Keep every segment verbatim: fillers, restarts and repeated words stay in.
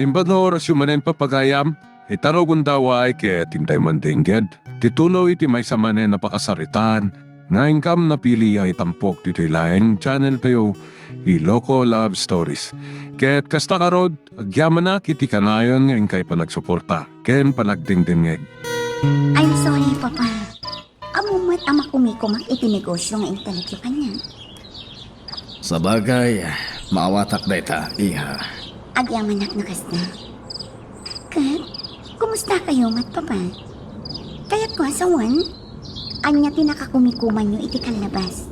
Imbag nga orasyo manen, Papa gayam, ita no gundaway ket intay mandengngeg ti tuloy ti maysa manen a pakasaritaan nga inkam napili a itampok ditoy laeng channel tayo, Ilocos Love Stories. Ket kasta ngarud, agyamanak iti kanayon nga inkay panagsuporta ken panagdengdengngeg. I'm sorry, Papa. Ammom met a makumikumak iti negosyo nga intalekyo kaniak. Sabagay, maawatak dayta, iha. Agyamanak no kasta. Ket, kumustakayo met, Papa? Kayatko a sawen? Ania ti nakakumikumanyo iti kallabas?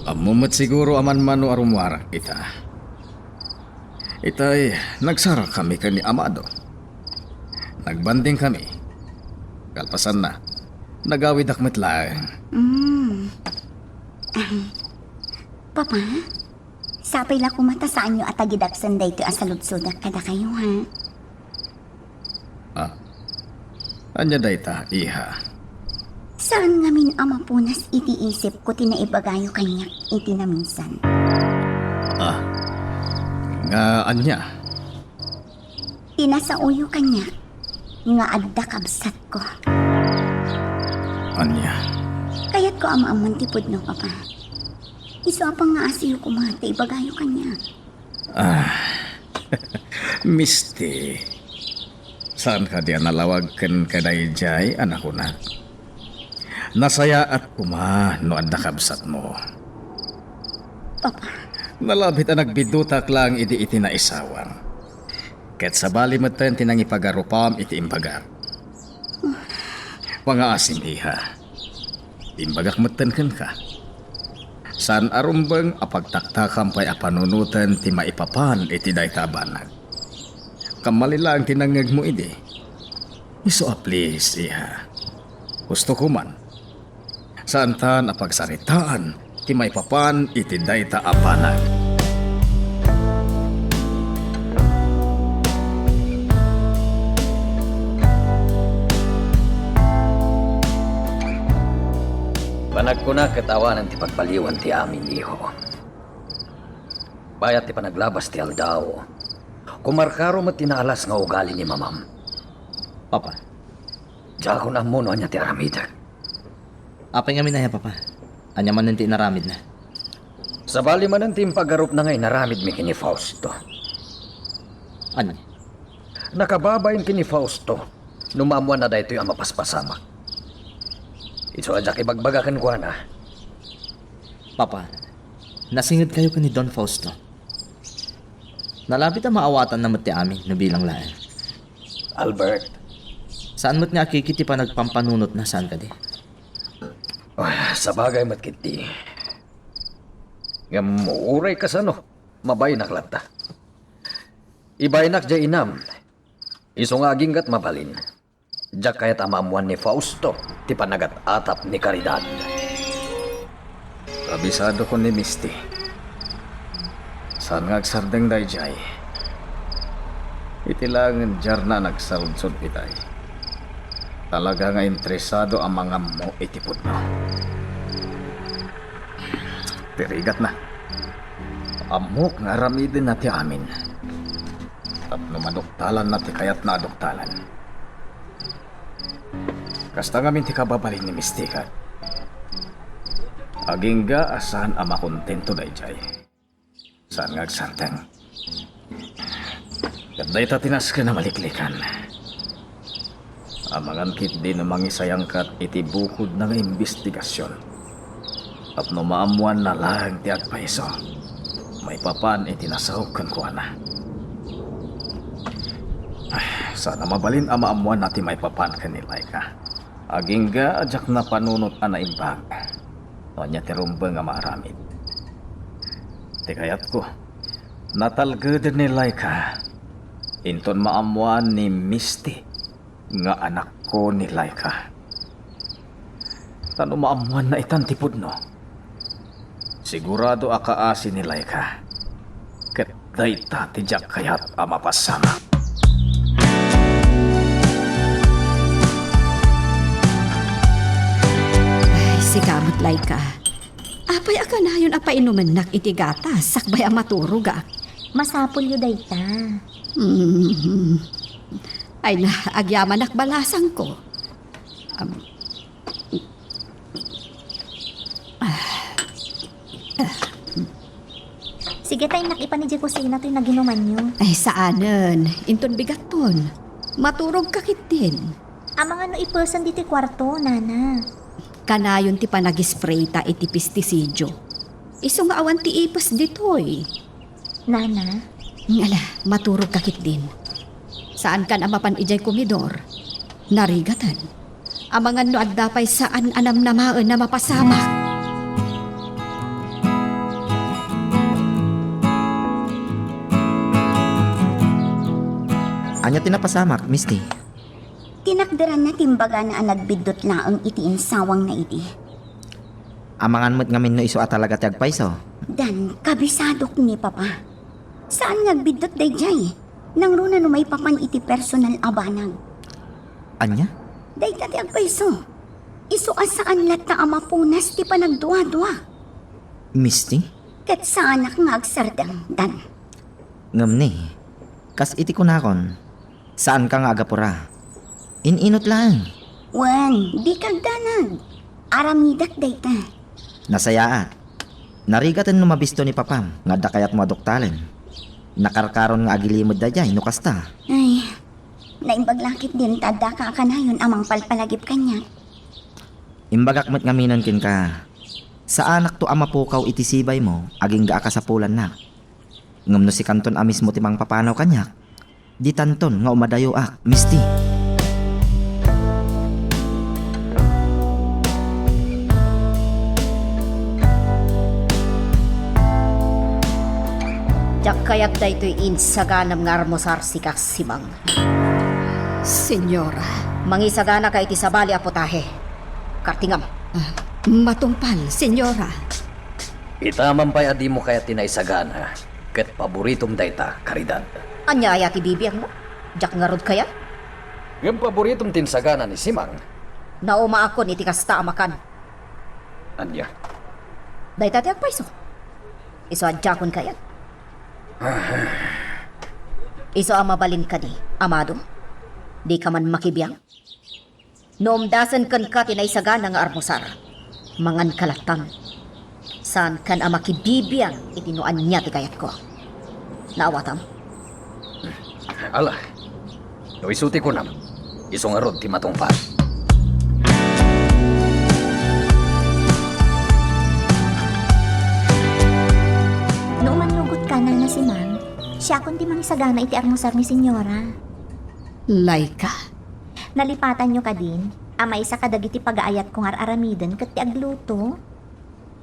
Ammom met siguro a manmano a rummuarak ita. Itay, nagsarakami ken ni Amado. Nagbandingkami. Kalpasanna, nagawidak met laeng. Mm. Ahem. Papa, sapay la koma ta saanyo a tagidaksen daytoy a saludsodak kadakayo, ha? Ah. Ania dayta, iha? Saan ngamin a mapunas iti isipko ti naibagayo kaniak iti naminsan. Ah. Nga ania? Ti nasaoyo kaniak nga adda kabsatko. Ania? Kayatko a maammoan ti pudno, Papa. Isu a pangngaasiyo koma ta ibagayo kaniak. Ah, Misty, saan kadi a nalawag kenka daydiay a nakunak? Nasayaat koma no adda kabsatmo. Papa. Nalabit a nagbidutak laeng idi iti naisawang. Ket sabali metten ti nangipagarupam iti imbagak. Pangngaasim, iha. Imbagak metten kenka. Saan a rumbeng a pagtaktakam pay a panunoten ti maipapan iti dayta a banag. Kammalin laeng ti nangngegmo idi. Isu a please, iha. Husto koman. Saantan a pagsaritaan ti maipapan iti dayta a banag. Panagkuna ket awanen ti pagbaliwan ti amin, iho. Bayat ti panaglabas ti aldaw, kumarkaro met ti naalas nga ugali ni mamam. Papa. Diakon ammo no ania ti aramidek. Apay ngamin aya, Papa? Ania manen ti inaramidna? Sabali manen ti impagarupna nga inaramidmi ken ni Fausto. Ania? Nakababain ken ni Fausto no maammoanna daytoy a mapaspasamak. Isu a diak ibagbaga kenkuana. Papa, nasingedkayo ken ni Don Fausto. Nalabit a maawatanna met ti amin no bilang laeng. Albert. Saan met nga akiki ti panagpampanunotna, saan kadi? Ah, sabagay met ketdi. Ngem uray kasano, mabaynak latta. Ibaynak diay inam. Isu nga agingga't mabalin. Diak kayat a maammoan ni Fausto ti panagat-atap ni Caridad. Abisadokon ni Misty. Saan nga agsardeng daydiay. Iti laengen diarna a nagsaludsod itay. Talaga nga interesado a mangammo iti pudno. Ti rigatna. Ammok nga aramidenna ti amin. Tapno maduktalanna ti kayatna a duktalan. Kasta ngamin ti kababalin ni Misty ket. Agingga a saan a makontento daydiay. Saan nga agsardeng. Ket dayta ti nasken a maliklikan. Amangan ketdi no mangisayangkat iti bukodna nga imbestigasion. Tapno maammoanna laeng ti agpayso maipapan iti nasaok kenkuana. Ah, saan a mabalin a maammoanna ti maipapan ken ni Laika. Agingga a diak napanunot a naimbag no ania ti rumbeng a maaramid. Ti kayatko, natalgeden ni Laika inton maammoan ni Misty nga anakko ni Laika. Ta no maammoanna itan ti pudno, sigurado a kaasi ni Laika. Ket dayta ti diak kayat a mapasamak. Ay, sika met, Laika. Apay a kanayon a painumennak iti gatas sakbay a maturogak? Masapulyo dayta. Mm. Ay na, agyamanak balasangko. Am, Sige, ta innak ipan idiay kusina toy naginumanyo. Ay, saanen. Inton bigatton. Maturogka ketdin. Amangan no ipesen ditoy kuarto, nana. Kanayon ti panagisprayta iti pesticidio. Isu nga awan ti ipes ditoy. Nana? Ala, maturogka ketdin. Saankan a mapan idiay komedor. Narigaten. Amangan no adda pay saan a namnamaen a mapasamak. Ania ti napasamak, Misty? Tinakderanna ti imbagana a nagbiddut laeng iti insawangna idi. Amangan met ngamin no isu a talaga ti agpayso. Dan, kabisadok ni Papa. Saan nga agbiddut daydiay? Nangruna no maipapan iti personal a banag. Ania? Dayta ti agpayso. Isu a saan latta a mapunas ti panagduadua. Misty? Ket saanak nga agsardeng, Dan. Ngem ni, kas iti kunakon, saanka nga agapura. In-inut laeng. Wen, dika agdanag. Aramidak dayta. Nasayaat. Narigaten no mabisto ni Papam nga adda kayatmo a doktalem. Nakarkaron nga agilimed daydiay no kasta. Ay, naimbag la ketdin ta addaka a kanayon a mangpalpalagip kaniak. Imbagak met ngaminen kenka, saanakto a mapukaw iti sibaymo agingga a kasapulannak. Ngem no sikanton a mismo ti mangpapanaw kaniak, ditanton nga umadayoak, Misty. Diak kayat daytoy insaganam nga armusar, sika, Simang. Senyora. Mangisaganaka iti sabali a putahe. Kartingam. Ah, matungpal, Senyora. Ita man pay a dimo kayat ti naisagana, ket paboritom dayta, Caridad. Ania aya ti bibiangmo? Diak ngarud kayat? Ngem paboritom ti insagana ni Simang. Naumaakon iti kasta a makan. Ania? Dayta ti agpayso. Isu a diakon kayat. Isu a mabalin kadi, amado? Dika man makibiang? No umdasen kenka ti naisagana nga armusar, manganka lattan. Saankan a makibibiang iti no ania ti kayatko. Naawatam? Ala, no isu ti kunam, isu ngarud ti matungpal. No umannugotka, Nana Simang, siakon ti mangisagana iti armusar ni Senyora. Laika? Nalipatanyo kadin a maysa kadagiti pagaayatko nga ar-aramiden ket ti agluto.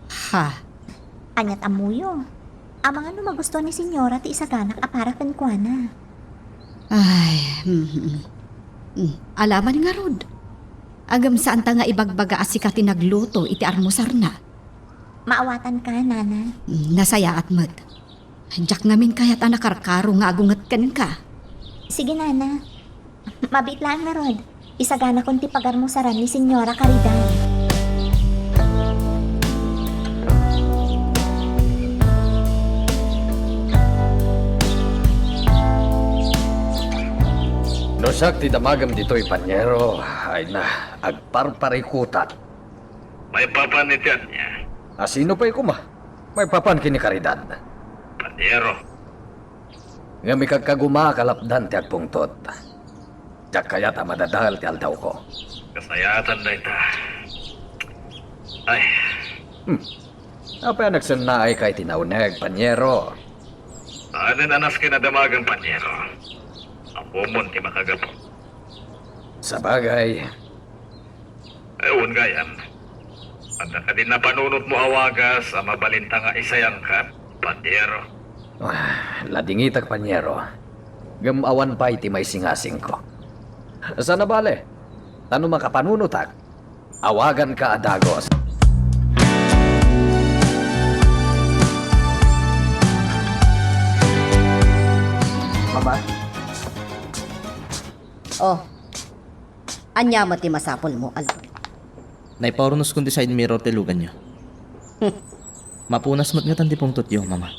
Ha? Aniat ammoyo? Amangan no magustuan ni Senyora ti isaganak a para kenkuana. Ay, mm, mm. Mm, alaman ngarud. Agem saanta nga ibagbaga a sika ti nagluto iti armusarna. Maawatanka, Nana. Mm, nasayaat met. Diak ngamin kayat a nakarkaro nga agunget kenka. Sige, Nana. Mabiit laeng ngarud. Isaganakon ti pagarmusaran ni Senyora Caridad. No siak ti damagem ditoy, panyero, ay na, agparparikutak. Maipapan iti ania? A sino pay koma? Maipapan ken ni Caridad. Panyero. Ngem ikagkagumaak a lapdan ti agpungtot. Diak kayat a madadael ti aldawko. Kasayaatan dayta. Ay. Hmm. Apay a nagsennaayka iti nauneg, panyero? Aden a nasken a damagem, panyero. Ammomon ti makagapu. Sabagay. Wen gayam. Adda kadi napanunotmo a wagas a mabalinta nga isayangka, panyero? Ah, ladingitak, panyero. Ngem awan pay ti maisingasingko. Saan a bale, ta no makapanunotak, awaganka a dagus. Mama? Oh. Ania met ti masapulmo, Alfred? Naipaurnoskon ti side mirror ti luganyo. Hmm. Mapunas met ngatan ti pungtotyo, Mama.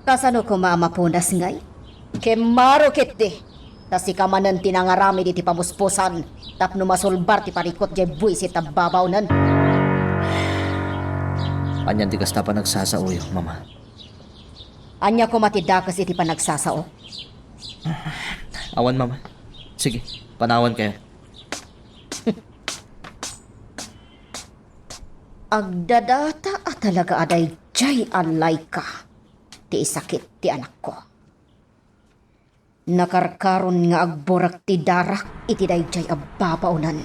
Kasano koma a mapunas ngay? Kemmaro ketdi, ta sika manen ti nangaramid iti pamuspusan tapno masulbar ti parikut diay buisit a babaonen. Ania ti kasta panagsasaoyo, Mama? Ania koma ti dakes iti panagsasao? Awan, Mama. Sige, panawankayo. Agdadata a talaga a daydiay a Laika ti isakit ti anakko. Nakarkaron nga agburek ti darak iti daydiay a babaonen.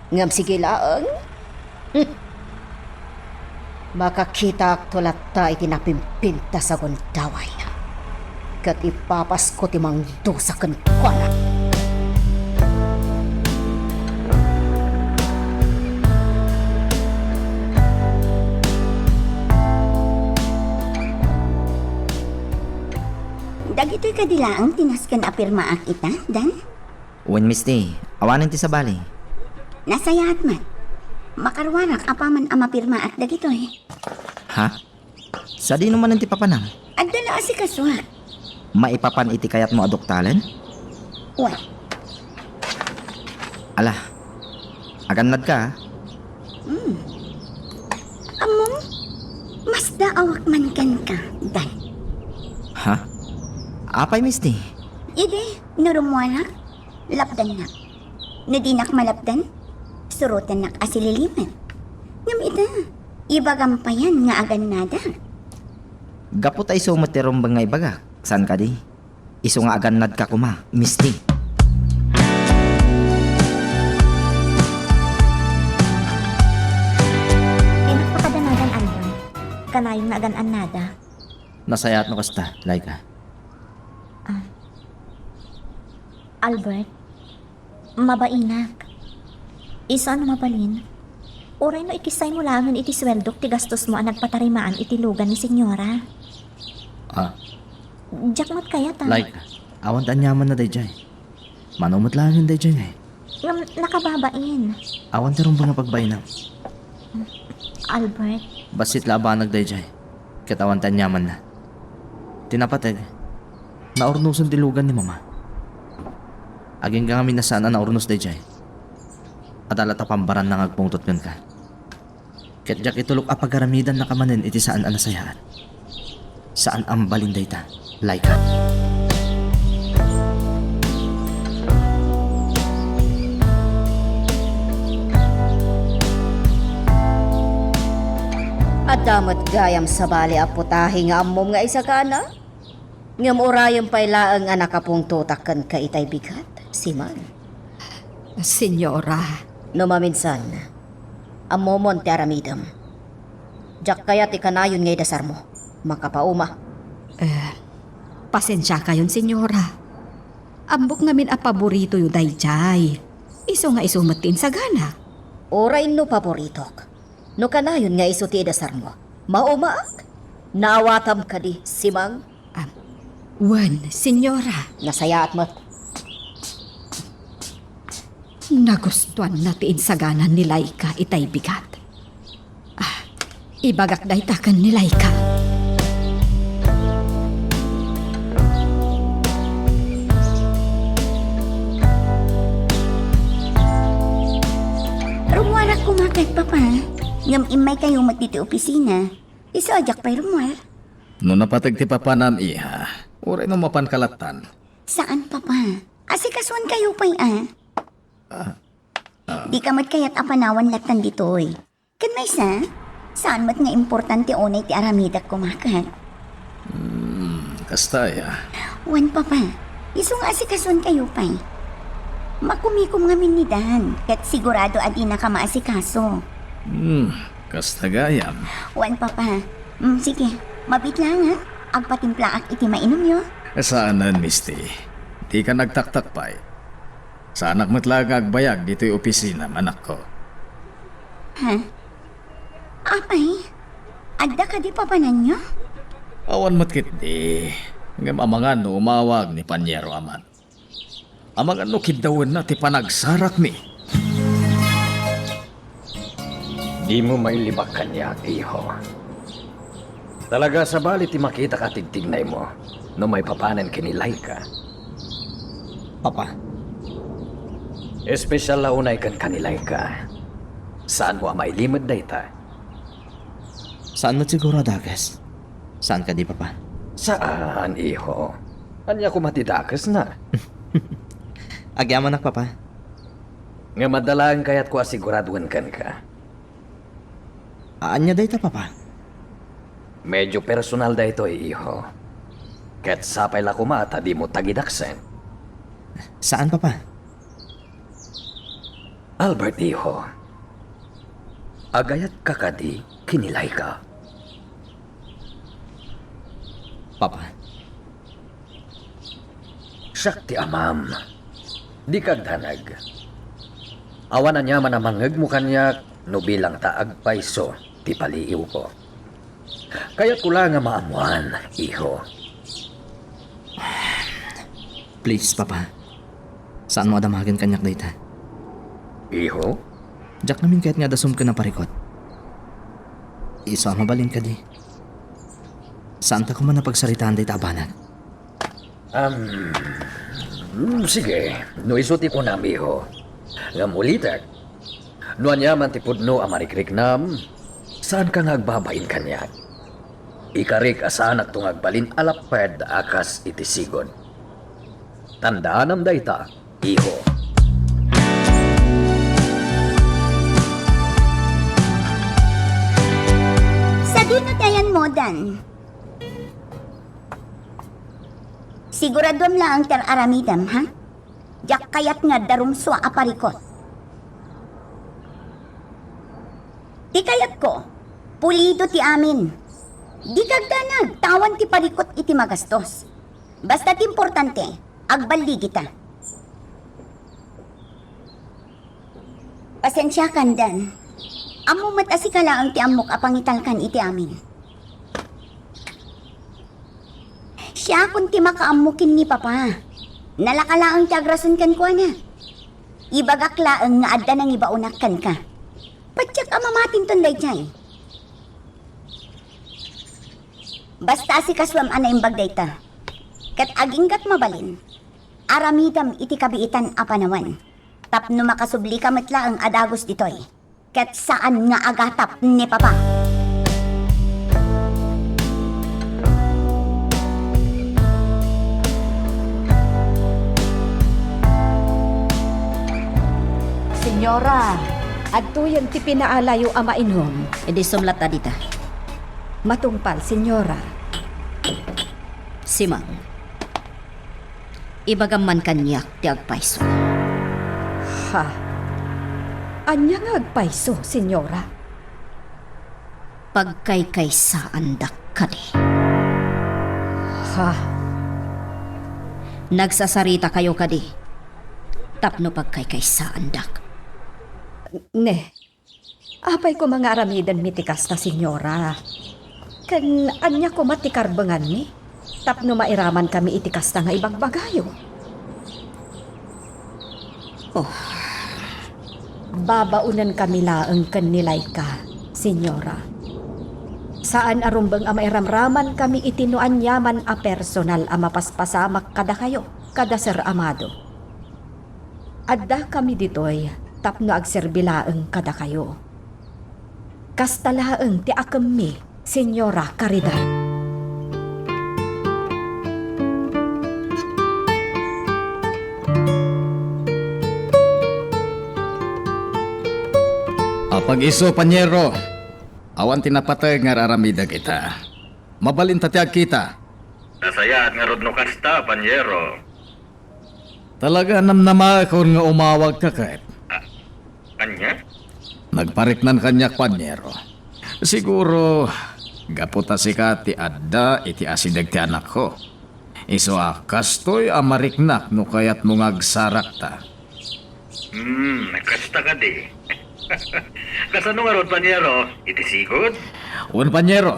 Ngem sige laeng. Hmm. Makakitaakto latta iti napimpintas a gundaway, ket ipapasko ti mangdusa kenkuana. Dagitoy kadi laeng ti nasken a pirmaak ita, Dan? Wen, Misty, awanen ti sabali. Nasayaat met. Makaruarak apaman a mapirmaak dagitoy. Ha? Sadino manen ti papanam? Adda la asikasuak. Maipapan iti kayatmo a duktalen? Wen. Ala, agannadka, a? Hmm. Ammom, masdaawak man kenka, Dan. Ha? Apay, Misty? Idi, no rummuarak, lapdannak. No dinak malapdan, surotennak a sililimen. Ngem ita, ibagam payen nga agannadak. Gapu ta isu met ti rumbeng nga ibagak, saan kadi? Isu nga agannadka koma, Misty. Dinak pakadanagan, Albert. Kanayon nga agan-annada. Nasayaat no kasta, Laika. Ah. Albert, mabainak. Isu a no mabalin, uray no ikissaymo laengen iti sueldok ti gastosmo a nagpatarimaan iti lugan ni Senyora. Ah. Diak met kayat a. Laika, awan ti aniamanna daydiay. Mano met laengen daydiay, eh. Ngem nakababain. Awan ti rumbeng a pagbainam. Albert. Bassit la a banag daydiay. Ket awan ti aniamanna. Ti napateg, naurnosen ti lugan ni Mama. Agingga ngamin a saan a naurnos daydiay. Adda la ta pambaranna nga agpungtot kenka. Ket diak itulok a pagaramidannaka manen iti saan a nasayaat. Saan a mabalin dayta, Laika. Adda met gayam sabali a putahe nga ammom nga isagana? Ngem urayem pay laeng a nakapungtotak kenka itay bigat, Simang. Senyora. No maminsan, ammomon ti aramidem. Diak kayat ti kanayon nga idasarmo. Makapauma. Eh, pasensiakayon, Senyora. Ammok ngamin a paboritoyo daydiay. Isu nga isu met ti insaganak. Uray no paboritok. No kanayon nga isu ti idasarmo, maumaak. Naawatam kadi, Simang? Ah, wen, Senyora. Nasayaat met. Nagustuanna ti insagana ni Laika itay bigat. Ah, ibagak dayta ken ni Laika. Rummuarak koma ket, Papa. Ngem immaykayo met ditoy opisina. Isu a diak pay rummuar. No napateg ti papanam, iha, uray no mapanka lattan. Saan, Papa. Asikasuankayo pay, a. Ah. Ah. Dika met kayat a panawan lattan ditoy. Ken maysa, saan met nga importante unay ti aramidek koma ket. Hmm, kasta aya. Wen, Papa, isu nga asikasuankayo pay. Makumikom ngamin ni Dan, ket sigurado a dinaka maasikaso. Hmm, kasta gayam. Wen, Papa. Hmm, sige, mabiit laeng, ha? Agpatimplaak iti mainumyo. Saanen, Misty. Dika nagtaktak pay. Saanak met laeng nga agbayag ditoy opisinam, anakko. Ha? Apay, adda kadi papananyo? Awan met ketdi. Ngem amangan no umawag ni Paniero a man. Amangan no kiddawenna ti panagsarakmi. Dimo mailibak kaniak, iho. Talaga, sabali ti makitak a tigtignaymo no maipapanen ken ni Laika. Papa. Espesyal la unay ken kan ni Laika. Saanmo a mailimed dayta? Saan met siguro a dakes? Saan kadi, Papa? Saan, iho. Ania koma ti dakesna? Agyamanak, Papa. Ngem adda laeng kayatko a siguraduen kenka. Ania dayta, Papa? Medyo personal daytoy, iho. Ket sapay la koma ta dimo tagidaksen. Saan, Papa? Albert, iho. Agayatka kadi ken ni Laika? Papa. Siak ti amam. Dika agdanag. Awan aniaman a mangngegmo kaniak no bilang ta agpayso ti paliiwko. Kayatko laeng a maammoan, iho. Please, Papa. Saanmo a damagen kaniak dayta. Iho? Diak ngamin kayat nga adda sumken a parikut. Isu a mabalin kadi. Saanta koma a pagsaritaan dayta a banag. Um, mm, sige, no isu ti kunam, iho. Ngem ulitek, no aniaman ti pudno a marikriknam, saanka nga agbabain kaniak. Ikarik a saanakto nga agbalin a lapped a kas iti sigud. Tandaanam dayta, iho. Sadino ti ayanmo, Dan? Siguraduem laeng ti ar-aramidem, ha? Diak kayat nga adda rumsua a parikut. Ti kayatko, pulido ti amin. Dika agdanag, ta awan ti parikut iti magastos. Basta ti importante, agballigita. Pasiensiakan, Dan. Ammom met a sika laeng ti ammok a pangitalkan iti amin. Siakon ti makaammo ken ni Papa. Nalaka laeng ti agrason kenkuana. Ibagak laeng nga adda nangibaonak kenka. Patiek a mamatinton daydiay. Basta asikasuem a naimbag dayta. Ket aginggak mabalin, aramidem iti kabiitan a panawen. Tapno makasublika met laeng a dagus ditoy, ket saan nga agatap ni Papa. Senyora, adtoyen ti pinaalayo a mainum. Idi sumlat a dita. Matungpal, Senyora. Simang. Ibagam man kaniak ti agpayso. Ha? Ania nga agpayso, Senyora? Pagkaykaysaandak kadi. Ha? Nagsasarita kayo kadi tapno pagkaykaysaandak. Ne, Apay koma nga aramidenmi ti kasta, Senyora? Ken ania koma ti karbenganmi tapno mairamankami iti kasta nga ibagbagayo? Oh. Babaonenkami laeng ken ni Laika, Senyora. Saan a rumbeng a mairamramankami iti no aniaman a personal a mapaspasamak kadakayo, kada Sir Amado. Addakami ditoy tapno agserbi laeng kadakayo. Kasta laeng ti akemmi, Senyora Caridad. Apag isu, panyero, awan ti napateg nga ar-aramidek ita. Mabalin ta ti agkita. Nasayaat ngarud no kasta, panyero. Talaga a namnamaekon nga umawagka ket. Ah, ania? Nagpariknan kaniak, panyero. Siguro, gapu ta sika ti adda iti asideg ti anakko. Isu a kastoy a mariknak no kayatmo nga agsarakta. Hmm, kasta kadi. Kasano ngarud, panyero? Iti sigud? Wen, panyero.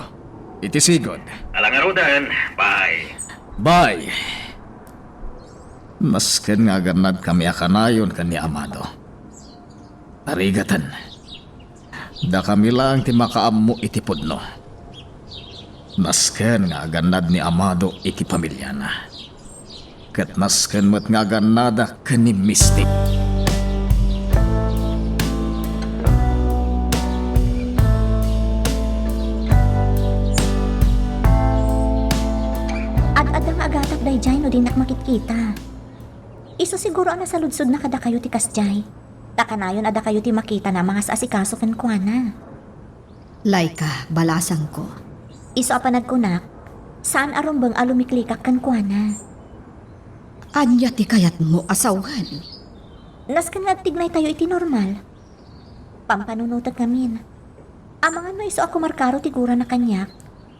Iti sigud. Ala ngaruden, bye. Bye. Masken nga agannadkami a kanayon ken ni Amado, tarigaten, dakami laeng ti makaammo iti pudno. Nasken nga agannad ni Amado iti pamiliana. Ket nasken met nga agannada ken ni Misty. Ad-adda nga agatak daydiay no dinak makitkita. Isu siguro a nasaludsodna kadakayo ti kasdiay. Ta kanayon a dakayo ti makitana a mangas-asikaso kenkuana. Laika, balasangko. Isu a panagkunak, saan a rumbeng a lumiklikak kenkuana. Ania ti kayatmo a sawen? Nasken nga agtignaytayo iti normal. Pampanunotek ngamin. Amangan no isu a kumarkaro ti gurana kaniak,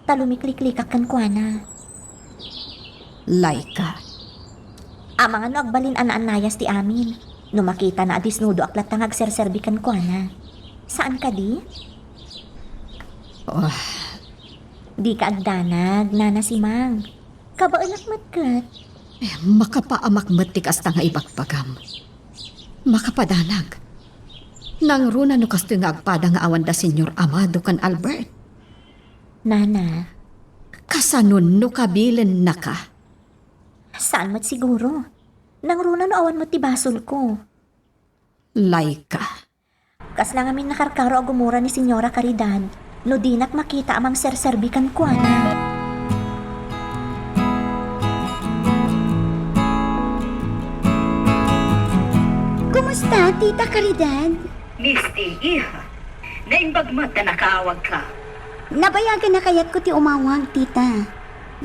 ta lumikliklikak kenkuana. Laika. Amangan no agbalin a naannayas ti amin. No makitana a disnudoak latta nga agserserbi kenkuana. Saan kadi? Oh. Dika agdanag, Nana Simang. Kabaelak met ket. Eh, makapaamak met ti kasta nga ibagbagam. Makapadanag. Nangruna no kastoy nga agpada nga awan da Señor Amado ken Albert? Nana. Kasano no kabilennaka? Saan met siguro. Nangruna no awan met ti basolko. Laika. Kasla ngamin nakarkaro a gumura ni Señora Caridad no dinak makita a mangserserbi kenkuana. Kumusta, Tita Caridad? Misty, iha. Naimbag met ta nakaawagka. Nabayagan a kayatko ti umawag, Tita.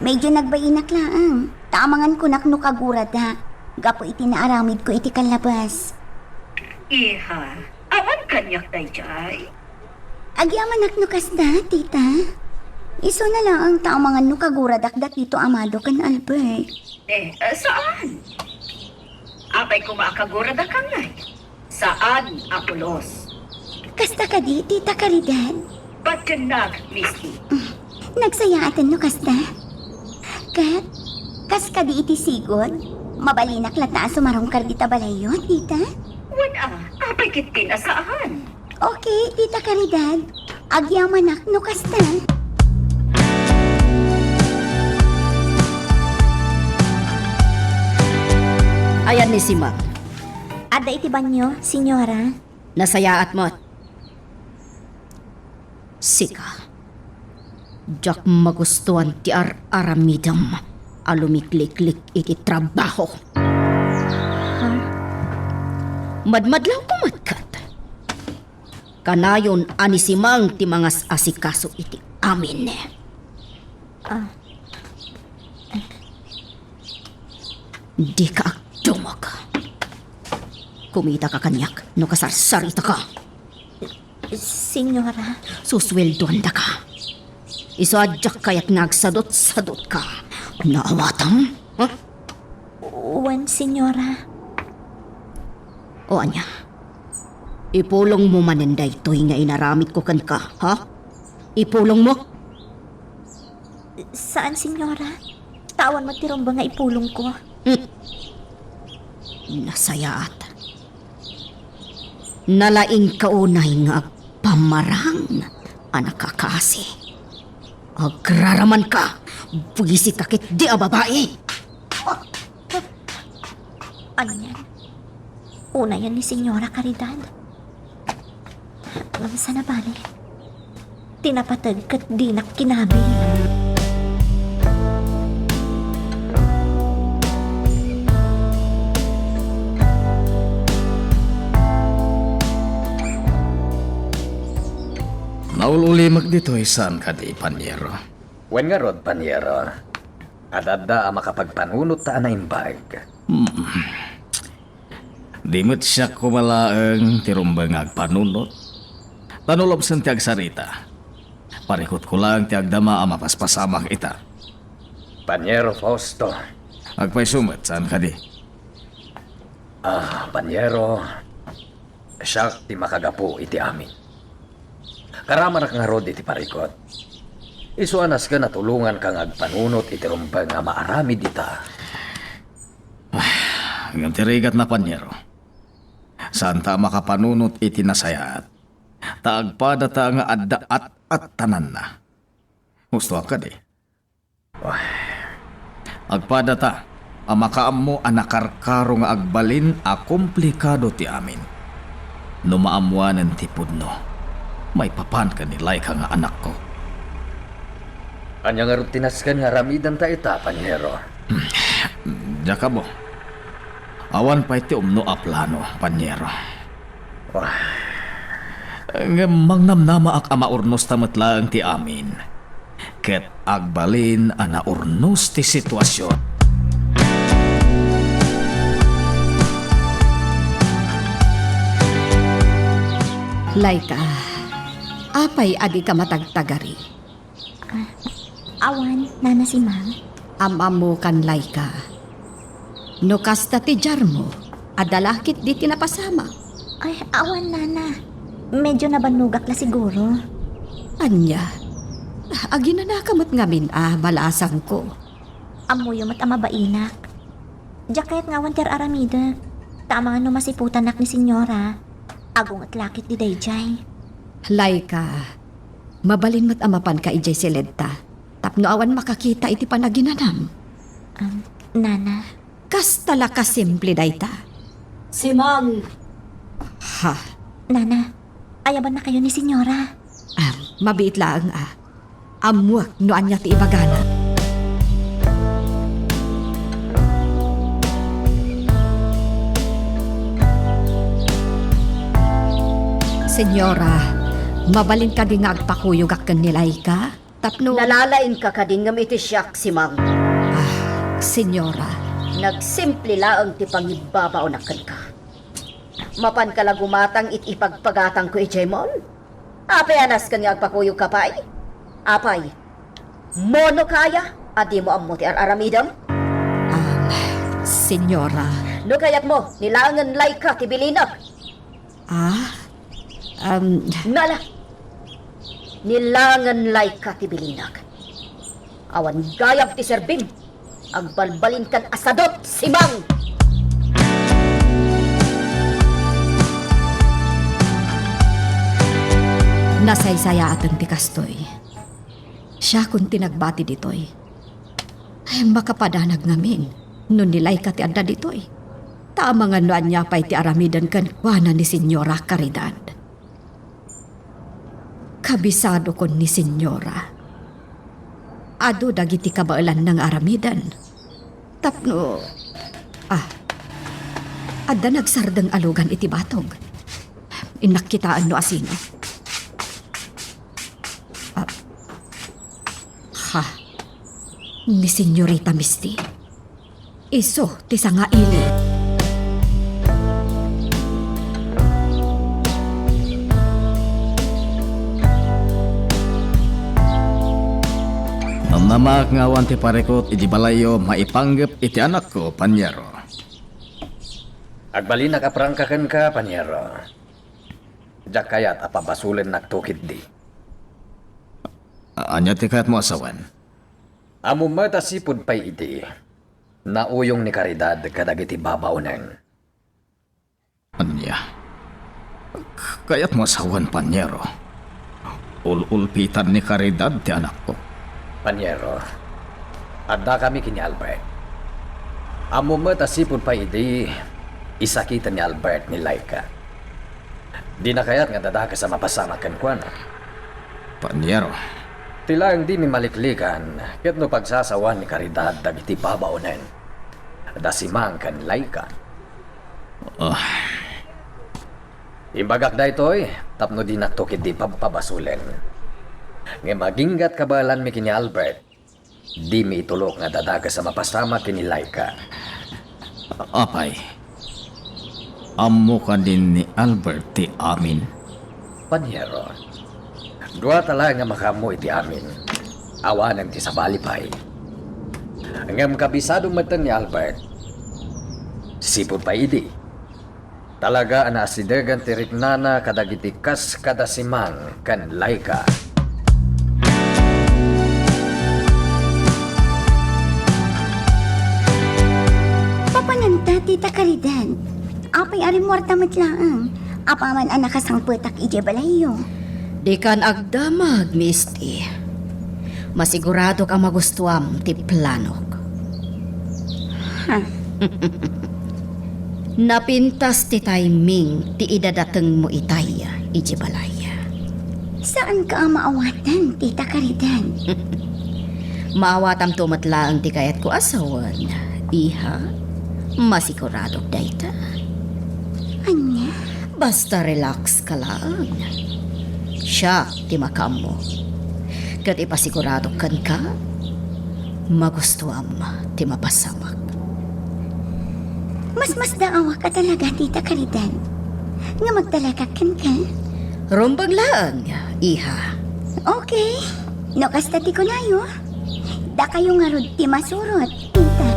Medyo nagbainak laeng. Ta amangan kunak no kagurada gapu iti naaramidko iti kallabas. Iha, awan kaniak daydiay. Agyamanak no kasta, Tita. Isuna laeng ta amangan no kaguradak da Tito Amado ken Albert. Eh, eh, saan? Apay koma a kagurada kangay? Saan a pulos. Kasta kadi, Tita Caridad? Patiennak, Misty. Nagsayaaten no kasta. Ket, kas kadi iti sigud, mabalinak latta a sumarungkar dita balayyo, Tita? Wen a, apay ketdin a saan? Okay, Tita Caridad. Agyamanak no kasta. Ayan ni Simang. Adda iti banyo, Señora. Nasayaat met. Sika, diak magustuan ti ar-aramidem a lumikliklik iti trabaho. Ha? Madmadlawko met ket. Kanayon a ni Simang ti mangas-asikaso iti amin. Ah. Dika agdumog. Kumitaka kaniak no kasarsaritaka. Señora. Susueldoandaka. Isu a diak kayat nga agsadutsadutka. Naawatam? Ha? Wen, Señora. O ania? Ipulongmo manen daytoy nga inaramidko kenka, ha? Ipulongmo? Saan, Señora. Ta awan met ti rumbeng nga ipulongko. Hmm. Nasayaat. Nalaingka unay nga agpamarang a nakakasi. Agraramanka, buisika ketdi a babai. Anian? Unayan ni Señora Caridad. Ngem saan a bale, ti napateg ket dinak kinabil. Naul-ulimek ditoy, saan kadi, Panyero? Wen ngarud, Panyero. Ad-adda a makapagpanunot ta a naimbag. Hmm. Di met siak koma laeng ti rumbeng nga agpanunot. Ta no labsen ti agsarita, parikutko laeng ti agdama a mapaspasamak ita. Panyero Fausto. Agpayso met, saan kadi? Ah, Panyero, siak ti makagapu iti amin. Karamanak ngarud iti parikut. Isu a nasken a tulonganka nga agpanunot iti rumbeng a maaramid ita. Ah, ngem ti rigatna, Panyero, saanta a makapanunot iti nasayaat, ta agpadata nga adda at-attananna. Gustoak kadi. Agpadata a makaammo a nakarkaro nga agbalin a komplikado ti amin. No maammoanen ti pudno, maipapan ken ni Laika nga anakko. Ania ngarud ti nasken nga aramidenta ita, panyero? Diak ammo. Awan pay ti umno a plano, panyero. Ngem mangnamnamaak a maurnosta met laeng ti amin, ket agbalin a naurnos ti situasion. Laika, apay a dika matagtagari? Ah, awan, Nana Simang. Am-ammokan, Laika. No kasta ti diarmo, adda la ketdi ti napasamak. Ay, awan, Nana. Medyo nabannogak la siguro. Ania? Aginanaka met ngamin a balasangko. Ammoyo met a mabainak. Diak kayat nga awan ti ar-aramidek. Ta amangan no masiputanak ni Senyora, agunget la ketdi daydiay. Laika, mabalin met a mapanka idiay seled ta, tapno awan makakita iti panaginanam. Um, Nana. Kasta la kasimple dayta. Simang! Ha? Nana, ayabannakayo ni Senyora. Ah, mabiit laeng a. Ammoak no ania ti ibagana. Senyora, mabalin kadi nga agpakuyogak ken ni Laika? Tapno nalalainka kadi ngem iti siak, Simang. Ah, Senyora. Nagsimple laeng ti pangibabaonak kenka. Mapanka la gumatang iti ipagpagatangko idiay mall? Apay a nasken nga agpakuyogka pay? Apay, monoka aya a dimo ammo ti ar-aramidem? Ah, Senyora. No kayatmo, ni laengen Laika ti bilinek. Ah? Um, Nala! Ni laengen Laika ti bilinek. Awan gayam ti serbim. Agbalbalinkan a sadut, Simang! Nasaysayaaten ti kastoy. Siakon ti nagbati ditoy. Ay, makapadanag ngamin no ni Laika ti adda ditoy. Ta amangan no ania pay ti aramiden kenkuana ni Senyora Caridad. Kabisadokon ni Senyora. Adu dagiti kabaelanna nga aramiden. Tapno, ah, adda nagsardeng a lugan iti batog. Innak kitaen no asino. Ah, ha, ni Senyorita Misty. Isu ti sangaili. Namnamaak nga awan ti parikut iti balayyo maipanggep iti anakko, Panyero. Agbalinak a prangka kenka, Panyero. Diak kayat a pabasolennakto ketdi. A-, ania ti kayatmo a sawen? Ammom met a sipud pay idi, nauyong ni Caridad kadagiti babaonen. Ania? K-, kayatmo a sawen, Panyero? Ul-ulpitan ni Caridad ti anakko. Panyero, addakami ken ni Albert. Ammom met a sipud pay idi, isakiten ni Albert ni Laika. Dina kayat nga dadakes a mapasamak kenkuana. Panyero. Ti laeng dimi maliklikan, ket no pagsasawan ni Caridad dagiti babaonen, da Simang ken Laika. Ah. Imbagak daytoy tapno dinakto ketdi pabpabasolen. Ngem aginggat kabaelanmi ken ni Albert, dimi itulok nga dadakes a mapasamak ken ni Laika. Apay, ammo kadin ni Albert ti amin? Panyero, duata laeng a makaammo iti amin. Awanen ti sabali pay. Ngem kabisado metten ni Albert. Sipud pay idi, talaga a naasidegan ti riknana kadagiti kas kada Simang ken Laika. Papananta ti ta Caridad. Apay a rimmuarta met laeng? Apaman a nakasangpetak idiay balayyo. Dikan agdamag, Misty. Masiguradok a magustuam ti planok. Huh. Napintas ti timing ti idadatengmo itay iti balay. Saanka a maawaten, Tita Caridad. Maawatamto met laeng ti kayatko a sawen, iha. Masiguradok dayta. Ania? Basta relax ka laeng. Siak ti makaammo. Ket ipasiguradok kenka, magustuam ti mapasamak. Masmasdaawak a talaga, Tita Caridad, nga magtalekak kenka. Rumbeng laeng, iha. Okay. No kasta ti kunayo, dakayo ngarud ti masurot, Tita.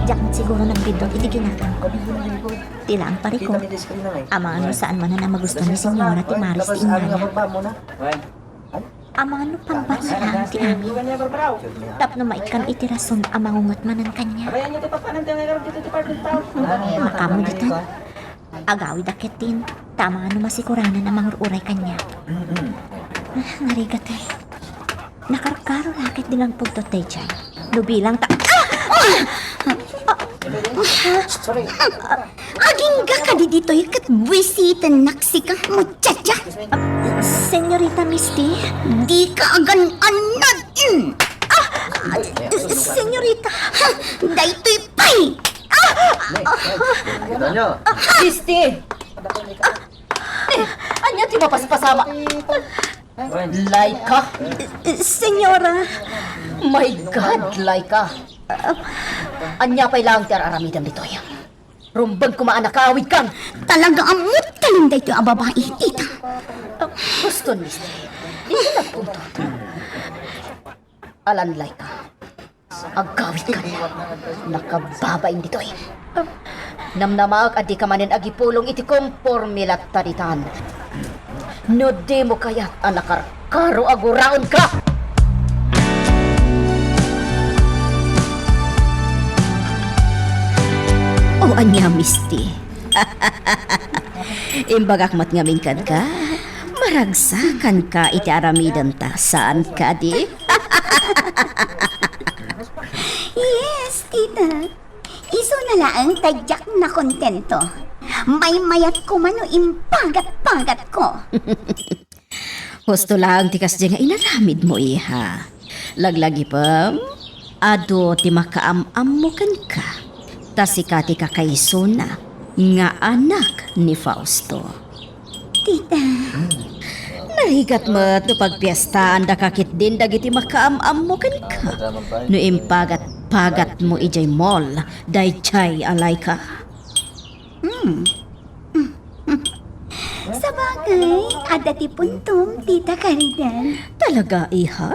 Diak met siguro nagbiddut iti ginatangko. Ti laeng parikut, amangan no saan manen a magusto ni Señora ti Maris ti ingana. Amangan no pambanna laeng ti amin. Tapno maikkan iti rason a mangungot manen kaniak. Makaammo ditan. Agawida ketdin, ta amangan no masikuranan a mangur-uray kaniak. Ah, ngarigate. Nakarkaro la ketdi nga agpugtot daydiay. No bilang ta— Ah! Ah! Ah! Agingga kadi ditoy ket buisitennak sika, muchacha. Ah, Señorita Misty? Dika agan-annad. Mm. Ah! Ah, Señorita. Ha? Daytoy pay. Ah! Misty! Eh, ania ti mapaspasamak? Laika? Señora. My God, Laika. Ania pay laeng ti ar-aramidem ditoy? Rumbeng koma a nakawidkan. Talaga, ammot kanin daytoy a babai, tita. Gusto ni Misty. Dito nagpunto. Alan, Laika. Agawidkan. Nakababain ditoy. Namnamaak a dika manen agipulong iti komporme latta ditan. No dimo kayat a nakarkaro a guraonka. O ania, Misty? Imbagak met ngamin kenka, maragsakanka iti aramidenta, saan kadi? Yes, tita. Isuna laeng ta diak nakontento. Maymayatko man no impagat-pagatko. Husto laeng ti kasdiay nga inaramidmo, iha. Laglagipem, adu ti makaam-ammo kenka. Ta sika ti kakaisuna nga anak ni Fausto. Tita. Narigat met no pagpiestaandaka ketdin dagiti makaam-ammo kenka no impagat-pagatmo idiay mall daydiay a Laika. Hmm. Sabagay, adda ti puntom, Tita Caridad. Talaga, iha?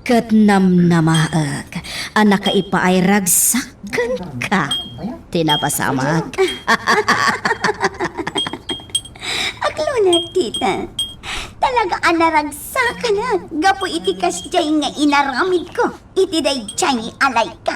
Ket namnamaek a nakaipaay ragsak kenka ti napasamak. Aklona, tita. Talaga a naragsakanak gapu iti kasdiay nga inaramidko iti daydiay a Laika.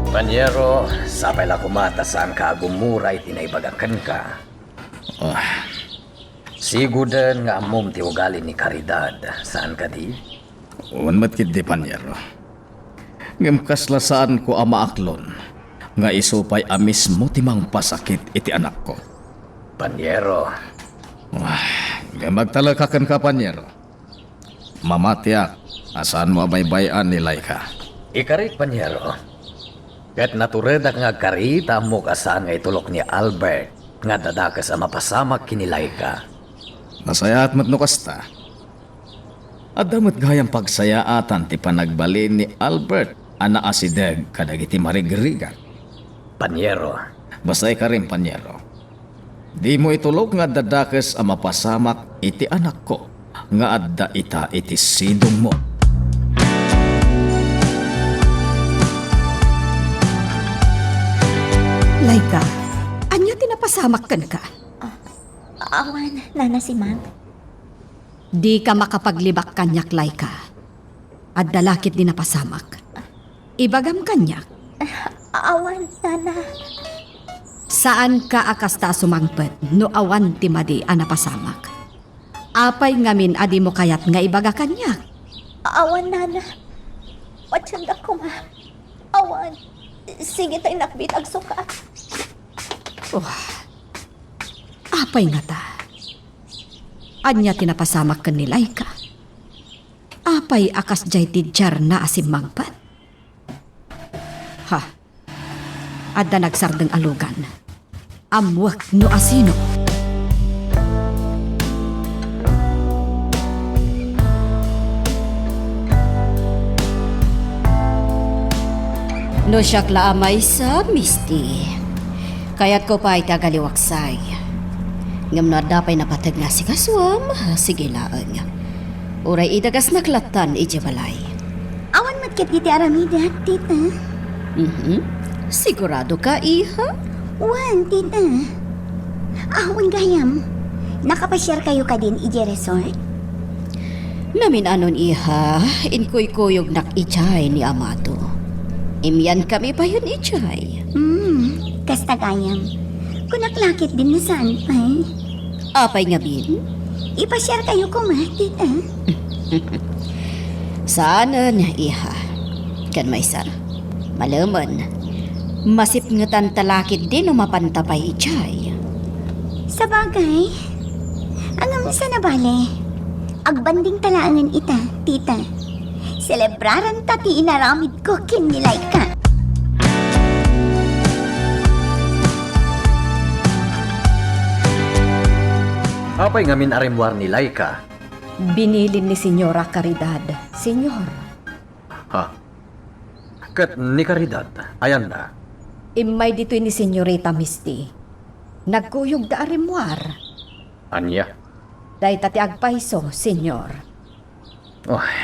Panyero, sapay la koma ta saanka a gumura iti naibagak kenka. Ah, sigoden nga ammom ti ugali ni Caridad, saan kadi? Wen met ketdi, Panyero. Ngem kasla saanko a maaklon nga isu pay a mismo ti mangpasakit iti anakko. Panyero. Ah, ngem agtalekka kenka, Panyero. Mamatiak a saanmo a baybay-an ni Laika. Ikarik, Panyero. Ket naturedak nga agkari ta ammok a saan nga itulok ni Albert nga adda dakes a mapasamak ken ni Laika. Nasayaat met no kasta. Adda met gayam pagsayaatan ti panagbalin ni Albert a naasideg kadagiti marigrigat. Panyero. Basta ikarim, Panyero. Dimo itulok nga adda dakes a mapasamak iti anakko nga adda ita iti sidongmo. Laika, ania ti napasamak kenka? Ah, awan, Nana Simang. Dika makapaglibak kaniak, Laika. Adda la ketdi napasamak. Ibagam kaniak. Ah, awan, Nana. Saanka a kasta a sumangpet no awan ti madi a napasamak. Apay ngamin a dimo kayat nga ibaga kaniak? Awan, Nana. Patiendak koma. Awan. Sige tay nakbit agsuka. Oh. Apay ngata? Ania ti napasamak ken ni Laika? Apay a kasdiay ti diarna a simmangpet? Ha? Adda nagsardeng a lugan. Ammoek no asino. No siak la a maysa, Misty, kayatko pay ti agaliwaksay. Ngem no adda pay napateg nga asikasuam, sige laeng. Uray idagasnak lattan idiay balay. Awan met ketdi ti aramidek, tita? Mhm. Siguradoka, iha? Wen, tita. Awan gayam. Nakapasiarkayo kadin idiay resort? Namin-anon, iha, inkuykuyognak idiay ni Amado. Imiankami payen idiay. Hmm, kasta gayam. Kunak la ketdin no saan pay. Apay ngamin? Ipasiarkayo koma, tita. Saanen, iha. Ken maysa, malemen, masipngetanta la ketdi no mapanta pay idiay. Sabagay, ngem saan a bale, agbandingta laengen ita, tita. Selebraranta ti inaramidko ken ni Laika. Apay ngamin a rimmuar ni Laika? Binilin ni Señora Caridad, Señor. Ha? Ket ni Caridad, ayanna? Immay ditoy ni Señorita Misty. Nagkuyogda a rimmuar. Ania? Dayta ti agpayso, Señor. Oy.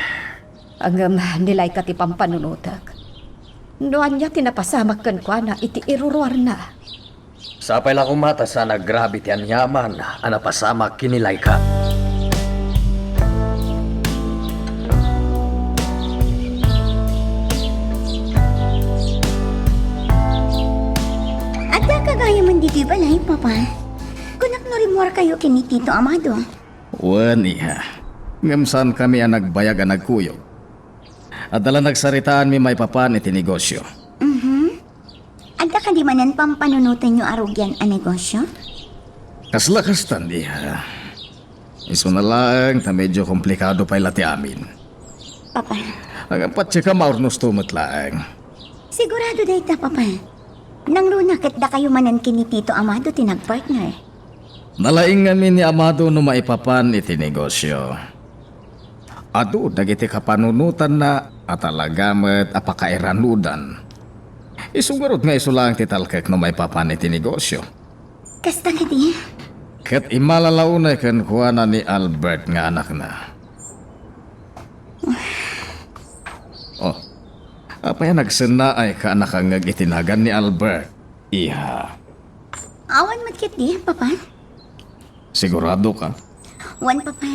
Ngem ni Laika ti pampanunotek. No ania ti napasamak kenkuana iti iruruarna? Sapay la koma ta saan a grabe ti aniaman a napasamak ken ni Laika. Adda ka gayamen ditoy balay, Papa? Kunak no rimmuarkayo ken ni Tito Amado. Wen, iha. Ngem saankami a nagbayag a nagkuyog. Adda la nagsaritaanmi maipapan iti negosio. Mhm. Adda kadi manen pampanunotenyo a rugian a negosio? Kasla kastan, iha. Isuna laeng ta medyo komplikado pay la ti amin. Papa. Ngem patiekam a urnosto met laeng. Sigurado dayta, Papa. Nangruna ket dakayo manen ken ni Tito Amado ti nagpartner. Nalaing ngamin ni Amado no maipapan iti negosio. Adu dagiti kapanunotanna a talaga met a pakairanudan. Isu ngarud nga isu laeng ti talkek no maipapan iti negosio. Kasta kadi? Ket immalalaw unay kenkuana ni Albert nga anakna. Oh, apay a nagsennaayka a nakangngeg iti nagan ni Albert, iha? Awan met ketdi, Papa. Sigurado ka? Wen, Papa.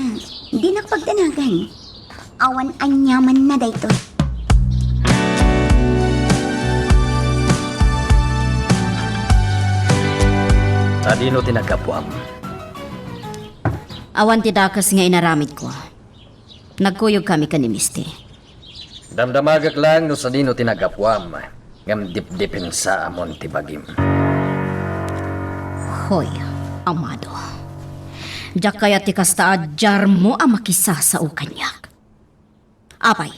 Dinak pagdanagan. Awan aniamanna daytoy. Sadino ti naggapuam? Awan ti dakes nga inaramidko. Nagkuyogkami ken ni Misty. Damdamagek laeng no sadino ti naggapuam, ngem dipdepensaamon ti bagim. Hoy, Amado. Diak kayat ti kasta a diarmo a makisasao kaniak. Apay,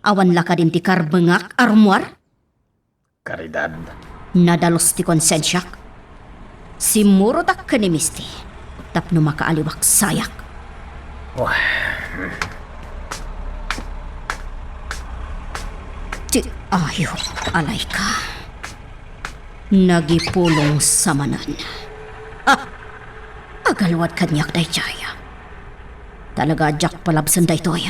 awan la kadin ti karbengak a rummuar? Caridad. Nadalus ti konsensiak. Simmurotak ken ni Misty tapno makaaliwaksayak. Wah. Ti ayup a Laika. Nagipulongsa manen. Ah! Agalwad kaniak daydiay. Talaga a diak palabsen daytoy.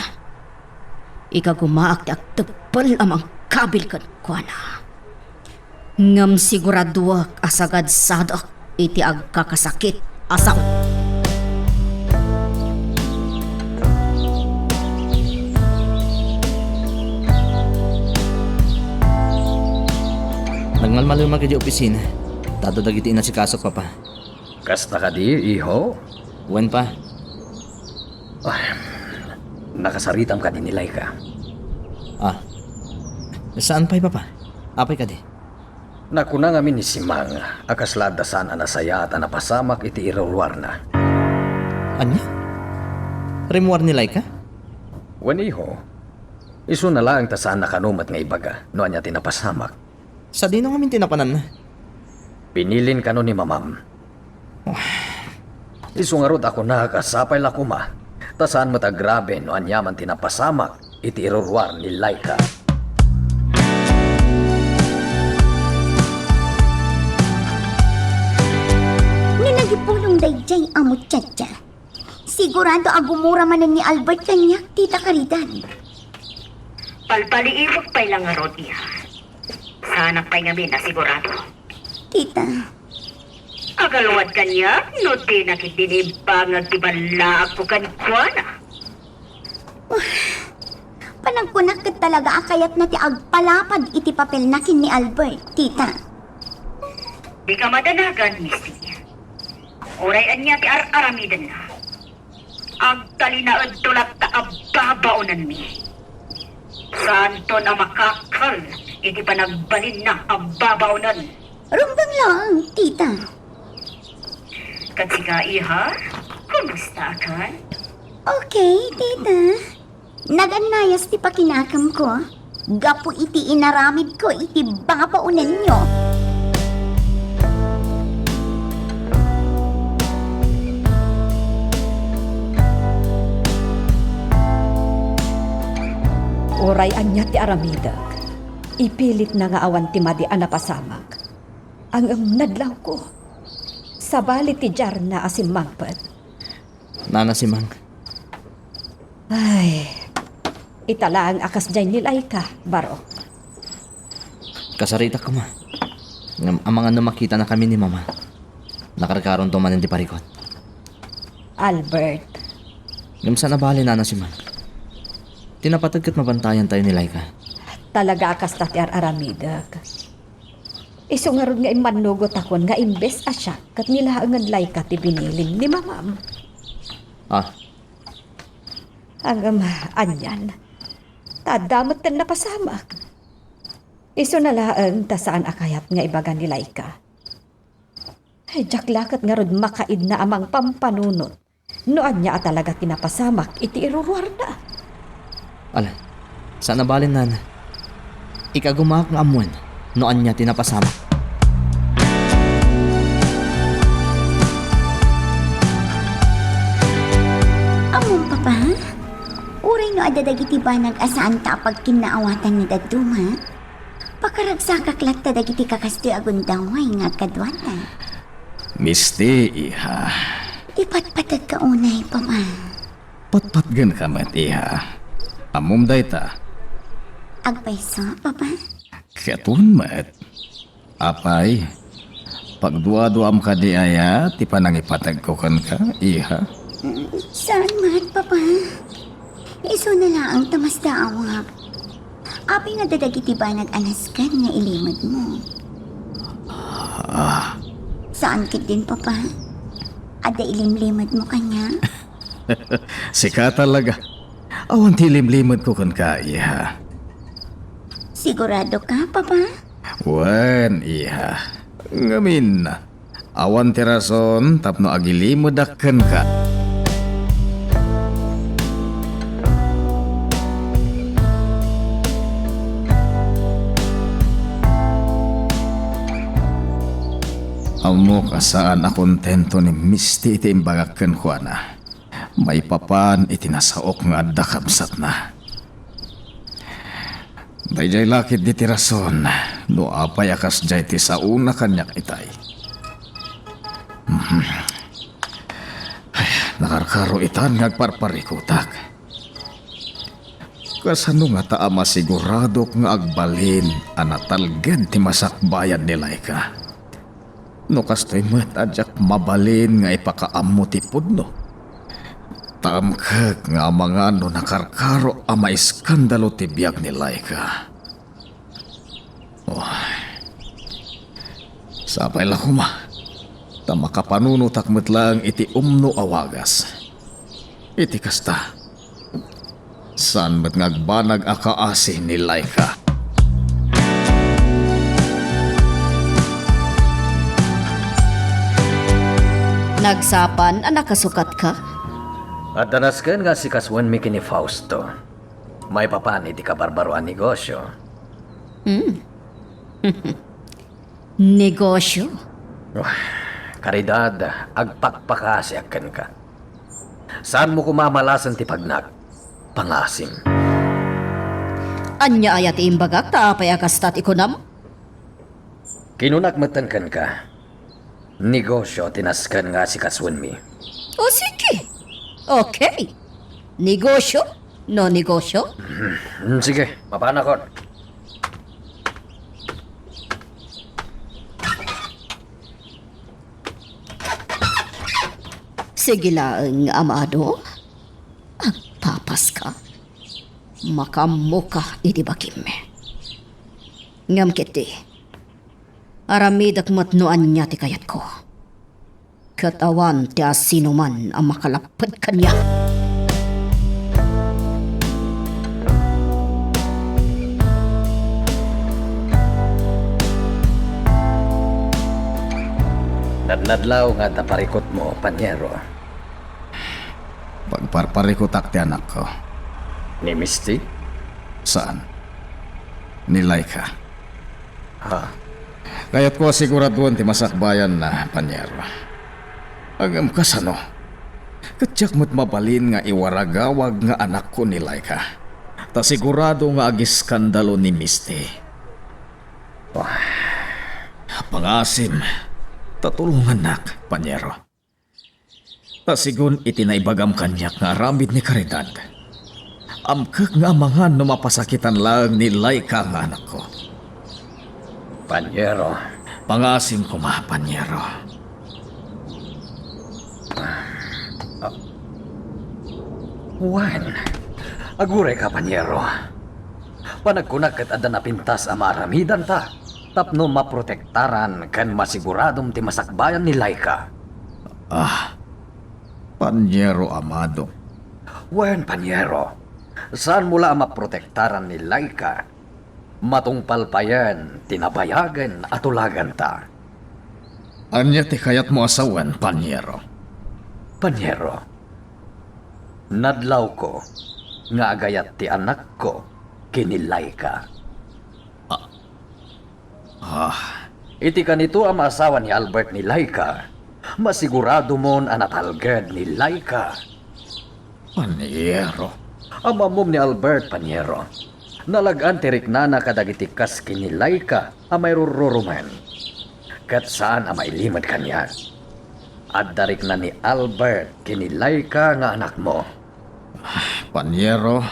Igagumaak ti agteppel a mangkabil kenkuana. Ngem siguradoek a sagadsadek iti agkakasakit a sao. Nagmalmalemak idiay opisina. Adda dagiti inasikasok, Papa. Kasta kadi, iho? Wen, Pa. Ah, nakasaritam kadi ni Laika? Ah, saan pay, Papa? Apay kadi? Nakuna ngamin ni Simang a kasla adda saan a nasayaat a napasamak iti iruruarna. Ania? Rimmuar ni Laika? Wen, iho. Isuna laeng ta saanna kano met nga ibaga no ania ti napasamak. Sadino ngamin ti napananna? Binilin kano ni Mamam. Isu ngarud a kunak a sapay la koma, ta saan met a grabe no aniaman ti napasamak iti iruruar ni Laika. No nagipulong daydiay a muchacha, sigurado a gumura manen ni Albert kaniak, Tita Caridad. Palpaliiwek pay la ngarud, iha. Saanak pay ngamin a sigurado. Tita. Agalwad kaniak no dinak idi imbangag ti ballaagko kenkuana. Panagkunak ket talaga a kayatna ti agpalapad iti papelna ken ni Albert, Tita. Dika madanagan, Misty. Uray ania ti ar-aramidenna, agtalinaedto latta a babaonenmi. Saanton a makakal iti panagbalinna a babaonen. Rumbeng laeng, Tita. Ket sika, iha, kumusta a kan? Okay, Tita. Nagannayas ti pakinakemko gapu iti inaramidko iti babaonenyo. Uray ania ti aramidek, ipilitna nga awan ti madi a napasamak. Ngem nadlawko. Sabali ti diarna a simmangpet. Nana Simang. Ay, ita laeng a kasdiay ni Laika, Barok. Kasaritak koma. Ngem amangan no makitanakami ni Mama. Nakarkaronto manen ti parikut. Albert. Ngem saan a bale, Nana Simang. Ti napateg ket mabantayantayo ni Laika. Talaga a kasta ti ar-aramidek. Isu ngarud nga immannugotakon nga imbes a siak ket ni laengen Laika ti binilin ni Mamam. Ah. Ngem, anian? Ta adda metten napasamak. Isuna laeng ta saan a kayat nga ibaga ni Laika. Ay, diak la ket ngarud makaidna a mangpampanunot no ania a talaga ti napasamak iti iruruarna. Ala, saan a bale, Nana. Ikagumaak nga ammuen no ania ti napasamak. Ammom, Papa, uray no adda dagiti banag a saanta a pagkinnaawatan nga dadduma, pakaragsakak latta dagiti kakastoy a gundaway nga agkaduada. Misti, iha. Ipatpatagka unay, Papa. Patpatgenka met, iha. Ammom dayta. Agpayso, Papa? Ket wen met. Apay, pagduaduam kadi aya ti panangipategko kenka, iha? Saan met, Papa. Isuna laeng ta masdaawak. Apay nga adda dagiti banag a nasken nga ilimedmo? Ah. Saan ketdin, Papa? Adda ilimlimedmo kaniak? Sika talaga. Awan ti ilimlimedko kenka, iha. Sigurado ka, Papa? Wen, iha. Ngamin, awan ti rason tapno agilimedak kenka. Ammok a saan a kontento ni Misti iti imbagak kenkuana. Maipapan iti nasaok nga adda kabsatna. Daydiay la ketdi ti rason no apay a kasdiay ti saona kaniak itay. Mhm. Ay, nakarkaro itan nga agparparikutak. Kasano ngata a masiguradok nga agbalin a natalged ti masakbayan ni Laika? No kastoy met a diak mabalin nga ipakaammo ti pudno. Ta amkek nga amangan no nakarkaro a maiskandalo ti biag ni Laika. Oh. Sapay la koma, ta makapanunotak met laeng iti umno a wagas. Iti kasta, saan met nga agbanag a kaasi ni Laika. Nagsapan a nakasukatka? Adda nasken nga asikasuenmi ken ni Fausto. Maipapan iti kabarbaroan negosio. Hmm. Negosio? Oh, Caridad, agpakpakaasiak kenka. Saanmo koma a malasen ti pagnak. Pangasim. Ania aya ti imbagak ta apay a kasta ti kunam? Kinunak metten kenka, negosio ti nasken nga asikasuenmi. O, sige. Okay. Negosio? No negosio? Hmm, sige, mapanakon. Sige laeng, amado. Agpapaska. Makaammoka iti bagim. Ngem ketdi, aramidek met no ania ti kayatko. Ket awan ti asinoman a makalapped kaniak. Nadnadlaw nga adda parikutmo, panyero. Pagparparikutak ti anakko. Ni Misty? Saan. Ni Laika. Ha? Kayatko a siguraduen ti masakbayanna, panyero. Ngem kasano? Ket diak met mabalin nga iwaragawag nga anakko ni Laika. Ta sigurado nga agiskandalo ni Misty. Pangasim, ta tulongannak, panyero. Ta sigun iti naibagam kaniak nga aramid ni Caridad, amkek nga amangan no mapasakitan laeng ni Laika nga anakko. Panyero. Pangasim koma, panyero. Ah, wen, agurayka, panyero. Panagkunak ket adda napintas a maaramidanta tapno maprotektaran ken masiguradom ti masakbayan ni Laika. Ah, panyero amado. Wen, panyero, saanmo la a maprotektaran ni Laika. Matungpal payen ti nabayagen a tulaganta. Ania ti kayatmo a sawen, panyero? Panyero, nadlawko nga agayat ti anakko ken ni Laika. Ah. Ah. Iti kanito a maasawa ni Albert ni Laika, masiguradom a natalged ni Laika. Panyero. Am-ammom ni Albert, panyero. Nalag-an ti riknana kadagiti kas ken ni Laika a mairurrurumen. Ket saan a mailimed kaniak. Adda rikna ni Albert ken ni Laika nga anakmo. Panyero,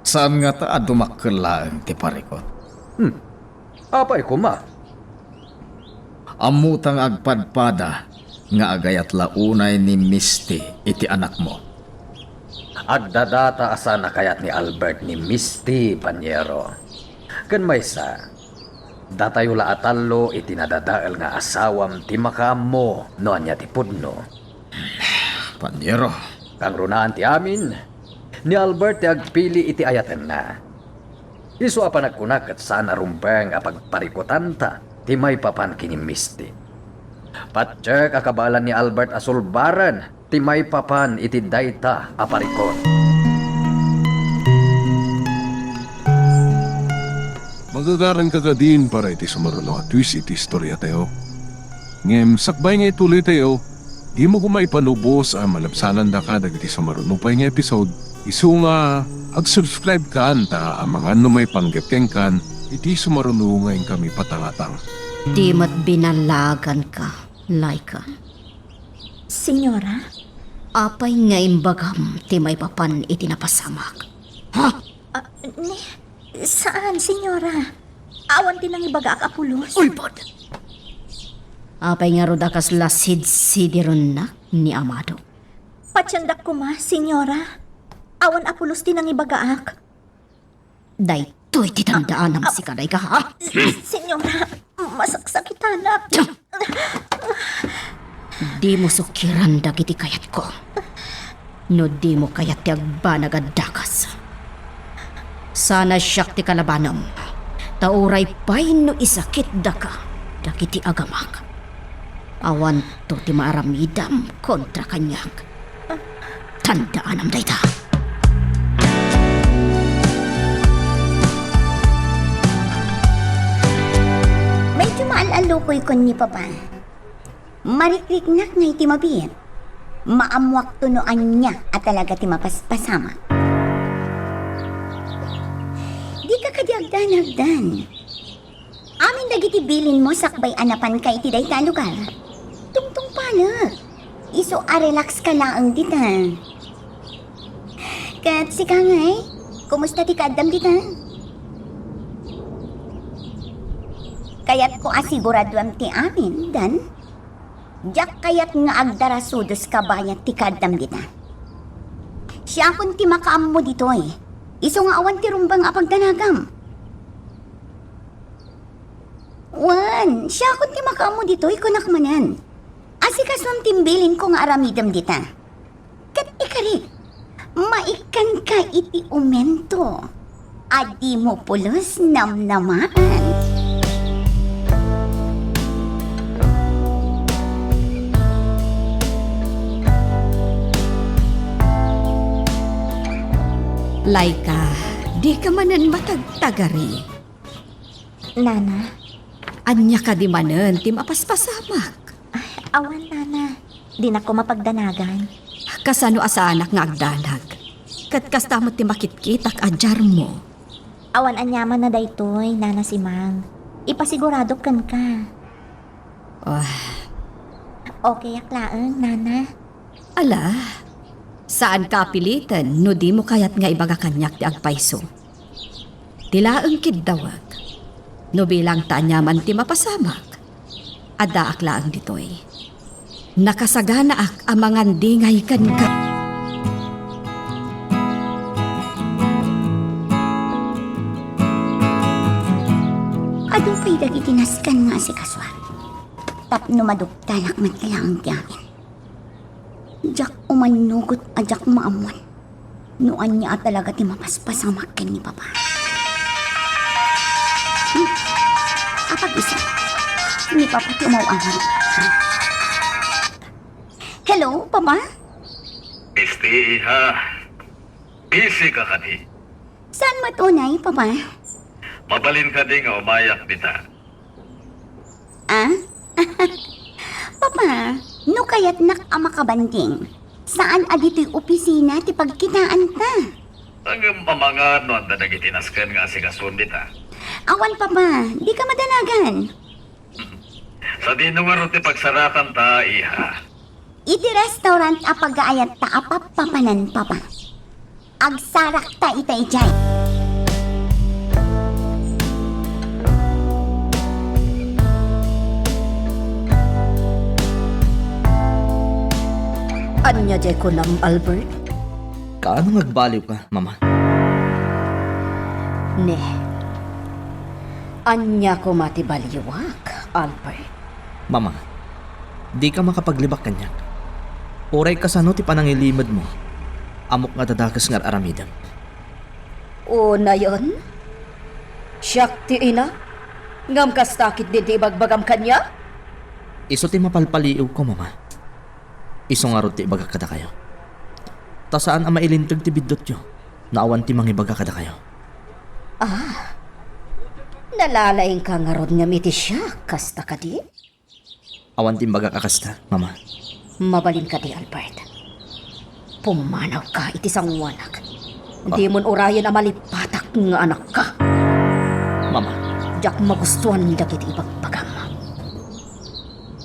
saan ngata a dumakkel laeng ti parikut. Hmm. Apay koma? Ammota nga agpadpada nga agayat la unay ni Misty iti anakmo. Agdadata a saan a kayat ni Albert ni Misty, panyero. Ken maysa, datayo la a tallo iti nadadael nga asawam ti makaammo no ania ti pudno. Panyero. Kangrunaan ti amin, ni Albert ti agpili iti ayatenna. Isu a panagkuna ket saan a rumbeng a pagparikutanta ti maipapan ken ni Misty. Patiek a kabaelan ni Albert a sulbaren ti maipapan iti dayta a parikut. Magagaranka kadin para iti sumaruno a twist iti istoriatayo. Ngem sakbay nga ituloytayo, dimo koma ipanubos a malabsanandaka dagiti sumaruno pay nga episode. Isu nga, ag-subscribe kan ta amangan no maipanggep kenkan iti sumaruno nga inkami patangatang. Di met binallaganka, Laika. Senyora? Apay nga imbagam ti maipapan iti napasamak? Ha? Ah, ni, saan, senyora. Awan ti nangibagaak a pulos. Ulbod! Apay ngarud a kasla sidsidirennak ni Amado? Patiendak koma, Senyora. Awan a pulos ti nangibagaak. Daytoy ti tandaanam, sika, dayta, ha? Senyora, masaksakitanak. Dimo sukiran dagiti kayatko no dimo kayat ti agbanag a dakes. Sana siak ti kalabanem, ta uray pay no isakitdaka dagiti agamak, awanto ti maaramidam kontra kaniak. Tandaanam dayta. Medyo maal-allukoy kon ni Papa. Marikriknak nga iti mabiit, maammuakto no ania a talaga ti mapaspasamak. Dika kadi agdanagdan. Amin dagiti bilinmo sakbay a napanka iti dayta a lugar, tungtungpalek. Isu a relax ka laeng dita. Ket sika ngay, kumusta ti kaaddam dita? Kayatko a siguraduem ti amin, Dan. Diak kayat nga agdarasudos ka bayat ti kaaddam dita. Siakon ti makaammo ditoy. Isu nga awan ti rumbeng a pagdanagam. Wen, siakon ti makaammo ditoy, kunak manen. Asikasuem ti imbilinko nga aramidem dita. Ket ikarik, maikkanka iti umento a dimo pulos namnamaan. Laika, dika manen matagtagari. Nana? Ania kadi manen ti mapaspasamak? Ay, awan, Nana. Dinak koma pagdanagan. Kasano a saanak nga agdanag? Ket kasta met ti makitkitak a diarmo. Awan aniamanna daytoy, Nana Simang. Ipasiguradok kenka. Ah. Okayak laeng, Nana. Ala, saanka a piliten no dimo kayat nga ibaga kaniak ti agpayso. Ti laeng kiddawek, no bilang ta aniaman ti mapasamak, addaak laeng ditoy. Nakasaganaak a mangandingay kenka. Adu pay dagiti nasken nga asikasuak tapno maduktalak met laeng ti amin. Diak umannugot a diak maammuan no ania a talaga ti mapaspasamak ken ni Papa. Hmm? Apag-isu, ni Papa ti umaw-awag. Hello, Papa? Misti, iha. Busy ka kadi? Saan met unay, Papa? Mabalin kadi nga umayak dita? Ah? Papa, no kayatnak a makabanding, saan a ditoy opisina ti pagkitaanta? Ngem amangan no adda dagiti nasken nga asikasuon dita? Awan, Papa, dika madanagan. Sadino ngarud ti pagsarakanta, iha? Iti restaurant a pagaayatta a pappapanan, Papa. Agsarakta ita idiay. Ania diay kunam, Albert? Kaano nga agbaliwka, Mama? Ne. Ania koma ti baliwak, Albert? Mama, dika makapaglibak kaniak. Uray kasano ti panangilimedmo, ammok nga adda dakes nga ar-aramidem. Unayen, siak ti ina, ngem kasta ketdin ti ibagbagam kaniak? Isu ti mapalpaliiwko, Mama. Isu ngarud ti ibagak kadakayo. Ta saan a mailinteg ti biddutyo no awan ti mangibaga kadakayo. Ah, nalalaingka ngarud ngem iti siak, kasta kadi? Awan ti imbagak a kasta, Mama. Mabalin kadi, Albert? Pumanawka iti sangoanak. Ah. Dimon urayen a malipatak nga anakka. Mama. Diak magustuan dagiti ibagbagam.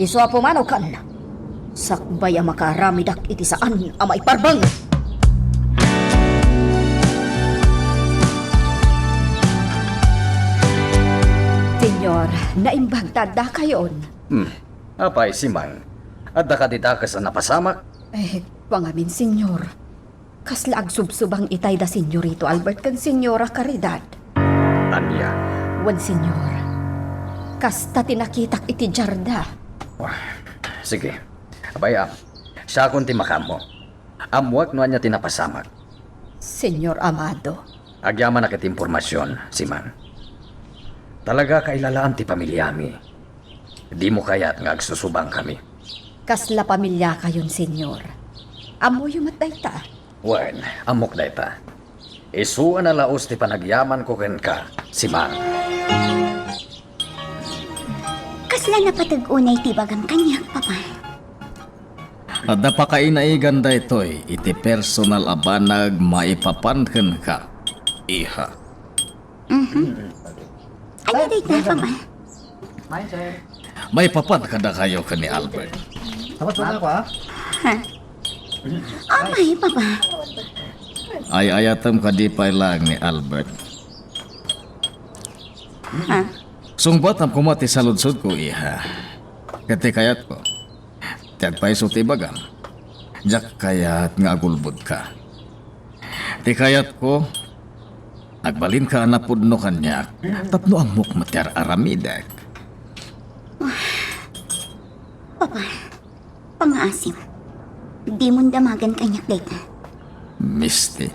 Isu a pumanawkan, sakbay a makaaramidak iti saan a maiparbeng. Señor, naimbag ta addakayon. Hmm. Apay, Simang, adda kadi dakes a napasamak? Eh, wen ngamin, Señor. Kasla agsubsubang itay da Señorito Albert ken Señora Caridad. Ania? Wen, Señor. Kasta ti nakitak iti diarda. Wah, sige. Apay, am, siakon ti makaammo. Ammoak no ania ti napasamak. Señor Amado. Agyamanak iti impormasion, Simang. Talaga kailalaam ti pamiliami. Dimo kayat nga agsusubangkami. Kasla pamiliakayon, Señor. Ammoyo met dayta? Wen, ammok dayta. Isu a nalaus ti panagyamanko kenka, Simang. Kasla napateg unay ti ibagam kaniak, Papa? Adda pakainaigan daytoy iti personal a banag maipapan kenka, iha. Mhm. Ania dayta, Papa? Maipapan kadakayo ken ni Albert. Tapos na ako, ha? Ha? Apay, Papa? Ay-ayatem kadi pay laeng ni Albert? Ha? Sungbatam koma ti saludsodko, iha. Ket ti kayatko, ti agpayso ti ibagam, diak kayat nga agulbodka. Ti kayatko, agbalinka a napudno kaniak tapno ammok met ti ar-aramidek. Papa, pangngaasim. Dimon damagen kaniak dayta. Misty.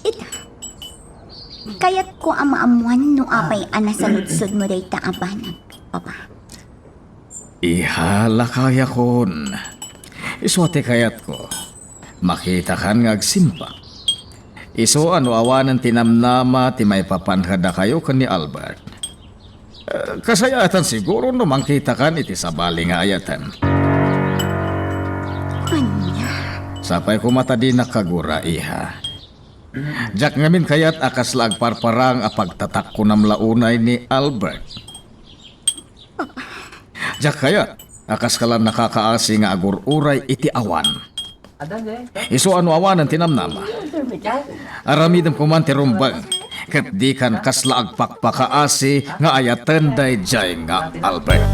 Ita. Kayatko a maammuan no apay a nasaludsodmo dayta a banag, Papa. Iha, lakayakon. Isu a ti kayatko, makitakan nga agsimpa. Isu a no awanen ti namnama ti maipapan kadakayo ken ni Albert, eh, kasayaatan siguro no mangkitakan iti sabali nga ayaten. Ania? Sapay koma ta dinak kagura, iha. Diak ngamin kayat a kasla agparparang a pagtatakkonam la unay ni Albert. Diak kayat a kaskala nakakaasi nga agur-uray iti awan. Isu a no awanen ti namnama, aramidem koman ti rumbeng, ket dikan kasla agpakpakaasi nga ayaten daydiay nga Albert.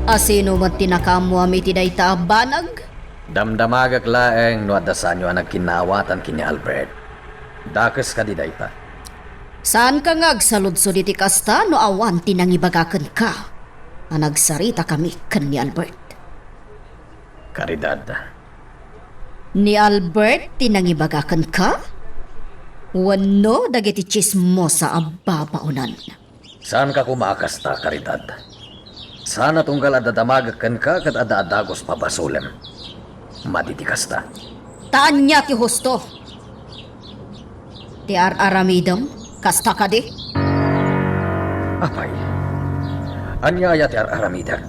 A sino met ti nakaammuam iti dayta a banag? Damdamagek laeng no adda saanyo a nagkinnaawatan ken ni Albert. Dakes kadi dayta? Saanka nga agsaludsod iti kasta no awan ti nangibaga kenka a nagsaritakami ken ni Albert. Caridad. Ni Albert ti nangibaga kenka? Wenno dagiti tsismosa a babaonan? Saanka koma a kasta, Caridad. Saan a tunggal adda damagek kenka ket adda a dagus pabasolem. Madi ti kasta. Ta ania ti husto? Ti ar-aramidem, kasta kadi? Apay, ania aya ti ar-aramidek?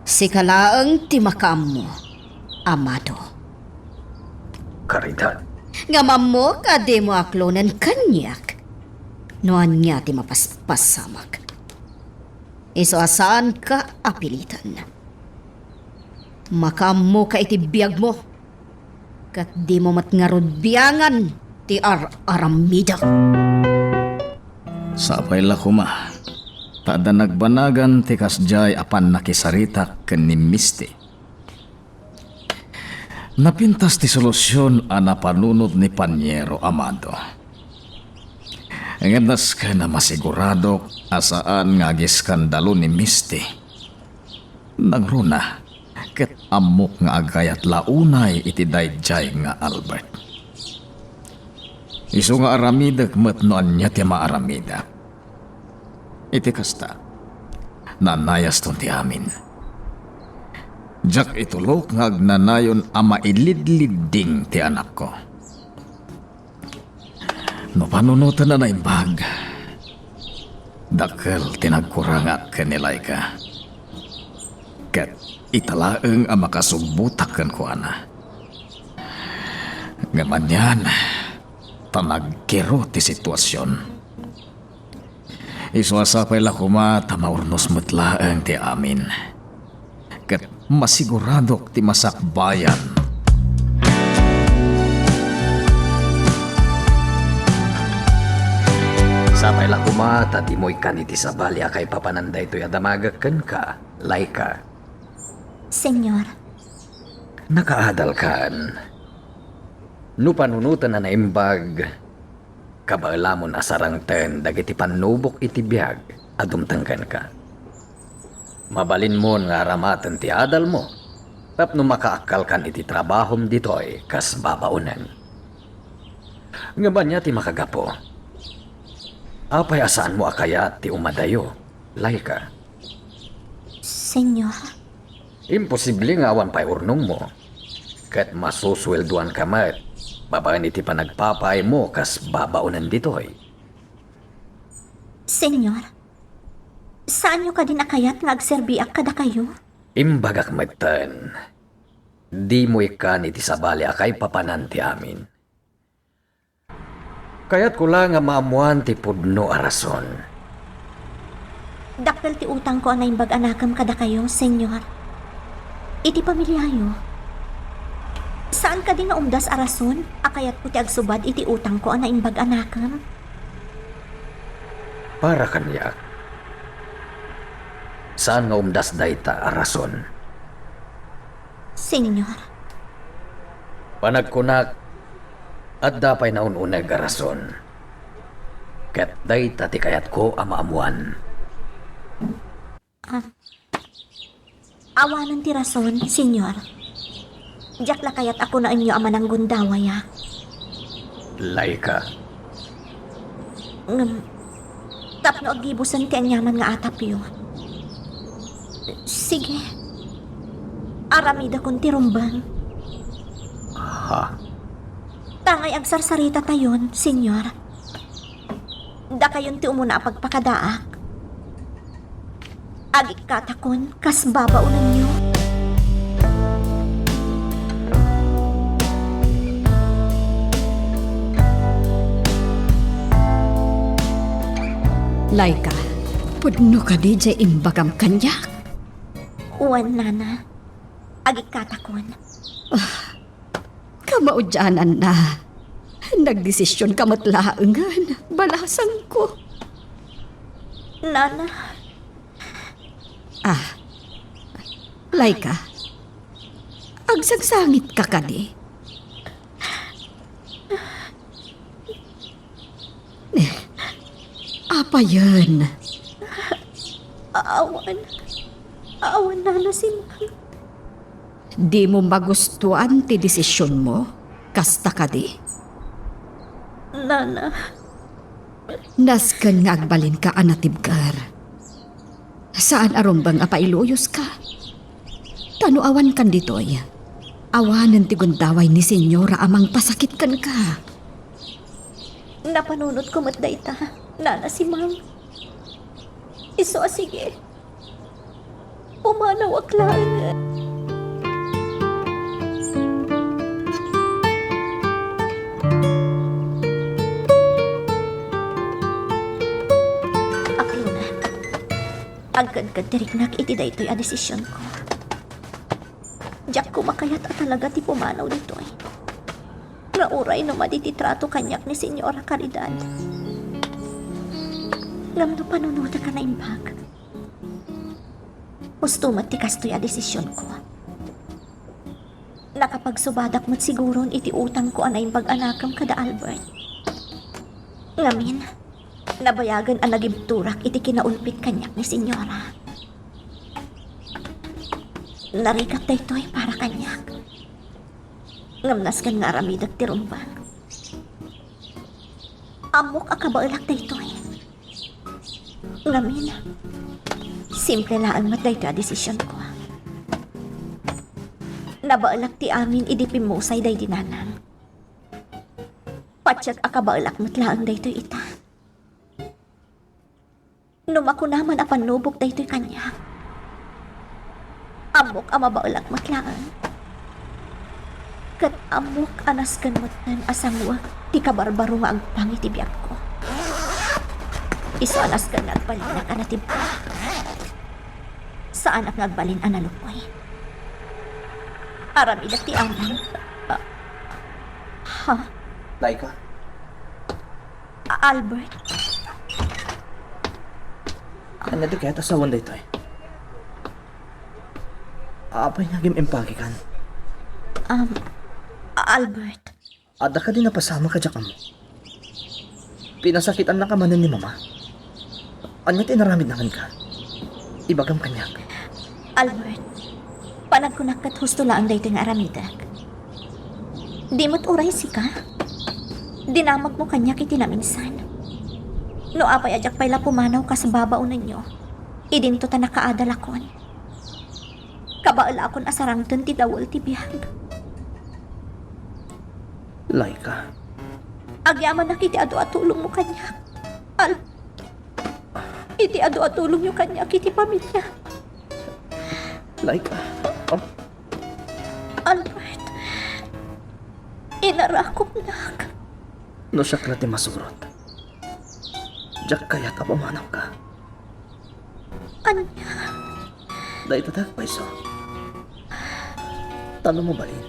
Sika laeng ti makaammo, Amado. Caridad. Ngem ammok a dimo aklonen kaniak no ania ti mapaspasamak. Isu a saanka a piliten. Makaammoka iti biagmo, ket dimo met ngarud biangan ti ar-aramidek. Sapay la koma, ta adda nagbanagan ti kasdiay a pannakisaritak ken ni Misty. Napintas ti solusion a napanunot ni Paniero, Amado. Ngem nasken a masiguradok a saan nga agiskandalo ni Misty. Nangruna, ket ammok nga agayat la unay iti daydiay nga Albert. Isu nga aramidek met no ania ti maaramidek. Iti kasta, naanayaston ti amin. Diak itulok nga agnanayon a mailidlidding ti anakko. No panunoten a naimbag, dakkel ti nagkurangak ken ni Laika. Ket ita laeng a makasubbotak kenkuana. Ngem anian, ta nagkero ti situasion. Isu a sapay la koma ta maurnos met laeng ti amin. Ket Masiguradok ti masakbayan. Sapay la koma ta dimo ikkan iti sabali a kaipapanan daytoy a damagek kenka, Laika. Señor. Nakaadalkan. No panunoten a naimbag, kabaelamon a sarangten dagiti pannubok iti biag a dumteng kenka. Mabalinmon nga aramaten ti adalmo tapno makaakkalkan iti trabahom ditoy kas babaonen. Ngem ania ti makagapu? Apay a saanmo a kayat ti umadayo, Laika? Señor. Imposible nga awan pay urnongmo, ket masusueldoanka met babaen iti panagpapaaymo kas babaonen ditoy. Señor, saanyo kadin a kayat nga agserbiak kadakayo? Imbagak metten, dimo ikkan iti sabali a kaipapanan ti amin. Kayatko la nga maammoan ti pudno a rason. Dakkel ti utangko a naimbag a nakem kadakayo, Señor. Iti pamiliayo. Saan kadi nga umdas a rason a kayatko ti agsubad iti utangko a naimbag a nakem? Para kaniak, saan nga umdas dayta a rason. Señor. Panagkunak, adda pay naun-uneg a rason. Ket dayta ti kayatko a maammoan. Ah. Awanen ti rason, Señor. Diak la kayat a kunaenyo a mananggundawaya. Laika. Ngem, tapno aggibusen ti aniaman nga atapyo. Sige. Aramidakon ti rumbeng. Ha? Tangay agsarsarita tayon, Señor. Dakayon ti umuna a pagpakadaak. Agikkatakon kas babaonenyo. Laika, pudno kadi diay imbagam kaniak? Wen, Nana. Agikkatakon. Ah, kamaudiananna. Nagdesisionka met laengen, balasangko. Nana. Ah, Laika, agsangsangitka kadi? Eh, apayen? Awan. Awan, Nana Simang. Dimo magustuan ti desisionmo? Kasta kadi? Nana. Nasken nga agbalinka a natibker. Saan a rumbeng a pailuyoska. Ta no awankan ditoy, awanen ti gundaway ni Señora a mangpasakit kenka. Napanunotko met dayta, Nana Simang. Isu a sige. Pumanawak laeng. Aklona, agkedked ti riknak iti daytoy a desisionko. Diak koma kayat a talaga ti pumanaw ditoy. Nga uray no madi ti trato kaniak ni Señora Caridad. Ngem no panunotek a naimbag, husto met ti kastoy a desisionko. Nakapagsubadak met siguron iti utangko a naimbag a nakem kada Albert. Ngamin, nabayagen a nagibturak iti kinaulpit kaniak ni Señora. Narigat daytoy para kaniak. Ngem nasken nga aramidek ti rumbeng. Ammok a kabaelak daytoy. Ngamin, simple laeng met daytoy a desisionko. Nabaelak ti amin idi pimmusay daydi nanang. Patiek a kabaelak met laeng daytoy ita. No makuna man a pannubok daytoy kaniak, ammok a mabaelak met laeng. Ket ammok a nasken metten a sangwek ti kabarbaro nga agpang iti biagko. Isu a nasken nga agbalinak a natibker. Saanak nga agbalin a nalukoy. Aramidek ti amin. Ah, ha? Laika. A-, Albert? Ania ti kayat a sawen daytoy? Apay nga agim-impagikan? Um, Albert. Adda kadi napasamak a diak ammo? Pinasakitannaka manen ni Mama. Ania ti inaramidna kenka? Ibagam kaniak. Albert, panagkunak ket husto laeng daytoy nga aramidek. Di met uray sika? Dinamagmo kaniak iti naminsan. No apay a diak pay la pumanaw kas babaonenyo, idinto ta nakaadalakon. Kabaelakon a sarangten ti dawel ti biag. Laika. Agyamanak iti adu a tulongmo kaniak. Al-, iti adu a tulongyo kaniak iti pamilya. Laika. Oh. Albert, inarakupnak. No siak la ti masurot, diak kayat a pumanawka. Ania? Dayta ti agpayso. Ta no mabalin,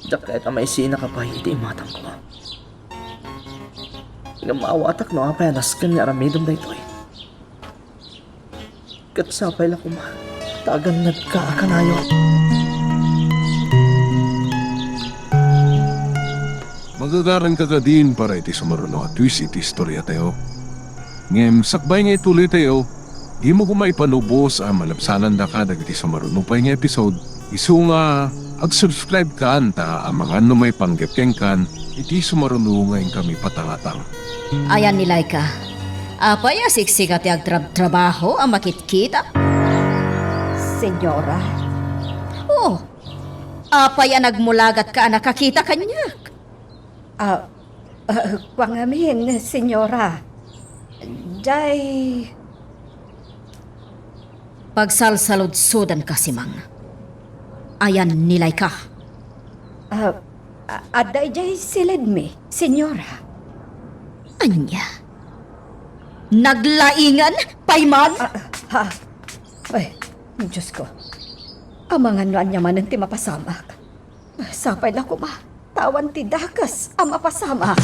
diak kayat a maisinaka pay iti imatangko. Ngem maawatak no apay a nasken nga aramidem daytoy. Ket sapay la koma ta agannadka a kanayon. Magagaranka kadin para iti sumaruno a twist iti istoriatayo. Ngem sakbay nga ituloytayo, dimo koma ipanubos a malabsanandaka dagiti sumaruno pay nga episode. Isu nga ag-subscribe kan ta amangan no maipanggep kenkan iti sumaruno nga inkami patangatang. Ayan ni Laika. Apay a siksika ti agtrabtrabaho a makitkita? Senyora. Oh, apay a nagmulagatka a nakakita kaniak? Ah, ah, kua ngamin, Senyora. Jay. Pagsalsaludsodanka, Simang. Ayan ni Laika. Ah, a-, adda idiay siledmi, Senyora. Ania? Naglaingan pay man? Ah, ha? Ay, Diyos ko. Amangan no ania manen ti mapasamak. Sapay la koma ta awan ti dakes a mapasamak.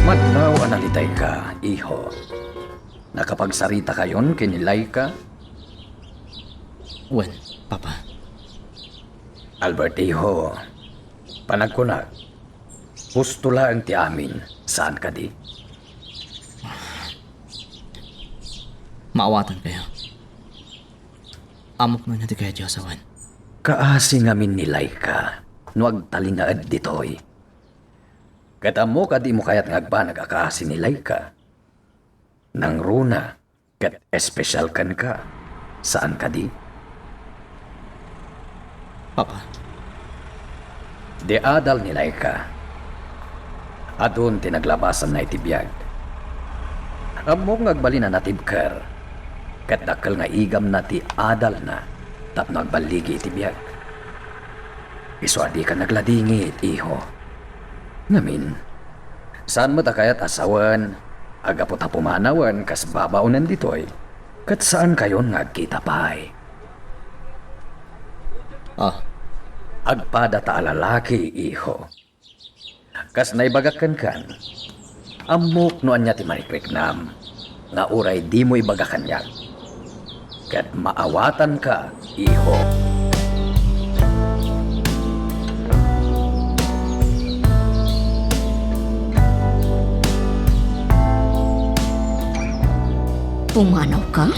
Madlaw a nalitayka, iho. Nakapagsarita kayon ken ni Laika? Wen, Papa. Albert, iho, panagkunak, husto laeng ti amin, saan kadi? Maawatankayo. Ammok no ania ti kayatyo a sawen. Kaasi ngamin ni Laika no agtalinaed ditoy. Ket ammok a dimo kayat nga agbanag a kaasi ni Laika. Nangruna ket espesyal kenka, saan kadi? Papa. Di adal ni Laika. Adun ti naglabasanna iti biag. Ammok nga agbalin a natibker, ket dakkel nga igamna ti adalna tapno agballigi iti biag. Isu a dika nagladingit, iho. Ngamin, saan met a kayat a sawen a gapu ta pumanawen kas babaonen ditoy, ket saankayon nga agkita pay. Ah. Agpada ta a lalaki, iho. Kas naibagak kenkan, ammok no ania ti marikriknam nga uray dimo ibaga kaniak. Ket maawatanka, iho. Pumanawka?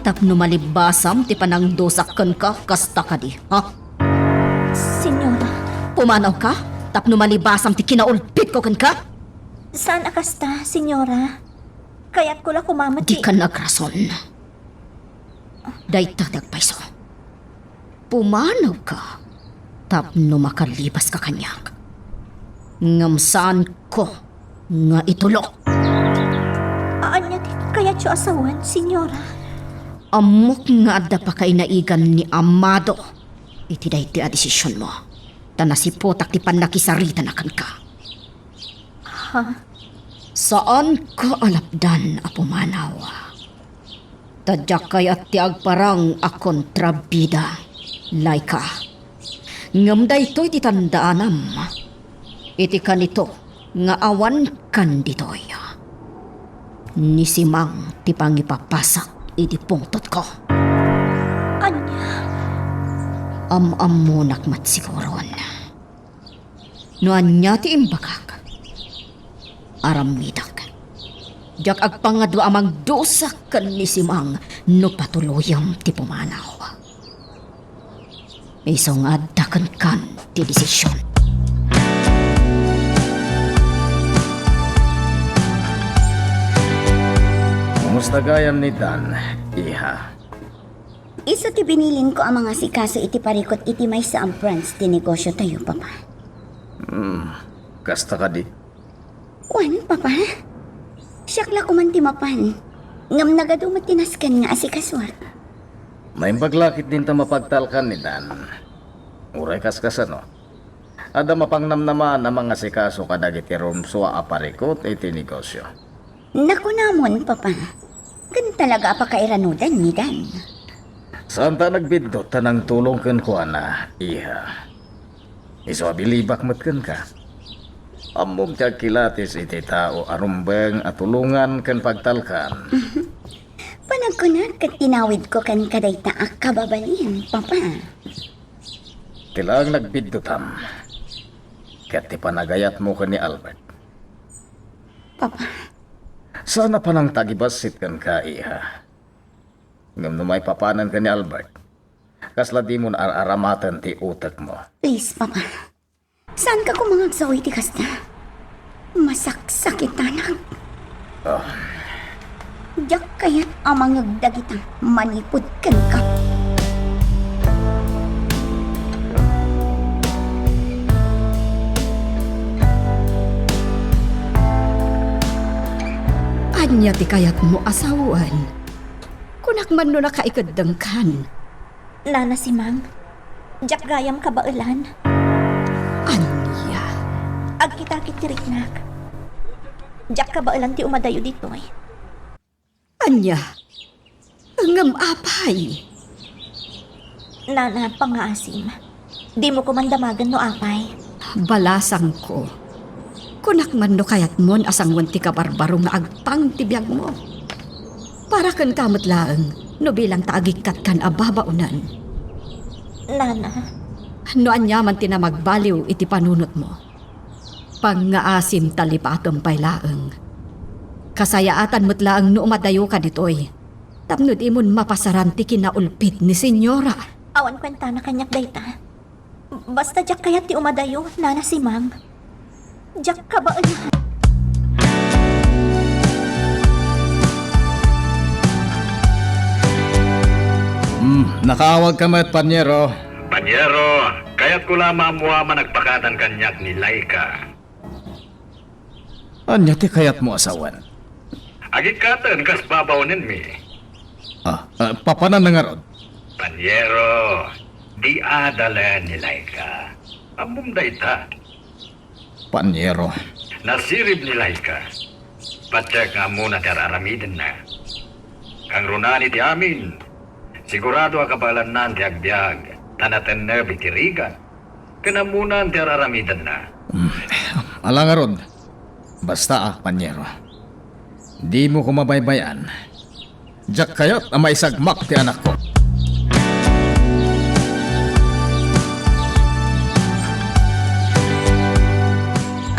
Tapno malibasam ti panangdusak kenka, kasta kadi, ha? Senyora. Pumanawka? Tapno malibasam ti kinaulbitko kenka? Saan a kasta, Senyora. Kayatko la koma met ti... Dika nagrason. Dayta ti agpayso. Pumanawka tapno makalibaska kaniak. Ngem saanko nga itulok. Ania ti kayatyo a sawen, Senyora? Ammok nga adda pakainaigan ni Amado iti daytoy a desisionmo, ta nasiputak ti pannakisaritana kenka. Ha? Saanka a lapdan a pumanaw. Ta diak kayat ti agparang a kontrabida, Laika. Ngem daytoy ti tandaanam, iti kanito nga awankan ditoy, ni Simang ti pangipapasak iti pungtotko. Ania? Am-ammonak met siguron. No ania ti imbagak, aramidek. Diak agpangngad a mangdusa ken ni Simang no patuloyem ti pumanaw. Isu nga adda kenkan ti desision. Kumusta gayam ni Dan, iha? Isu ti binilinko a mangasikaso iti parikut iti maysa a branch ti negosiotayo, Papa. Hmm, kasta kadi? Wen, Papa. Siak la koman ti mapan. Ngem nagadu met ti nasken nga asikasuak. Naimbag la ketdin ta mapagtalkan ni Dan. Uray kaskasano, adda mapangnamnamaan a mangasikaso kadagiti rumsua a parikut iti negosio. Nakunamon, Papa. Ken talaga a pakairanudan ni Dan. Saanta a nagbiddut ta nangtulong kenkuana, iha. Isu a bilibak met kenka. Ammom ti agkilatis iti tao a rumbeng a tulongan ken pagtalkan. Panagkunak ket tinawidko kenka dayta a kababalin, Papa. Ti laeng nagbiddutam ket ti panagayatmo ken ni Albert. Papa. Saan a panangtagibassit kenka, iha. Ngem no maipapanen ken ni Albert, kasla dimon ar-aramaten ti utekmo. Please, Papa. Saanka koma nga agsao iti kasta? Masaksakitanak. Ah. Diak kayat a mangngeg dagita manipud kenka. Ania ti kayatmo a sawen? Kunak man no nakaikeddengkan. Nana Simang, diak gayam kabaelan. Ania? Agkitakit ti riknak. Diak kabaelan ti umadayo ditoy. Ania? Ngem apay? Nana, pangngaasim. Dimo koman damagen no apay. Balasangko. Kunak man no kayatmon a sangoen ti kabarbaro nga agpang ti biagmo. Para kenka met laeng no bilang ta agikkatkan a babaonen. Nana. No aniaman ti namagbaliw iti panunotmo, pangngaasim ta lipatem pay laeng. Kasayaatan met laeng no umadayoka ditoy tapno dimon mapasaran ti kinaulpit ni Senyora. Awan kuentana kaniak dayta. Basta diak kayat ti umadayo, Nana Simang. Diak kabaelan. Hmm, nakaawagka met, Panyero. Panyero, kayatko la a maammoan a nagpakadakan kaniak ni Laika. Ania ti kayatmo a sawen? Agikkaten kas babaonenmi. Ah, ah, papananna ngarud? Panyero, di adalen ni Laika. Ammom dayta. Panyero. Nasirib ni Laika. Patiek nga ammona ti ar-aramidenna. Kangrunaan iti amin, sigurado a kabaelannan ti agbiag, ta natenneb iti rigat. Ken ammonan ti ar-aramidenna. Hmm. Ala ngarud. Basta, ah, Panyero. Dimo koma baybay-an. Diak kayat a maisagmak ti anakko.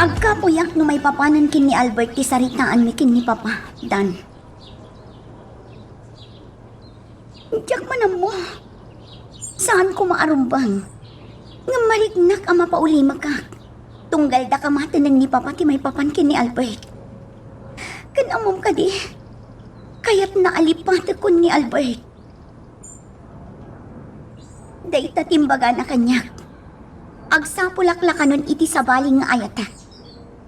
Agkapuyak no maipapanen ken ni Albert ti saritaanmi ken ni Papa, Dan. Diak man ammo. Saan koma a rumbeng. Ngem mariknak a mapaulimakak. Tunggal dakamatenen ni Papa ti maipapan ken ni Albert. Ken ammom kadi, kayatna a lipatekon ni Albert. Dayta ti imbagana kaniak. Agsapulak la kanon iti sabali nga ayatek.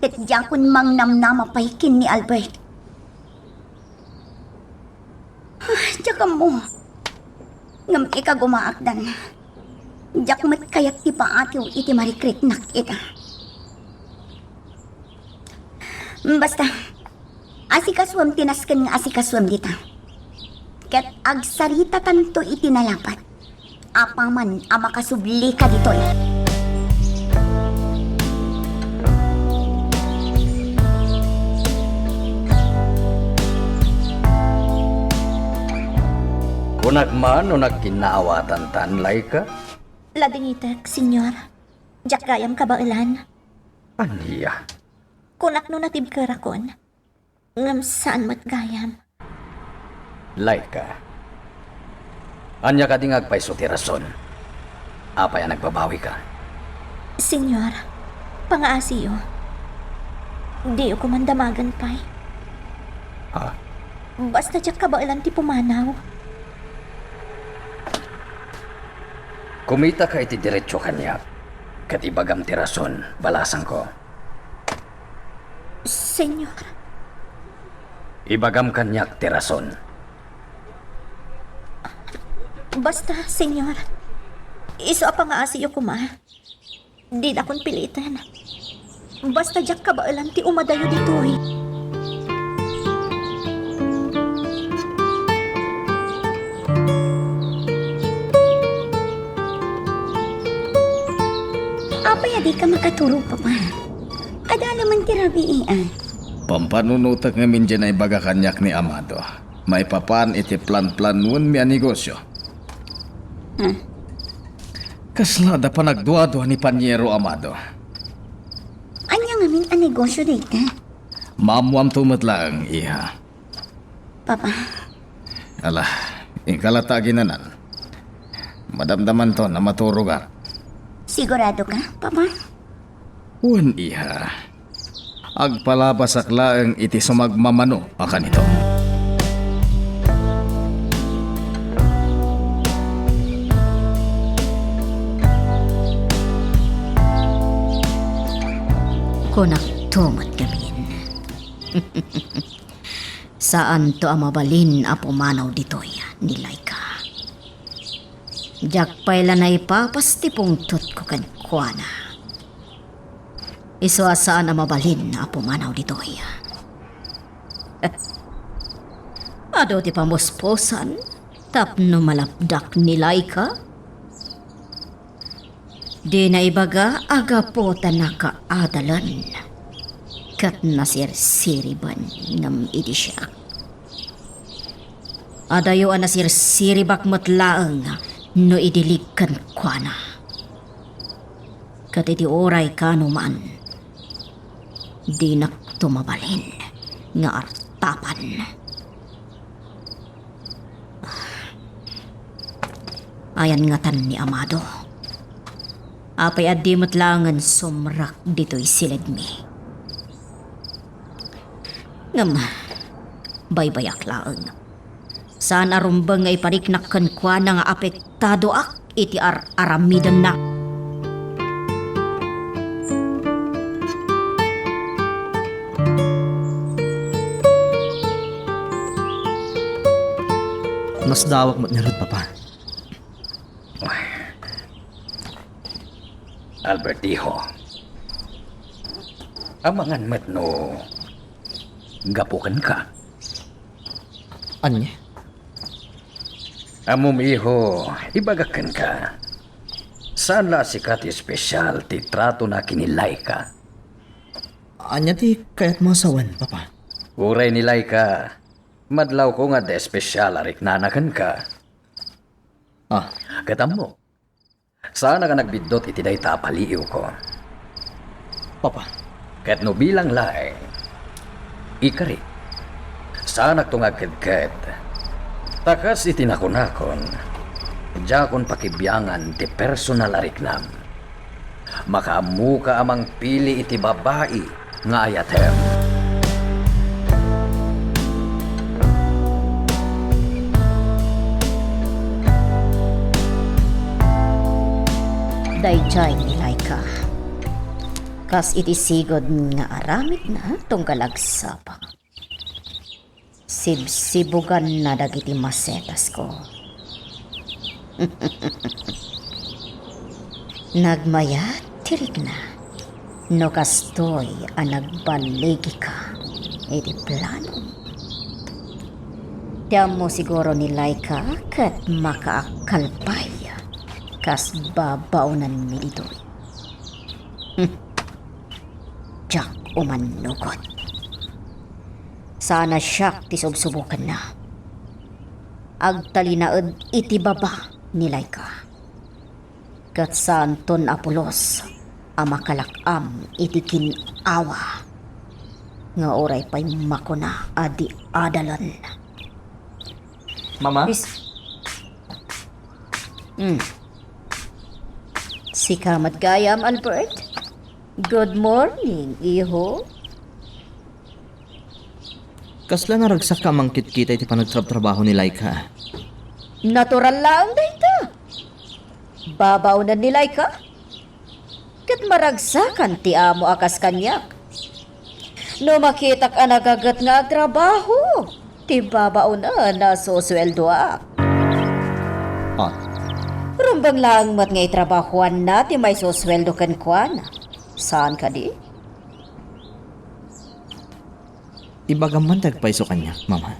Ket diakon mangnamnama pay ken ni Albert. Ah, diak ammo. Ngem ikagumaak, Dan. Diak met kayat ti paatiw iti marikriknak ita. Basta, Asikasuem ti nasken nga asikasuem dita. Ket agsaritatanto iti nalapad. Apaman a makasublika ditoy. Kunak man no nagkinnaawatantan, Laika? Ladingitek, Señor. Diak gayam kabaelan. Ania? Kunak no natibkerakon. Ngem saan met gayam. Laika, ania kadi nga agpayso ti rason? Apay a nagbabawika? Señor, pangaasiyo. Diyo koman damagen pay. Ha? Basta diak kabaelan ti pumanaw. Kumitaka iti diretso kaniak, ket ibagam ti rason, balasangko. Señor. Ibagam kaniak ti rason. Basta, Señor. Isu a pangaasiyo koma. Dinakon piliten. Basta diak kabaelan ti umadayo ditoy. Apay a dika makaturo, Papa? Adda laeng ti rabii, a. Pampanunotek ngamin diay naibaga kaniak ni Amado maipapan iti planplanoenmi a negosio. Hmm. Kasla adda panagduadua ni Paniero, Amado. Ania ngamin a negosio dayta? Maammoamto met laeng, iha. Papa. Ala, inka latta aginanan. Madamdamanton a maturogak. Sigurado ka, Papa? Wen, iha. Agpalabasak laeng iti sumagmamano a kanito. Kunakto met ngamin. Saanto a mabalin a pumanaw ditoy ni Laika. Diak pay la naipapas ti pungtotko kenkuana. Isu a saan a mabalin a pumanaw ditoy. Adu ti pamuspusan tapno malapdak ni Laika? Dina ibaga a gapu ta nakaadalen ket nasirsiriben ngem idi siak. Adayo a nasirsiribak met laeng no idilig kenkuana. Ket iti uray kaano man, dinakto mabalin nga artapan. Ayan ngatan ni Amado. Apay a di met laengen sumrak ditoy silidmi? Ngem, baybayak laeng. Saan a rumbeng nga ipariknak kenkuana nga apektadoak iti ar-aramidenna. Nasdaawak met ngarud, Papa. Albert, iho. Amangan met no gapu kenka. Ania? Ammom, iho, ibagak kenka. Saan la a sika ti espesyal ti tratona ken ni Laika. Ania ti kayatmo a sawen, Papa? Uray ni Laika, madlawko nga adda espesyal a riknana kenka. Ah. Ket ammo, saanak a nagbiddut iti dayta a paliiwko. Papa. Ket no bilang laeng, ikarik, saanakto nga agkedked. Ta kas iti nakunakon, diakon pakibiangan ti personal a riknam. Makaammoka a mangpili iti babai nga ayatem. Daydiay ni Laika, kas iti sigud nga aramidna tunggal agsapa. Sibsibuganna dagiti masetasko. Nagmayat ti rikna no kastoy a nagballigika. iti plano. Ti ammo siguro ni Laika ket makaakkalpay kas babaonanmi ditoy. Hmm. Diak umannugot. Saan a siak ti subsubokanna. Agtalinaed iti baba ni Laika. Ket saanton a pulos a makalak-am iti gin-awa nga uray pay makuna a di adalen. Mama? Is- Hmm. Sika met gayam, Albert? Good morning, iho. Kasla naragsak ka a mangkitkita iti panagtrabtrabaho ni Laika? Natural laeng dayta. Babaonen ni Laika. Ket maragsakan ti amo a kas kaniak. No makitak a nagaget nga agtrabaho, ti babaonen a susueldoak. Ah. Rumbeng laeng met nga itrabahoanna ti maisusueldo kenkuana. Saan kadi? Ibagam man ti agpayso kaniak, Mama.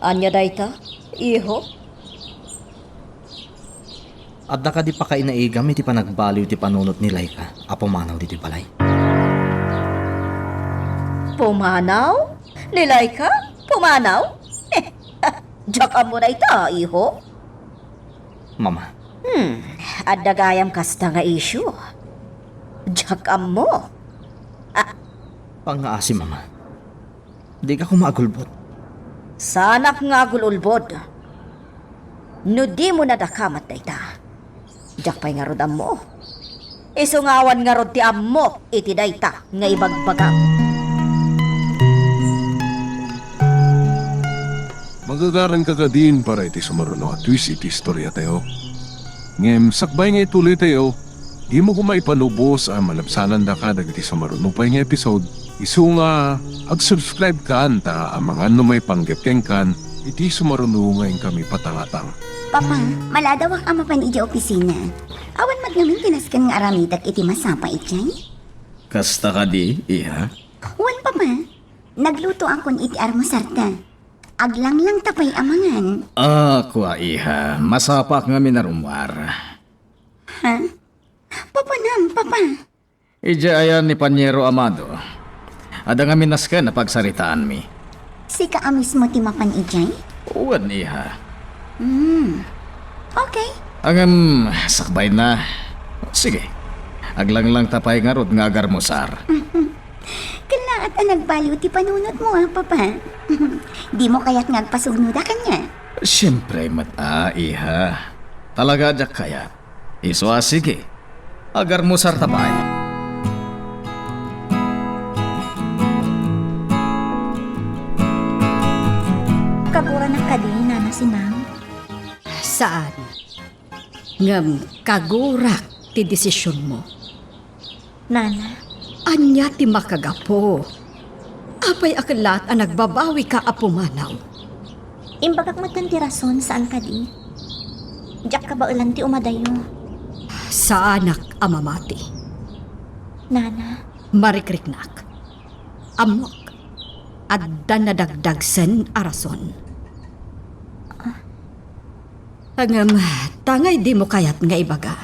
Ania dayta, iho? Adda kadi pakainaigam iti panagbaliw ti panunot ni Laika a pumanaw ditoy balay? Pumanaw? Ni Laika? Pumanaw? Eh, diak ammo dayta, iho. Mama. Hmm, adda gayam kasta nga issue. Diak ammo. Ah. Pangngaasi, Mama. Dika koma agulbod. Saanak nga agul-ulbod. No dimo nadakamat dayta, diak pay ngarud ammo. Isu nga awan ngarud ti ammok iti dayta nga ibagbagam. Magagaranka kadin para iti sumaruno a twist iti istoriatayo. Ngem sakbay nga ituloytayo, dimo koma ipanubos a malabsanandaka dagiti sumaruno pay nga episode. Isu nga, ag-subscribe kan ta amangan no maipanggep kenkan iti sumaruno nga inkami patangatang. Papa, maladawak a mapan idiay opisina. Awan met ngamin ti nasken nga aramidek iti masapa idiay? Kasta kadi, iha? Wen, Papa. Naglutoakon iti armusarta. Aglanglang ta pay amangan. Ah, kua, iha. Masapaak ngamin a rummuar. Ha? Papa nam, Papa. Idiay ayan ni Panyero Amado. Adda ngamin nasken a pagsaritaanmi. Sika a mismo ti mapan idiay? Wen, iha. Hmm. Okay. Ngem, sakbay na. Sige. Aglanglang ta pay ngarud nga agarmusar. Kellaat a nagbaliw ti panunotmo, a, Papa. Dimo kayat nga agpasugnoda kaniak? Siempre met, a, iha. Talaga a diak kayat. Isu a, sige. Agarmusar ta pay. Kaguranak kadi, Nana Sinang? Saan. Ngem kagurak ti desisionmo. Nana? Ania ti makagapu? Apay a kellaat a nagbabawika a pumanaw? Imbagak metten ti rason, saan kadi? Diak kabaelan ti umadayo. Saanak a mamati. Nana? Marikriknak. Ammok, adda nadagdagsen a rason. Ah. Ngem, tangay dimo kayat nga ibaga.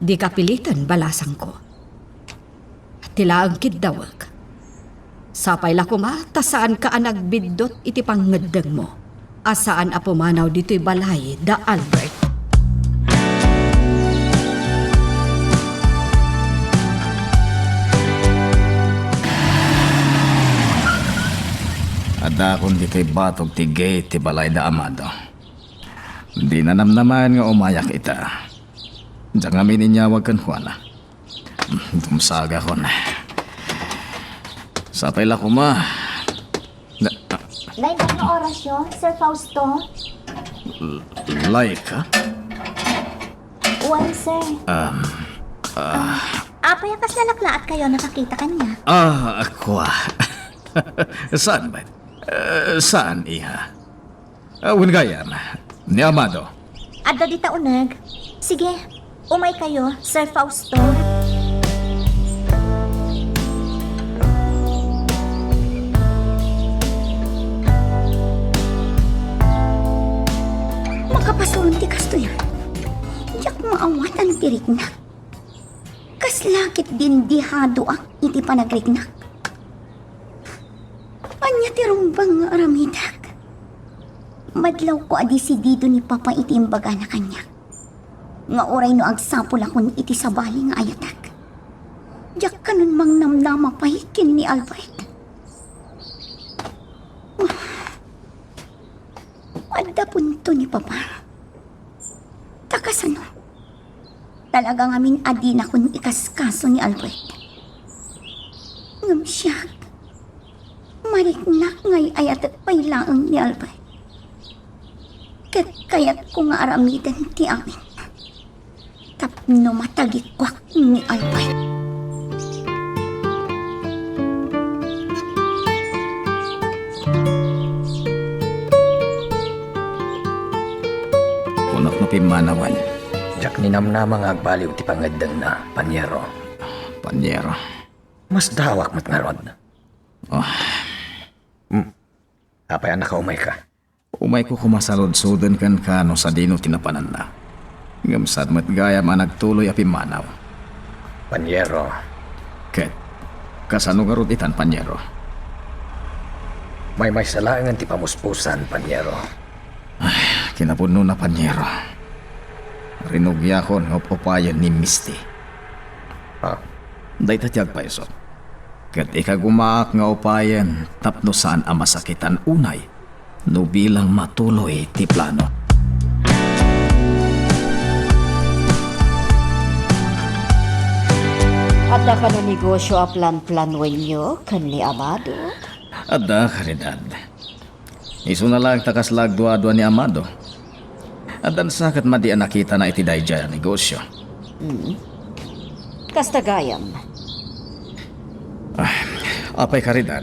Dika piliten, balasangko. Ti laeng kiddawek. Sapay la koma ta saanka a nagbiddut iti pangngeddengmo a saan a pumanaw ditoy balay da Albert. Addaakon ditoy batog ti gate ti balay da Amado. Dina namnamaen nga umayak ita. Diak ngamin inyawag kenkuana. Dumsagakon. Sapay la koma. Na- Naimbag nga orasyo, Sir Fausto? L-, Laika? Wen, sir. Um, ah. Apay a kas nalaklaat kayo nakakita kaniak? Ah, kua. Saan ba? Eh, saan, iha? Ah, wen gayam, ni Amado. Adda dita uneg. Sige, umay kayo, Sir Fausto. Kapasulon ti kastoy a. Diak maawatan ti riknak. Kasla ketdin dihadoak iti panagriknak. Ania ti rumbeng nga aramidek? Madlawko a desidido ni Papa iti imbagana kaniak nga uray no agsapulakon iti sabali nga ayatek, diak kanon mangnamnama pay ken ni Albert. Adda punto ni Papa. Ta kasano? Talaga ngamin a dinakon ikaskaso ni Albert. Ngem siak, mariknak nga ay-ayatek pay laeng ni Albert. Ket kayatko nga aramiden ti amin tapno matagikuak ni Albert. Kunak no pimmanawan. Diak ninamnama nga agbaliw ti pangeddengna, Paniero. Paniero. Masdaawak met ngarud. Oh. Hmm. Apay a nakaumayka? Umayko koma saludsoden kenka no sadino ti napananna. Ngem saan met gayam a nagtuloy a pimmanaw. Paniero. Ket, kasano ngarud itan, Paniero? Maymaysa laengen ti pamuspusan, Paniero. Ay, kinapudnona, Paniero. Rinugiakon nga up-upayen ni Misty. Ah. Dayta ti agpayso. Ket ikagumaak nga upayen tapno saan a masakitan unay no bilang matuloy ti plano. Adda kano negosio a plan-planuenyo ken ni Amado? Adda, Caridad. Isuna laeng ta kasla agduadua ni Amado. Addansa ket madi a nakitana iti daydiay a negosio. Mm. Kasta gayam. Ah, apay, Caridad?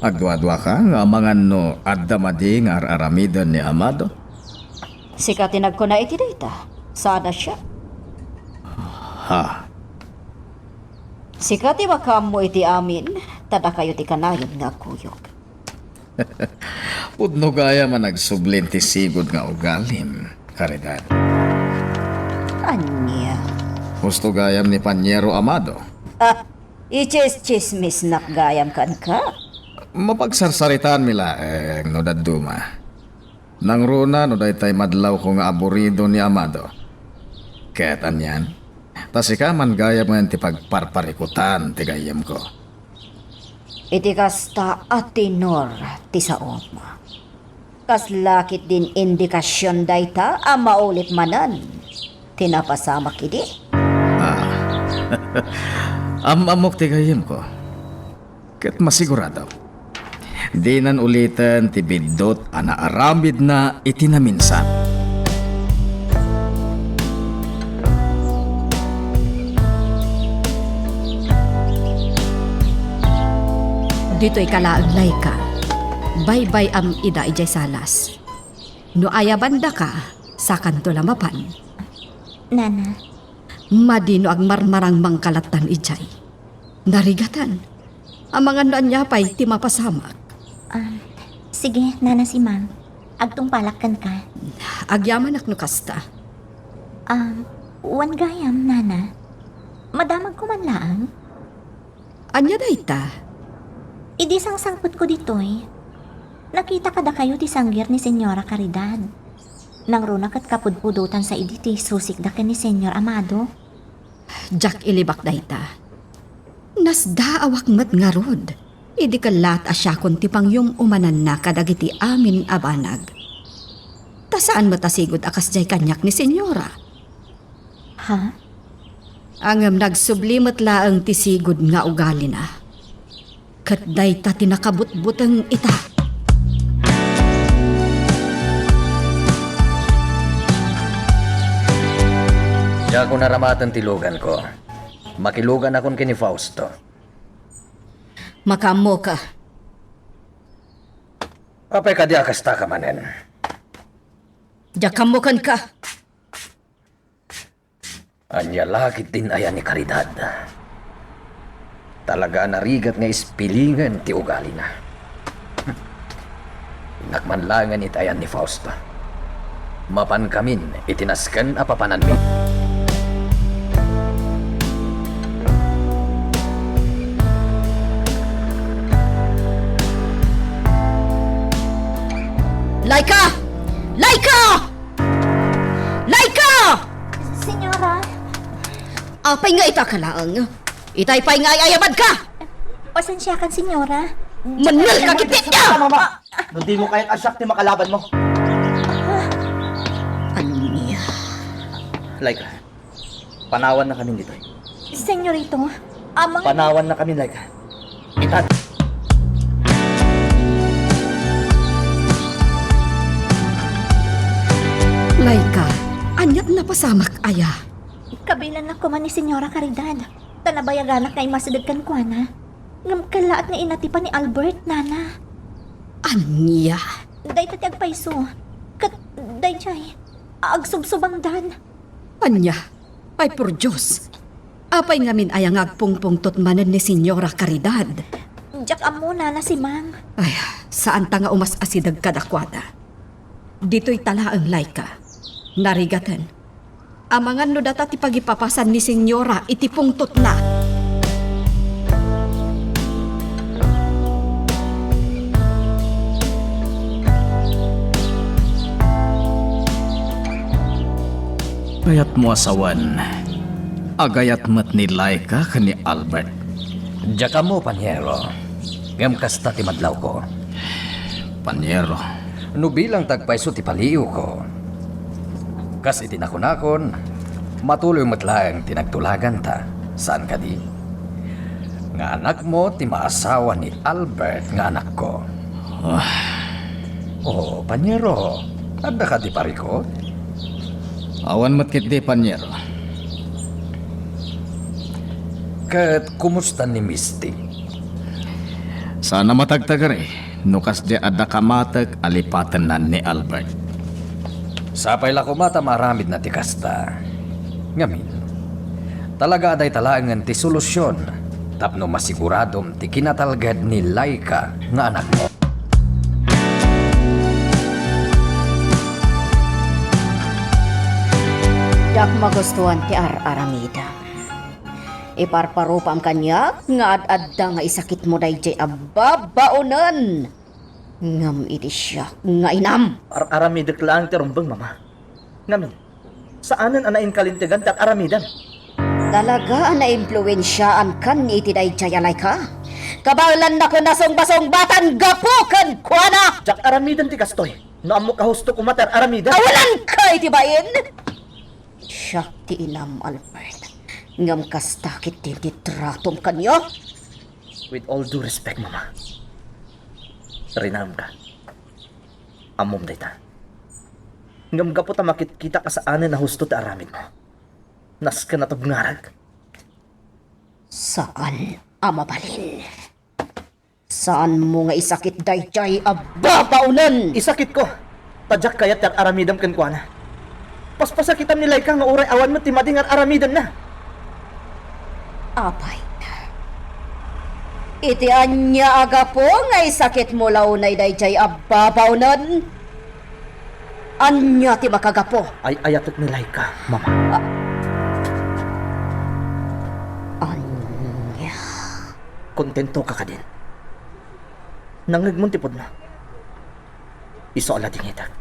Agduaduaka nga amangan no adda madi nga ar-aramiden ni Amado? Sika ti nagkuna iti dayta. Saan a siak. Ha? Sika ti makaammo iti amin, ta dakayo ti kanayon nga agkuyog. Pudno gayam a nagsublin ti sigud nga ugalim, Caridad. Ania? Husto gayam ni Paniero Amado. Ah, ichischismisnak gayam kenka? Mapagsarsaritaanmi laeng no dadduma. Nangruna no daytay madlawko nga aburido ni Amado. Ket anian? Ta sika man gayam ngayon ti pagparparikutan ti gayyemko. Iti kasta a tenor ti saom, kasla ketdin indikasion dayta a maulip manen ti napasamak idi? Ah. Am-ammok ti gayyemko. Ket masiguradok, dinan uliten ti biddut a naaramidna iti naminsan. Ditoy ka laeng, Laika. Baybay-am ida idiay salas. No ayabandaka, sakanto la mapan. Nana. Madi no agmarmarangmangka lattan idiay. Narigatan. Amangan no ania pay ti mapasamak. Um, sige, Nana Simang. Agtungpalak kenka. Agyamanak no kasta. Um, wen gayam, Nana. Madamagko man laeng. Ania dayta? Idi sangsangpetko ditoy, nakita kadakayo ti sanggir ni Señora Caridad. Nangruna ket kapudpudotansa idi ti susikda ken ni Señor Amado. Diak ilibak dayta. Nasdaawak met ngarud idi kellaat a siakon ti pangyum-umananna kadagiti amin a banag. Ta saan met a sigud a kasdiay kaniak ni Señora. Ha? Ngem nagsubli met laeng ti sigud nga ugalina. Ket dayta ti nakabutbuteng ita. Diakon aramaten ti luganko. Makiluganakon ken ni Fausto. Makaammoka. Apay kadi a kastaka manen? Diak ammo kenka. Ania la ketdin ayan ni Caridad? Talaga a narigat nga ispilingen ti ugalina. Innak man laengen iti ayan ni Fausto. Mapankamin iti nasken a papananmi. Laika! Laika! Laika! Senyora! Apay nga ita ka laeng? Itay pay nga ay-ayabadka! Pasensiakan, senyora. Mannel ka, kipit niya! Mama! No dimo kayat a siak ti makalabanmo. Ania? Laika, panawannakamin ditoy. Senyorito, amang... Panawannakamin, Laika. Itan. Laika, aniat napasamak aya? Kabilannak koma ni Senyora Caridad, ta nabayaganak nga immasideg kenkuana. Ngem kellaat nga inatipan ni Albert, nana. Ania? Dayta ti agpayso. Ket daydiay, agsubsubandan. Ania? Ay, por Dios! Apay ngamin aya nga agpungpungtot manen ni Senyora Caridad? Diak ammo, nana, Simang. Ay, saanta nga umas-asideg kadakuada. Ditoyta laeng, Laika. Narigaten. Amangan no data ti pagipapasan ni Senyora iti pungtotna. Kayatmo a sawen, agayat met ni Laika ken ni Albert. Diak ammo, paniero. Ngem kasta ti madlawko. Paniero. No bilang ti agpayso ti paliiwko, kas iti nakunakon, matuloy met laeng ti nagtulaganta. Saan kadi? Nga anakmo ti maasawa ni Albert nga anakko. Ah. Oh, paniero, adda kadi parikut? Awan met ketdi, paniero. Ket kumusta ni Misty? Saan a matagtagari no kasdiay adda kamatek a lipatenna ni Albert. Sapay la koma ta maaramidna ti kasta. Ngamin, talaga a dayta laengen ti solusion tapno masiguradom ti kinatalged ni Laika nga anakmo. Diak magustuan ti ar-aramidem. Iparparupam kaniak nga ad-adda nga isakitmo daydiay a babaonen. Ngem iti siak nga inam. Ar-aramidek laeng ti rumbeng, Mama. Ngamin, saanen a nainkalintegan ti ar-aramidem. Talaga a naimpluensiaankan iti daydiay a Laika? Kabaelannakon a sungbasungbatan gapu kenkuana! Diak aramiden ti kastoy. No ammok a husto koma ti ar-aramidem. Awalanka iti bain! Siak ti inam, Albert. Ngem kasta ketdin ti tratom kaniak. With all due respect, Mama. Rinaemka. Ammom dayta. Ngem gapu ta makitkitak a saanen a husto ti aramidmo, nasken a tubngarek. Saan a mabalin. Saanmo nga isakit daydiay a babaonen! Isakitko! Ta diak kayat ti ar-aramidem kenkuana. Paspasakitam ni Laika nga uray awan met ti madi nga ar-aramidenna. Apay, iti ania a gapu nga isakitmo la unay daydiay a babaonen? Ania ti makagapu? Ay-ayatek ni Laika, Mama. A-, ania? Kontentoka kadin? Nangngegmon ti pudno. Isu a ladingitek.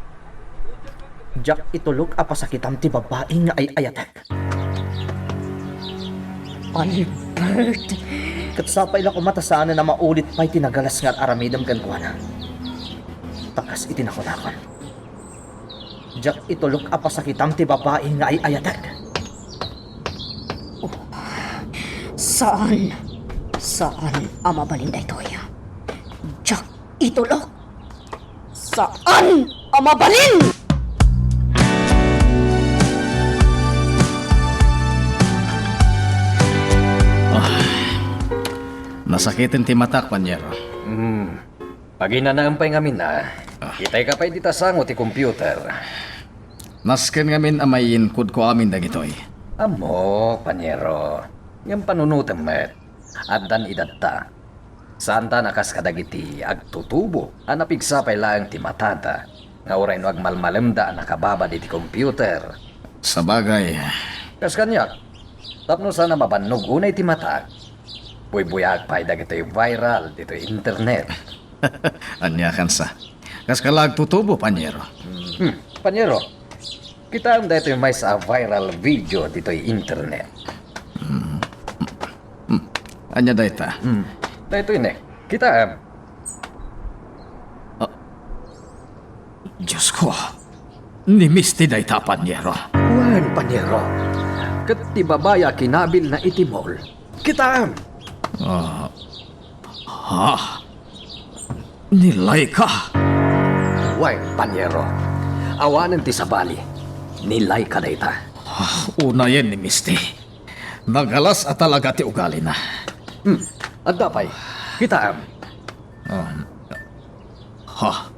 Diak itulok a pasakitam ti babai nga ay-ayatek. Albert! Ket sapay la koma ta saanen a maulit pay ti nagalas nga ar-aramidem kenkuana. Ta kas iti nakunakon, diak itulok a pasakitam ti babai nga ay-ayatek. Oh, saan. Saan a mabalin daytoy. Diak itulok. Saan a mabalin! Ah, nasakiten ti matak, panyero. Hmm. Paginanaem pay ngamin a. Ah. Itayka pay dita sango ti computer. Nasken ngamin a mainkudko amin dagitoy. Ammok, panyero. Ngem panunotem met. Addan idadta. Saanta a kas kadagiti agtutubo a napigsa pay laeng ti matada. nga uray no agmalmalemda a nakababad iti computer. Sabagay. Kas kaniak, tapno saan a mabannog unay ti matak, buybuyaak pay dagitoy viral ditoy internet. Ania kansa? Kaska la agtutubo, panyero? Hmm, panyero, kitaem daytoy maysa a viral video ditoy internet. Hmm. Hmm. Ania dayta? Hmm. Daytoy ne. Kitaem. Ah. Diosko, ni Misty dayta, panyero. Wen, panyero. Ket ti babai a kinabilna iti mall. Kitaem. Ah. Ha? Ni Laika? Wen, panyero. Awanen ti sabali. Ni Laika dayta. Ah, unayen ni Misty. Nagalas a talaga ti ugalina. Hmm. Adda pay. Kitaem. Um, ha?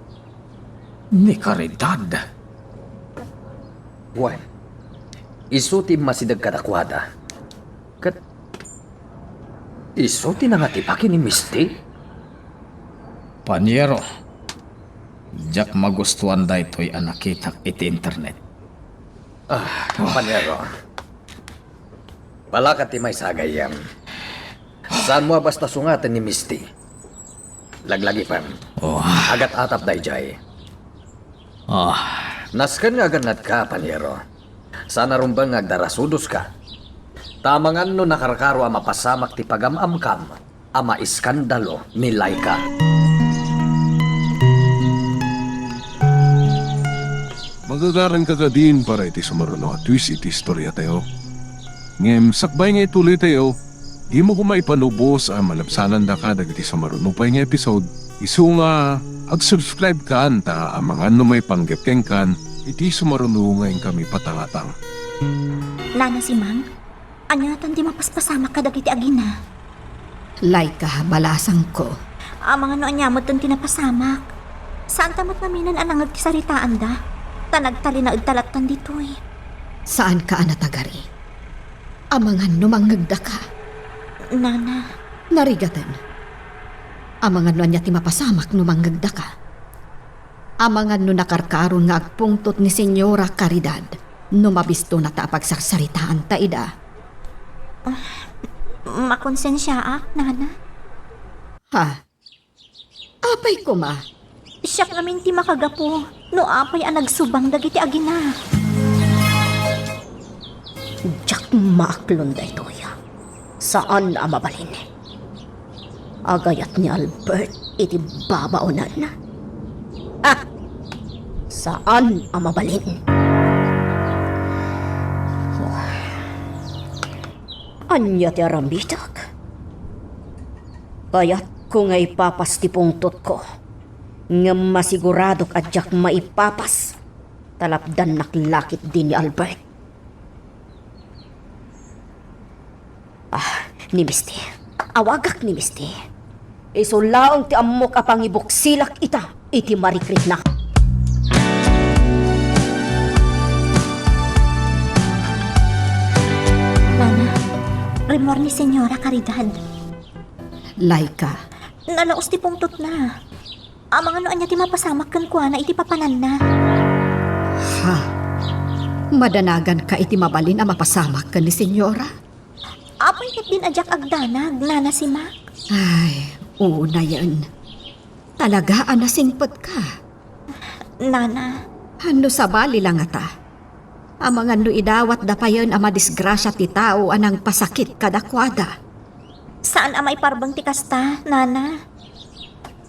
Ni Caridad? Wen, isu ti immasideg kadakuada. Ket isu ti nangatipaki ni Misty? Panyero, diak magustuan daytoy a nakitak iti internet. Ah, panyero. Balaka ti maysa a gayyem. Saanmo a basta sungaten ni Misty. Laglagipem. Oh. Agat-atap daydiay. Ah. Nasken nga agannatka, panyero. Saan a rumbeng nga agdarasudoska. Ta amangan no nakarkaro a mapasamak ti pagam-amkam a maiskandalo ni Laika. Magagaranka kadin para iti sumaruno a twist iti istoriatayo. Ngem sakbay nga ituloytayo, dimo koma ipanubos a malabsanandaka dagiti sumaruno pay nga episode. Isu nga ag-subscribe kan ta amangan no maipanggep kenkan iti sumaruno nga inkami patangatang. Nana Simang, ania tan ti mapaspasamak kadagiti agina? Laika, balasangko. Amangan no ania metten ti napasamak. Saanta met ngaminen a nangngeg ti saritaanda, ta nagtalinaedta lattan ditoy. Saanka a natagari. Amangan no mangngegdaka. Nana. Narigaten. Amangan no ania ti mapasamak no mangngegdaka. Amangan no nakarkaron nga agpungtot ni Señora Caridad no mabistona ta apagsarsaritaanta ida. Ah, makonsensiaak, Nana. Ha? Apay koma? Siak ngamin ti makagapu no apay a nagsubang dagiti agina. Diak maaklon daytoy. Saan a mabalin. Agayat ni Albert iti babaonan. Ah! Saan a mabalin. Ania ti aramidek? Kayatko nga ipapas ti pungtotko, ngem masiguradok a diak maipapas, ta lapdannak la ketdi ni Albert. Ah, ni Misty. Awagak ni Misty. Isu laeng ti ammok a pangibuksilak ita iti marikrikna. Nana, rimmuar ni Señora Caridad. Laika. Nalaos ti pungtotna. Amangan no ania ti mapasamak kenkuana iti papananna. Ha? Madanaganka iti mabalin a mapasamak ken ni Señora? Apay ketdin a diak agdanag, Nana Simak? Ay, unayen. Talaga a nasingpetka. Nana. Ano sabali la ngata? Amangan no idawatda payen a madisgrasia ti tao a nangpasakit kadakuada. Saan a maiparbeng ti kasta, Nana.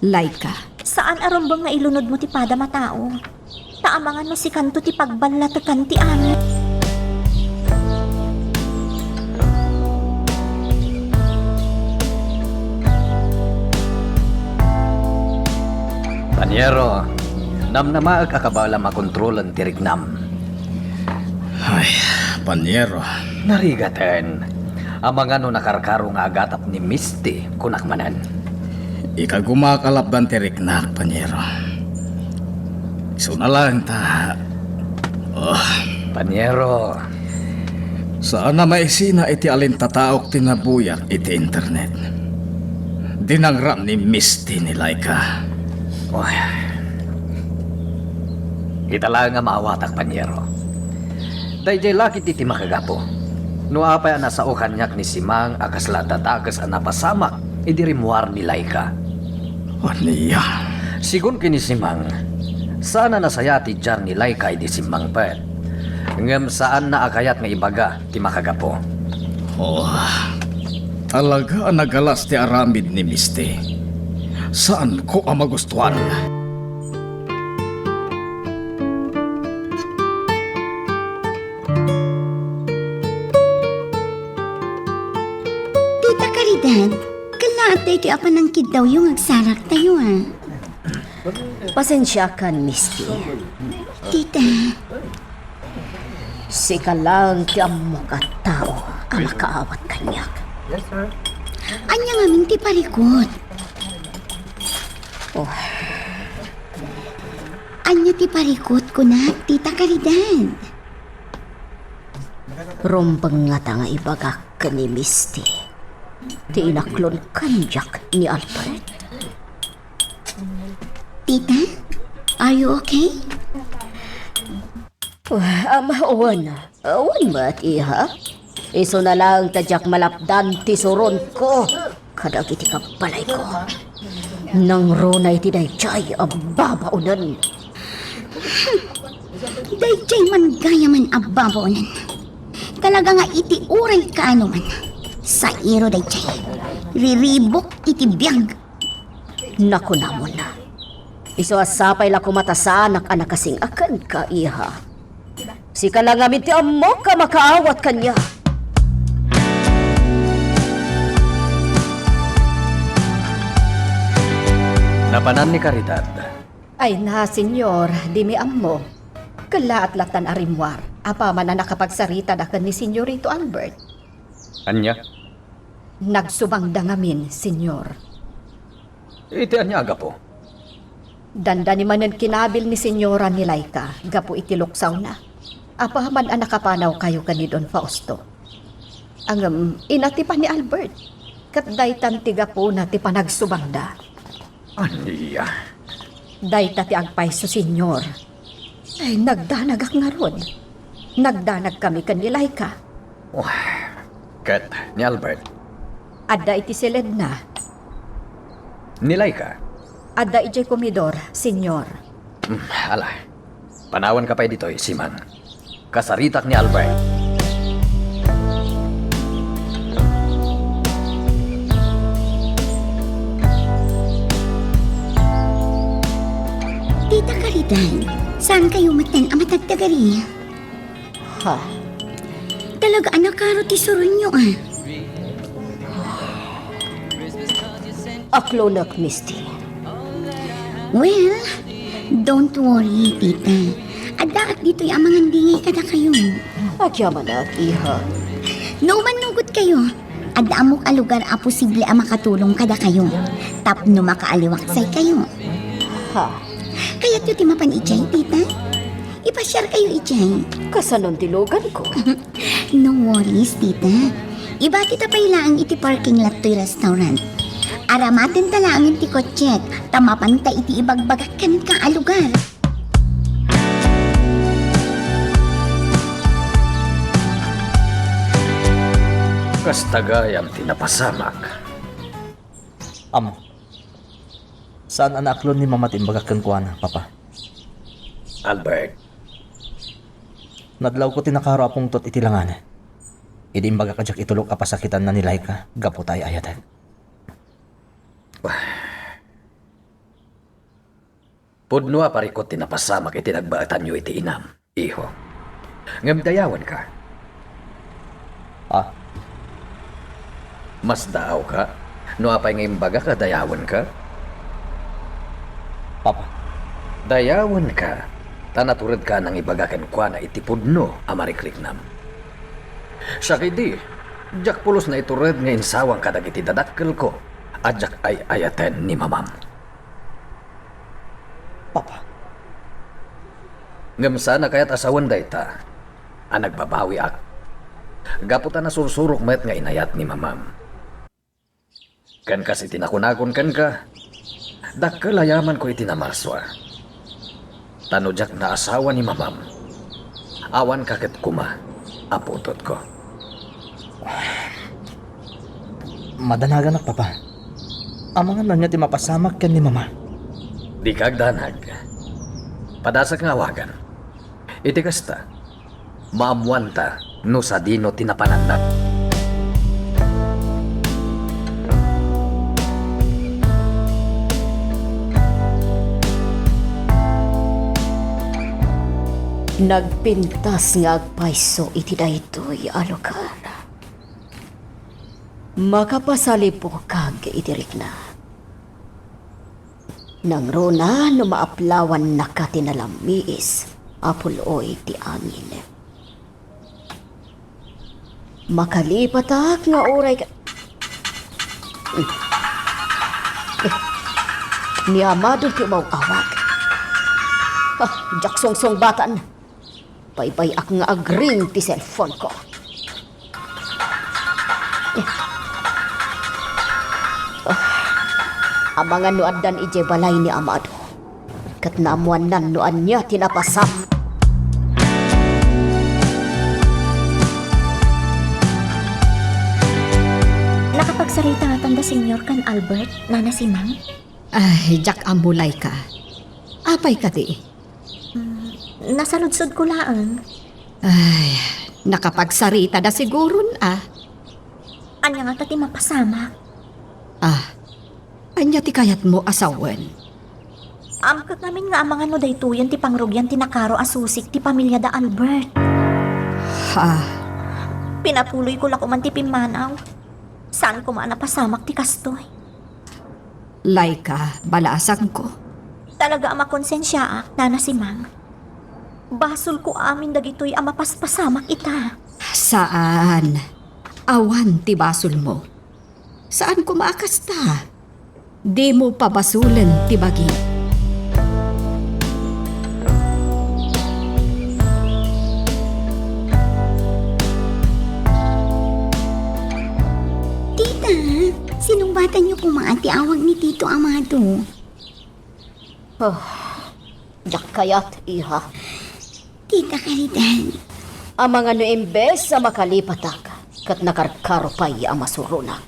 Laika. Saan a rumbeng nga ilunodmo ti padam a tao. Ta amangan no sikanto ti pagballatekan ti amin. Panyero, namnamaek a kabaelam a kontrolen ti riknam. Ay, panyero. Narigaten. Amangan no nakarkaro nga agatap ni Misty, kunak manen. Ikagumak a lapdan ti riknak, panyero. Isuna laeng ta. Oh. Panyero. Saan a maisina iti alintataok ti nabuyak iti internet. Dinangram ni Misty ni Laika. Oh. Ita laeng a maawatak, paniero. Daydiay la ketdi ti makagapu. No apay a nasao kaniak ni Simang a kasla dadakes a napasamak idi rimmuar ni Laika. Ania? Sigun ken ni Simang, saan a nasayaat ti diar ni Laika idi simmangpet. Ngem saanna a kayat nga ibaga ti makagapu. Oh, talaga a nagalas ti aramid ni Misty. Saanko a magustuan. Tita Caridad, kellaat daytoy a panangkiddawyo nga agsaraktayo, a. Pasensiakan, Misty. Tita. Sika laeng ti ammok a tao a makaawat kaniak. Ania ngamin ti parikut? Oh. Ania ti parikut, kunak, Tita Caridad? Rumbeng ngata nga ibagak ken ni Misty ti inaklon kaniak ni Albert. Tita, are you okay? Am, wen, wen met, iha. Isuna laeng ta diak malapdan ti suronko kadagiti kabbalayko. Nangruna iti daydiay a babaonen. Daydiay man gayamen a babaonen. Talaga nga iti uray kaano man, sairo daydiay. Riribuk iti biag. Nakunamon, isu a sapay la koma ta saanak a nakasing-a kenka, iha. Sika la ngamin ti ammok a makaawat kaniak. Napanan ni Caridad. Ay na, Señor, dimi ammo. Kellaat lattan a rimmuar, apaman a nakapagsaritada ken ni Señorito Albert. Ania? Nagsubangda ngamin, Señor. Iti ania a gapu? Dandani manen kinabil ni Señora ni Laika gapu iti luksawna. Apaman a nakapanawkayo ken ni Don Fausto. Ngem inatipan ni Albert, ket daytan ti gapuna ti panagsubangda. Ania? Dayta ti agpayso, Señor. Ay, nagdanagak ngarud. Nagdanagkami ken ni Laika. Wah, ket ni Albert? Adda iti siledna. Ni Laika? Adda idiay komedor, Señor. Hmm, ala. Panawanka pay ditoy, Simang. Kasaritak ni Albert. Tita Caridad, saan kayo metten a matagtagari? Ha? Talaga a nakaro ti suronyo, a. Aklonek, Misty. Well, don't worry, tita. Addaak ditoy a mangandingay kadakayo. Agyamanak, iha. No mannugotkayo, adda ammok a lugar a posible a makatulong kadakayo tapno makaaliwaksaykayo. Ha? Kayatyo ti mapan idiay, tita? Ipasiarkayo idiay. Kasanon ti luganko? No worries, tita. Ibatita pay laeng iti parking lot toy restaurant. Aramatenta laengen ti kotsek, ta mapanta iti ibagbagak kenka a lugar. Kasta gayam ti napasamak. Ammo, saan a naaklon ni Mama ti imbagak kenkuana, Papa. Albert. Nadlawko ti nakaro a pungtot iti langan. Idi imbagak a diak itulok a pasakitanna ni Laika gapu ta ay-ayatek. Pudno a parikut ti napasamak iti nagbaetanyo iti inam, iho. Ngem dayawenka. Ah? Masdaawka no apay nga imbagak a dayawenka? Papa. Dayawenka, ta naturedka a nangibaga kenkuana iti pudno a marikriknam. Siak idi, diak pulos naitured nga insawang kadagiti dadakkelko a diak ay-ayaten ni mamam. Papa. Ngem saan a kayat a sawen dayta a nagbabawiak, gapu ta nasursurok met nga inayat ni mamam. Ken kas iti nakunakon kenka, dakkel a yamanko iti namarsua. Ta no diak naasawa ni mamam, awanka ket koma a putotko. Madanaganak, Papa. Amangan ania ti mapasamak ken ni Mama? Dika agdanag. Padasak nga awagan. Iti kasta, maammoanta no sadino ti napananna. Nagpintas nga agpayso iti daytoy a lugar. Makapasalibukag iti rikna. Nangruna no maaplawannaka ti nalamiis a pul-oy ti angin. Makalipatak nga uray ka, ni Amado ti umaw-awag. Ah, diak sungsungbatan. Baybay-ak nga agring ti cellphone-ko. Ah, amangan no addan idiay balay ni Amado. Ket naammoannan no ania ti napasam. Nakapagsarita ngatan da Señor ken Albert, Nana Simang? Ay, diak ammo, Laika. Apay kadi? Mm, nasaludsodko laeng. Ay, nakapagsarita da siguron, ah. Ania ngata ti mapasamak? Ah, ania ti kayatmo a sawen? Amkek ngamin nga amangan no daytoyen ti pangrugian ti nakaro a susik ti pamilya da Albert. Ha? Pinapuloyko la koman ti pimmanaw. Saan koma a napasamak ti kastoy. Laika, balasangko. Talaga a makonsensiaak, Nana Simang. Basolko amin dagitoy a mapaspasamak ita. Saan. Awan ti basolmo. Saan koma a kasta. Dimo pabasolen ti bagi. Tita, sinungbatanyo koma ti awag ni Tito Amado. Oh, diak kayat, iha. Tita Caridad. Amangan no imbes a makalipatak, ket nakarkaro pay a masuronak.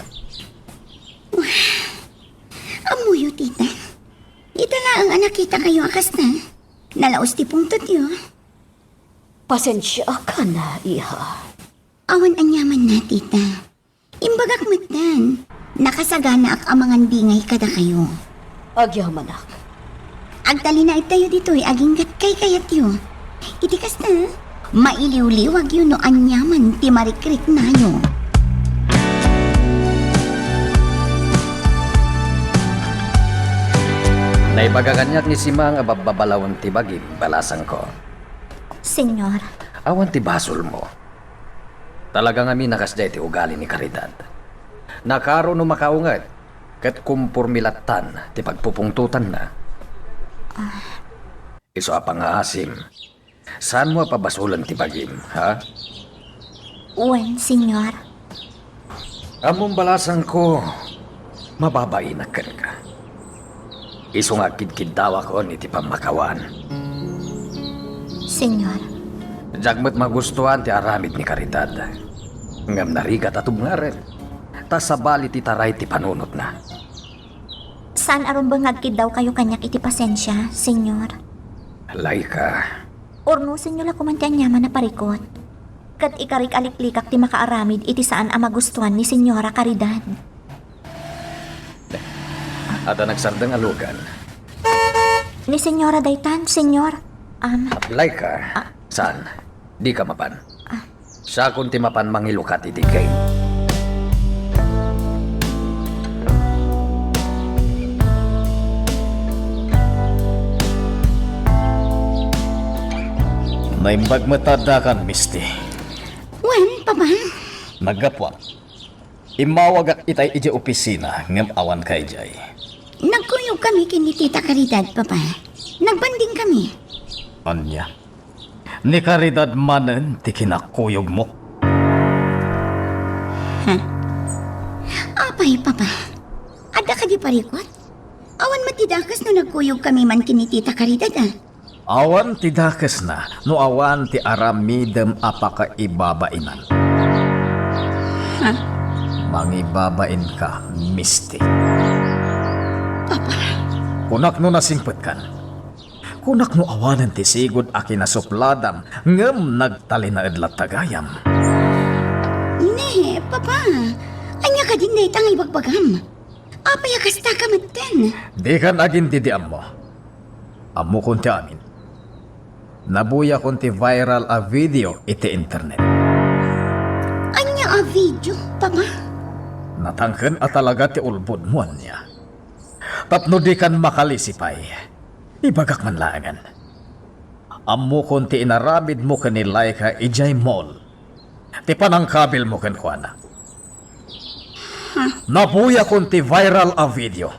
Ammoyo, tita. Ita laeng a nakitakayo a kasta. Nalaos ti pungtotyo. Pasensiakan, iha. Awan aniamanna, tita. Imbagak metten, nakasaganaak a mangandingay kadakayo. Agyamanak. Agtalinaedtayo ditoy aginggat kaykayatyo. Iti kasta, mailiwliwagyo no aniaman ti marikriknayo. Naibaga kaniak ni Simang a babbabalawen ti bagim, balasangko. Señor. Awan ti basolmo. Talaga ngamin a kasdiay ti ugali ni Caridad. Nakaro no makaunget, ket komporme lattan ti pagpupungtotanna. Ah. Isu a pangngaasim, saanmo a pabasolen ti bagim, ha? Wen, Señor. Ammom, balasangko, mababainak kenka. Isu nga agkidkiddawakon iti pammakawan. Señor. Diak met magustuan ti aramid ni Caridad. Ngem narigat a tubngarem, ta sabali ti taray ti panunotna. Saan a rumbeng nga agkiddawkayo kaniak iti pasensia, Señor. Laika. Urnosenyo la koman ti aniaman a parikut. Ket ikarik a liklikak ti makaaramid iti saan a magustuan ni Señora Caridad. Adda nagsardeng a lugan. Ni Señora daytan, Señor. Am. Laika. Ah. Saan? Dika mapan. Ah. Siakon ti mapan mangilukat iti gate. Naimbag met addakan, Misty. Wen, Papa. Naggapuak. Immawagak itay idiay opisina, ngem awanka idiay. Nagkuyogkami ken ni Tita Caridad, Papa. Nagbandingkami. Ania? Ni Caridad manen ti kinakuyogmo? Ha? Apay, Papa? Adda kadi parikut? Awan met ti dakes no nagkuyogkami man ken ni Tita Caridad, a? Awan ti dakesna no awan ti aramidem a pakaibabainan. Ha? Mangibabainka, Misty. Papa. Kunak no nasingpetkan. Kunak no awanen ti sigud a kinasupladam ngem nagtalinaed latta gayam. Ne, Papa. Ania kadin dayta nga ibagbagam? Apay a kasta ka metten? Dikan agin-ammo. Ammokon ti amin. Nabuyakon ti viral a video iti internet. Ania a video, Papa? Natangken a talaga ti ulbodmo ania. Tapno dikan makalisi pay, ibagak man laengen. Ammokon ti inaramidmo ken ni Laika idiay mall. Ti panangkabilmo kenkuana. Nabuyakon ti viral a video.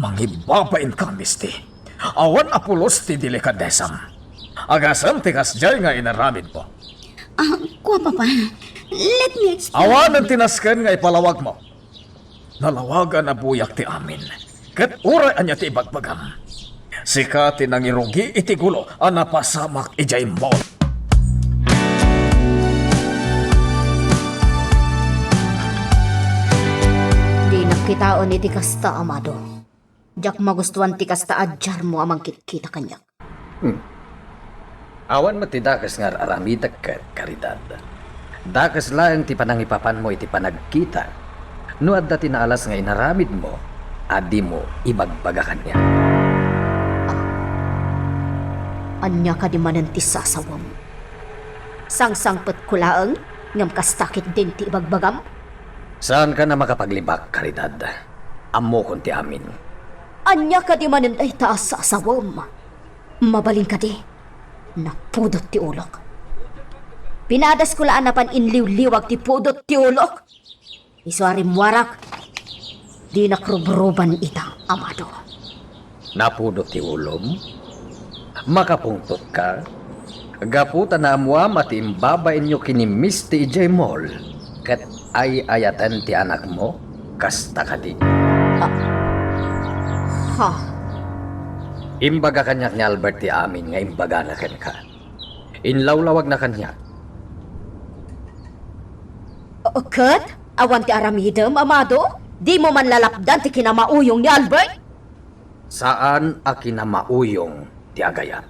Mangibabainka, Misty. Awan a pulos ti delikadesam. Agasem ti kasdiay nga inaramidmo. Ah, kua, Papa. Let me explain. Awanen ti nasken nga ipalawagmo. Nalawagan a buyak ti amin. Ket uray ania ti ibagbagam, sika ti nangirugi iti gulo a napasamak idiay mall. Dinak kitaen iti kasta, Amado. Diak magustuan ti kasta a diarmo a mangkitkita kaniak. Hmm. Awan met ti dakes nga ar-aramidek ket, Caridad. Dakes laeng ti panangipapanmo iti panagkita no adda ti naalas nga inaramidmo a dimo ibagbaga kaniak. Ah. Ania kadi manen ti sasawem? Sangsangpetko laeng, ngem kasta ketdin ti ibagbagam? Saankan a makapaglibak, Caridad. Ammokon ti amin. Ania kadi manen dayta a sasawem? Mabalin kadi, napudot ti ulok. Pinadasko la a napan inliwliwag ti pudot ti ulok. Isu a rimmuarak, dinak rubruban ita, Amado. Napudot ti ulom? Makapungtotka? Gapu ta naammoam a ti imbabainyo ken ni Misty idiay mall ket ay-ayaten ti anakmo? Kasta kadi? Ah. Ha? Imbaga kaniak ni Albert ti amin nga imbagana kenka. Inlawlawagna kaniak. O, ket? Awan ti aramidem, Amado? Dimo man lalapdan ti kinamauyong ni Albert? Saan a kinamauyong ti agayat.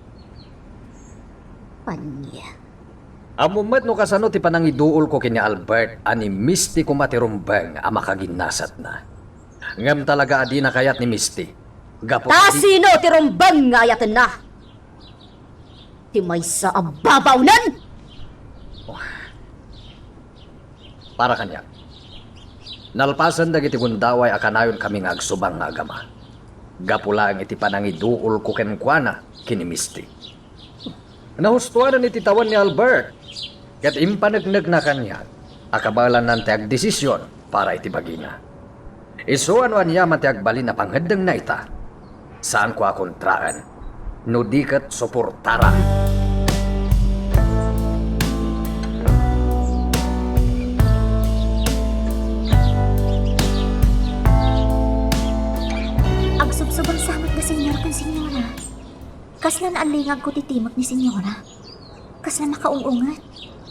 Ania? Ammom met no kasano ti panangiduolko ken ni Albert a ni Misty koma ti rumbeng a makaginnasatna. Ngem talaga a dina kayat ni Misty. Gapu ta sino ti rumbeng nga ayatenna? Ti maysa a babaonen? Para kaniak, nalpasen dagiti gundaway a kanayon kami nga agsubang nga agama. Gapu laeng iti panangiduolko kenkuana ken ni Misty. Nahustoanen iti tawen ni Albert, ket impaneknekna kaniak a kabaelannan ti agdesision para iti bagina. Isu a no aniaman ti agbalin a pangeddengna ita, saanko a kontraen no di ket suportara. Agsubsubang sa met da, Señor ken Señora. Kasla naallingagko ti timek ni Señora. Kasla nakaung-unget.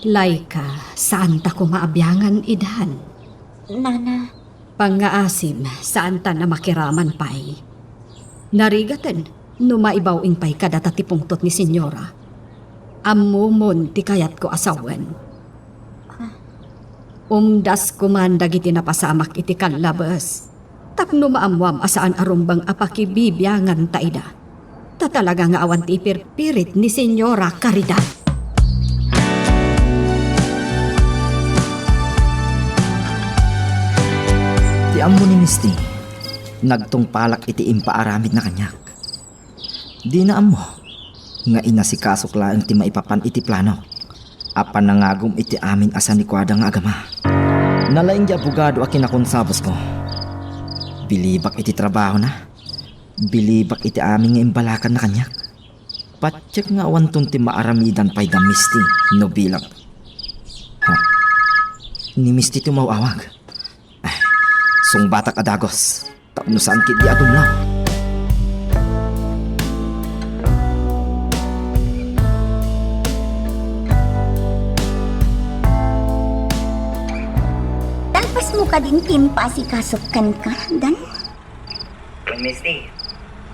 Laika, saanta koma a biangan, idan. Nana. Pangngaasim, saantan a makiraman pay. Narigaten, no maibaw-in pay kadata ti pungtot ni Señora. Ammomon ti kayatko a sawen. Ah. Umdasko man dagiti napasamak iti kallabes. Tapno maammoam a saan a rumbeng a pakibibianganta ida. Ta talaga nga awan ti ipirpirit ni Señora Caridad. Ti ammo ni Misty, nagtungpalak iti impaaramidna kaniak. Dina ammo nga inasikasok laeng ti maipapan iti planok a panangagum iti amin a sanikuada nga agama. Nalaing ti abogado a kinakonsabusko. Bilibak iti trabahona. Bilibak iti amin nga imbalakanna kaniak. Patiek nga awanton ti maaramidan pay da Misty no bilang. Ha? Ni Misty ti umaw-awag. Sungbatak a dagus tapno saan ketdi a dumlaw. Kadin ti impasikasok kenka, Dan? Wen, Misty,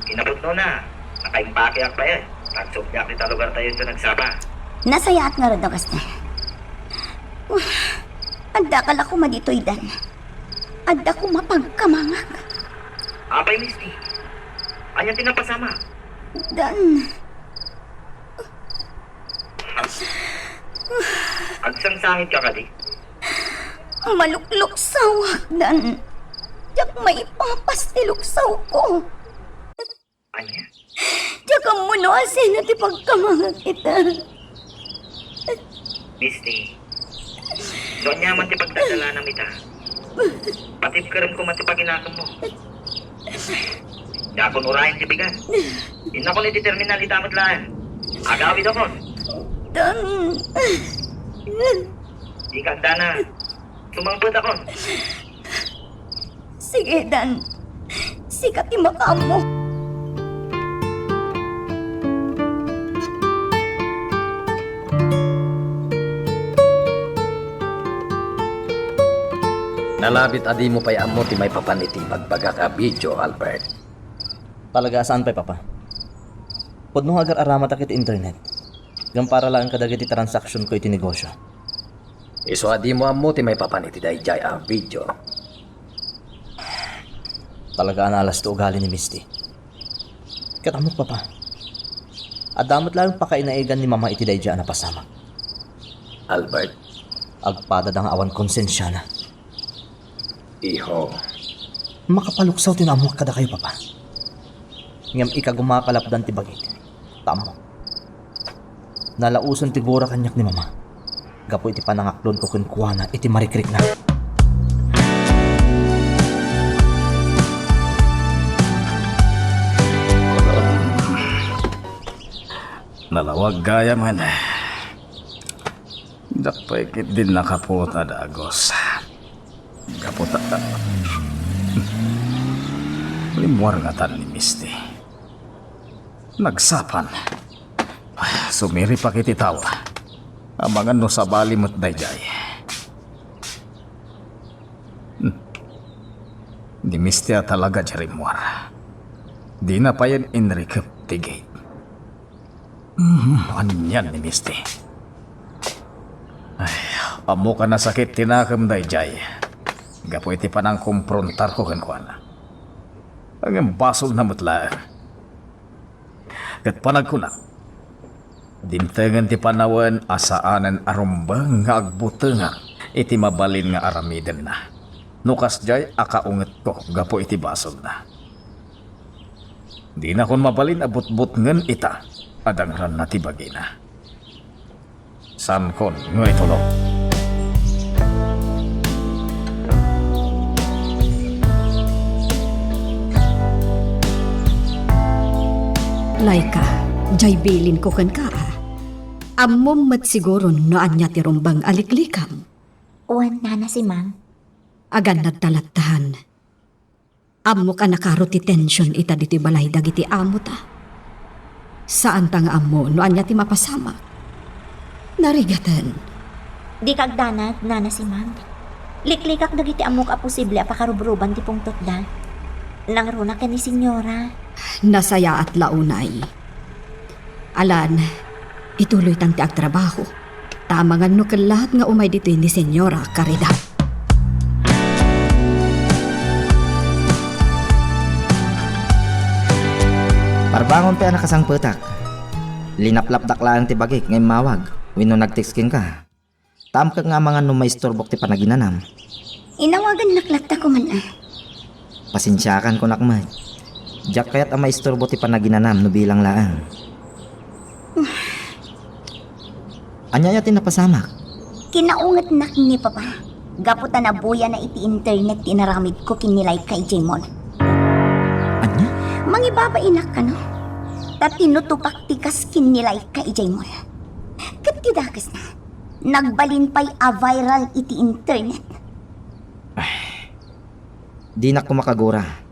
kinapudnona, nakaimpakeak pay, eh. Agsubdiak dita lugartayo dita nagsapa. Nasayaat ngarud a kasta. Uy, addaka la koma ditoy, Dan. Adda koma pagkamangak. Apay, Misty? Ania ti napasamak? Dan. Agsangsangit ka kadi? Malukluksawak, Dan. Diak maipapas ti luksawko. Ania? Diak ammo no asino ti pagkamangak ita. Misty, no ania man ti pagdadalanam ita, patibkerem koma ti paginakemmo. Diakon urayen ti bigat. Innakon iti terminal ita met laeng. Agawidakon. Dan. Dika agdanag. Sumangpetakon. Sige, Dan. Sika ti makaammo. Nalabit a dimo pay ammo ti maipapan iti ibagbagak a video, Albert. Talaga a saan pay, Papa. Pudno nga agar-aramatak iti internet. Ngem para laeng kadagiti transaksionko iti negosio. Isu a dimo ammo ti maipapan iti daydiay a video. Talaga a naalas ti ugali ni Misty. Ket ammok, Papa. Adda met laeng pakainaegan ni Mama iti daydiay a napasamak. Albert. Agpadada nga awan konsensiana. Iho. Makapaluksaw ti naammoak kadakayo, Papa. Ngem ikaguma a kalapdan ti bagik. Ta ammok. Nalaosen ti gura kaniak ni Mama gapu iti panangaklonko kenkuana iti marikrikna. Nalawag gayam, Ana. Diak pay ketdin nakapuot a dagus. Gapu ta, rimmuar ngatan ni Misty. Nagsapan. Sumiripak iti tao. Amangan no sabali met daydiay. Hmm. Ni Misty a talaga ti rimmuar. Dina payen inrikep ti gate. Hmm, anian ni Misty? Ay, ammok a nasakit ti nakem daydiay gapu iti panangkomprontarko kenkuana. Ngem basolna met laeng. Ket panagkunak, dimtengen ti panawen a saanen a rumbeng nga agbutengak iti mabalin nga aramidenna. No kasdiay a kaungetko gapu iti basolna. Dinakon mabalin a butbutngen ita a dangranna ti bagina. Saankon nga itulok. Laika, diay bilinko kenka, a. Ammom met siguro no ania ti rumbeng a liklikam. Wen, Nana Simang. Agannad ta latta. Ammok a nakaro ti tension ita ditoy balay dagiti amota. Saanta nga ammo no ania ti mapasamak. Narigaten. Dika agdanag, Nana Simang. Liklikak dagiti ammok a posible a pakarubruban ti pungtotda. Nangruna ken ni Senyora. Nasayaat la unay. Alan, ituloytan ti agtrabaho. Ta amangan no kellaat nga umay ditoy ni Senyora Caridad. Parbangon pay a nakasangpetak. Linaplapdak laeng ti bagik nga immawag wenno nag-text kenka. Ta ammok nga amangan no maisturbok ti panaginanam. Inawagannak latta koma, a. Pasensiakan, kunak met. Diak kayat a maisturbo ti panaginanam no bilang laeng. Ania aya ti napasamak? Kinaungetnak ni Papa gapu ta nabuyana iti internet ti inaramidko ken ni Laika idiay mall. Ania? Mangibabainak kano? Ta tinutopak ti kas ken ni Laika idiay mall. Ket ti dakesna, nagbalin pay a viral iti internet. Ay, dinak koma kagura.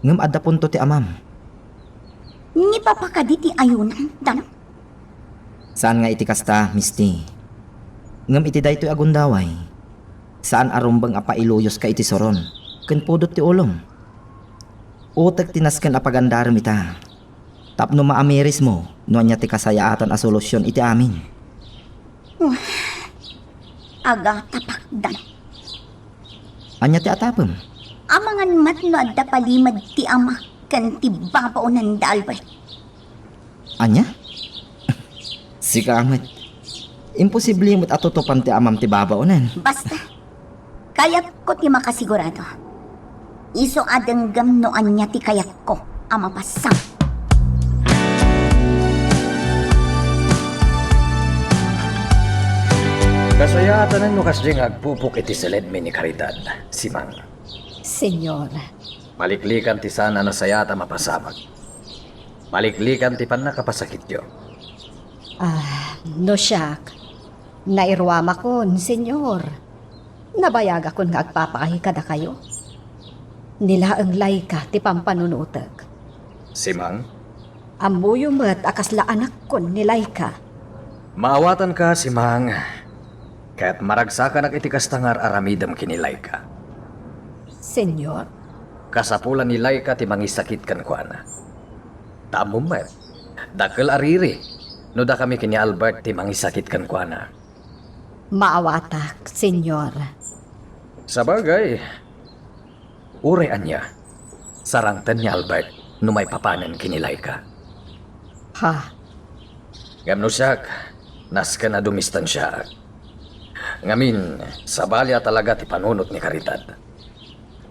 Ngem adda punto ti amam. Ni Papa kadi ti ayonam, Dan? Saan nga iti kasta, Misty. Ngem iti daytoy a gundaway, Saan a rumbeng a pailuyoska iti suron ken pudot ti ulom. Utek ti nasken a pagandarem ita tapno maamirismo no ania ti kasayaatan a solusion iti amin. Agatapakdan. Ania ti atapem? Amangan met no adda palimed ti ama ken ti babaonen da Albert. Ania? Sika met. Imposible met a tutupan ti amam ti babaonen. Basta, kayatko ti makasigurado. Isu a denggem no ania ti kayatko a mapasam. Kasayaatanan no kasdi nga agpupok iti seledmi ni Caridad, Simang. Señor. Maliklikan ti saan a nasayaat a mapasamak. Maliklikan ti pannakapasakityo. Ah, no siak, nairuamakon, Señor. Nabayagakon nga agpapakahi kadakayo. Ni laeng Laika ti pampanunutek. Simang? Ammoyo met a kasla anakkon ni Laika. Maawatanka, Simang. Ket maragsakanak iti kasta nga ar-aramidem ken ni Laika. Señor? Kasapulan ni Laika ti mangisakit kenkuana. Ta ammom met, dakkel a riri no dakami ken ni Albert ti mangisakit kenkuana. Maawatak, Señor. Sabagay, uray ania, sarangten ni Albert no maipapanen ken ni Laika. Ha? Ngem no siak, nasken a dumistansiaak. Ngamin, sabali a talaga ti panunot ni Caridad.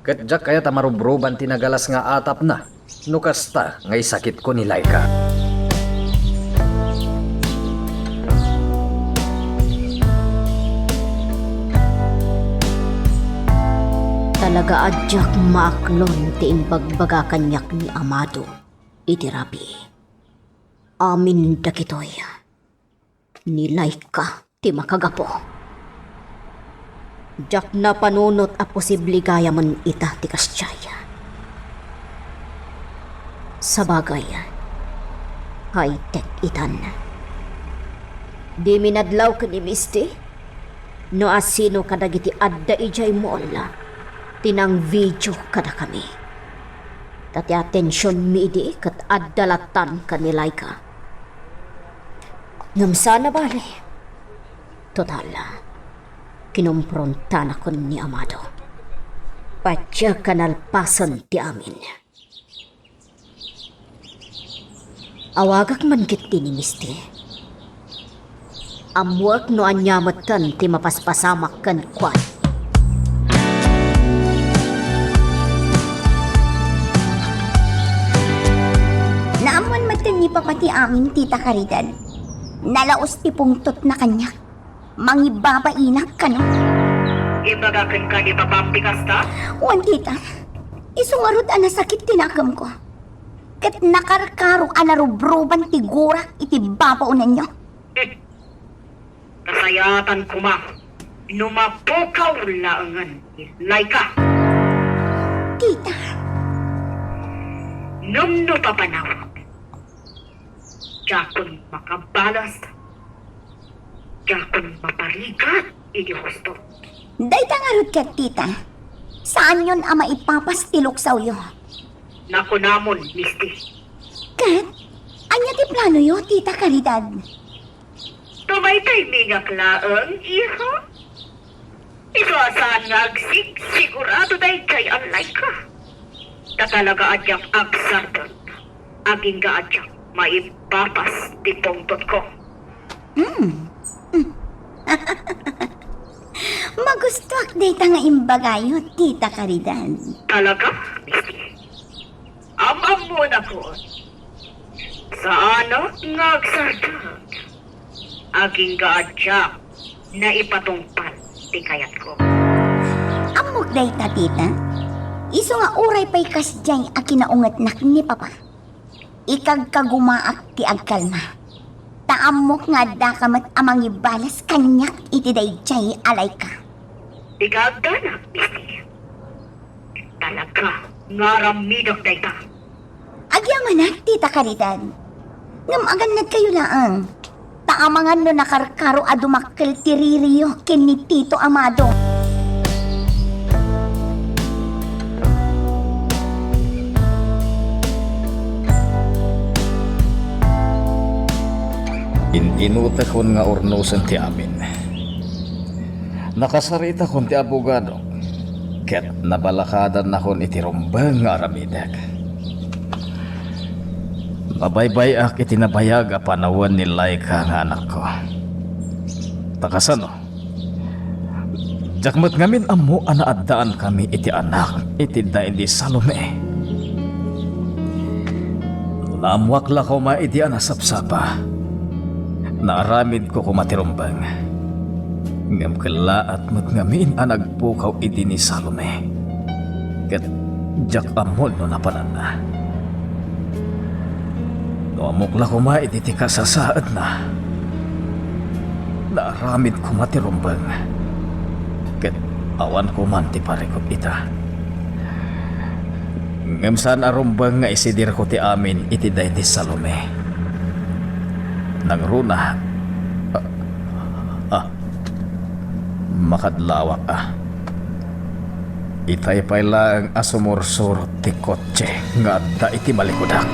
Ket diak kayat a marubruban ti nagalas nga atapna no kasta nga isakitko ni Laika. Talaga a diak maaklon ti imbagbaga kaniak ni Amado iti rabii. Amin dagitoy ni Laika ti makagapu. Diak napanunot a posible gayamen ita ti kasdiay. Sabagay, high-tech itan. Dimi nadlaw ken ni Misty no asino kadagiti adda idiay mall ti nangvideo kadakami. Ta ti atensionmi idi ket adda lattan ken ni Laika. Ngem saan a bale. Total, kinomprontanakon ni Amado. Patyak a nalpasen ti amin. Awagak man ketdi ni Misty. Ammoek no ania metten ti mapaspasamak kenkuana. Naammoan metten ni Papa ti amin, Tita Caridad. Nalaus ti pungtotna kaniak. Mangibabainak kano. Ibaga kenka ni Papam ti kasta? Wen, Tita. Isu ngarud a nasakit ti nakemko. Ket nakarkaro a narubruban ti gurak iti babaonenyo. Hmm. Kasayaatan koma no mapukaw laengen ni Laika. Tita. Ngem no papanawak, diakon makabalas, diakon maparigat iti husto. Dayta ngarud ket, Tita, saanyon a maipapas ti luksawyo. Nakunamon, Misty. Ket, ania ti planoyo, Tita Caridad? Tumaytaymingak laeng, iha. Isu a saan nga agsigsigurado daydiay a Laika. Ta talaga a diak agsardeng, agingga a diak maipapas ti pungtotko. Hmm. Magustuak dayta nga imbagayo, Tita Caridad. Talaga, Misty? Am-ammonakon. Saanak nga agsardeng. Agingga a diak naipatungpal ti kayatko. Ammok dayta, Tita. Isu nga uray pay kasdiay a kinaungetnak ni Papa, ikagkagumaak ti agkalma. Ta ammok nga addaka met a mangibalas kaniak iti daydiay a Laika. Di ka agdanag, Misty. Talaga nga aramidek dayta. Agyamanak, Tita Caridad. Ngem agannadkayo laeng. Ta amangan no nakarkaro a dumakkel ti ririyo ken ni Tito Amado. In-inutekon nga urnosen ti amin. Nakasaritakon ti abogado, ket nabalakadannakon iti rumbeng nga aramidek. Nabaybay-ak iti nabayag a panawen ni Laika nga anakko. Ta kasano? Diak met ngamin ammo a naaddaankami iti anak iti daydi Salome. No naammoak la koma idi a nasapsapa, naaramidko koma ti rumbeng. Ngem kellaat met ngamin a nagpukaw idi ni Salome. Ket diak ammo no napananna. No ammok la koma iti ti kasasaadna, naaramid koma ti rumbeng, ket awan koman ti parikut ita. Ngem saan a rumbeng nga isidirko ti amin iti daydi Salome. Nangruna, ah, ah, makadlawak a. Itay pay laeng a sumursurot ti kotse nga adda iti malikudak.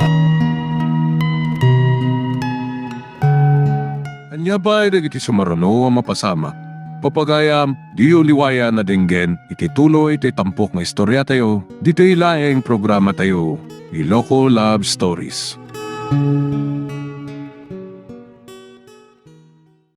Ania pay dagiti sumaruno a mapasamak? Papagayam, diyo liwayan a denggen iti tuloy ti tampok nga istoriatayo, ditoy laeng programatayo, Iloko Love Stories.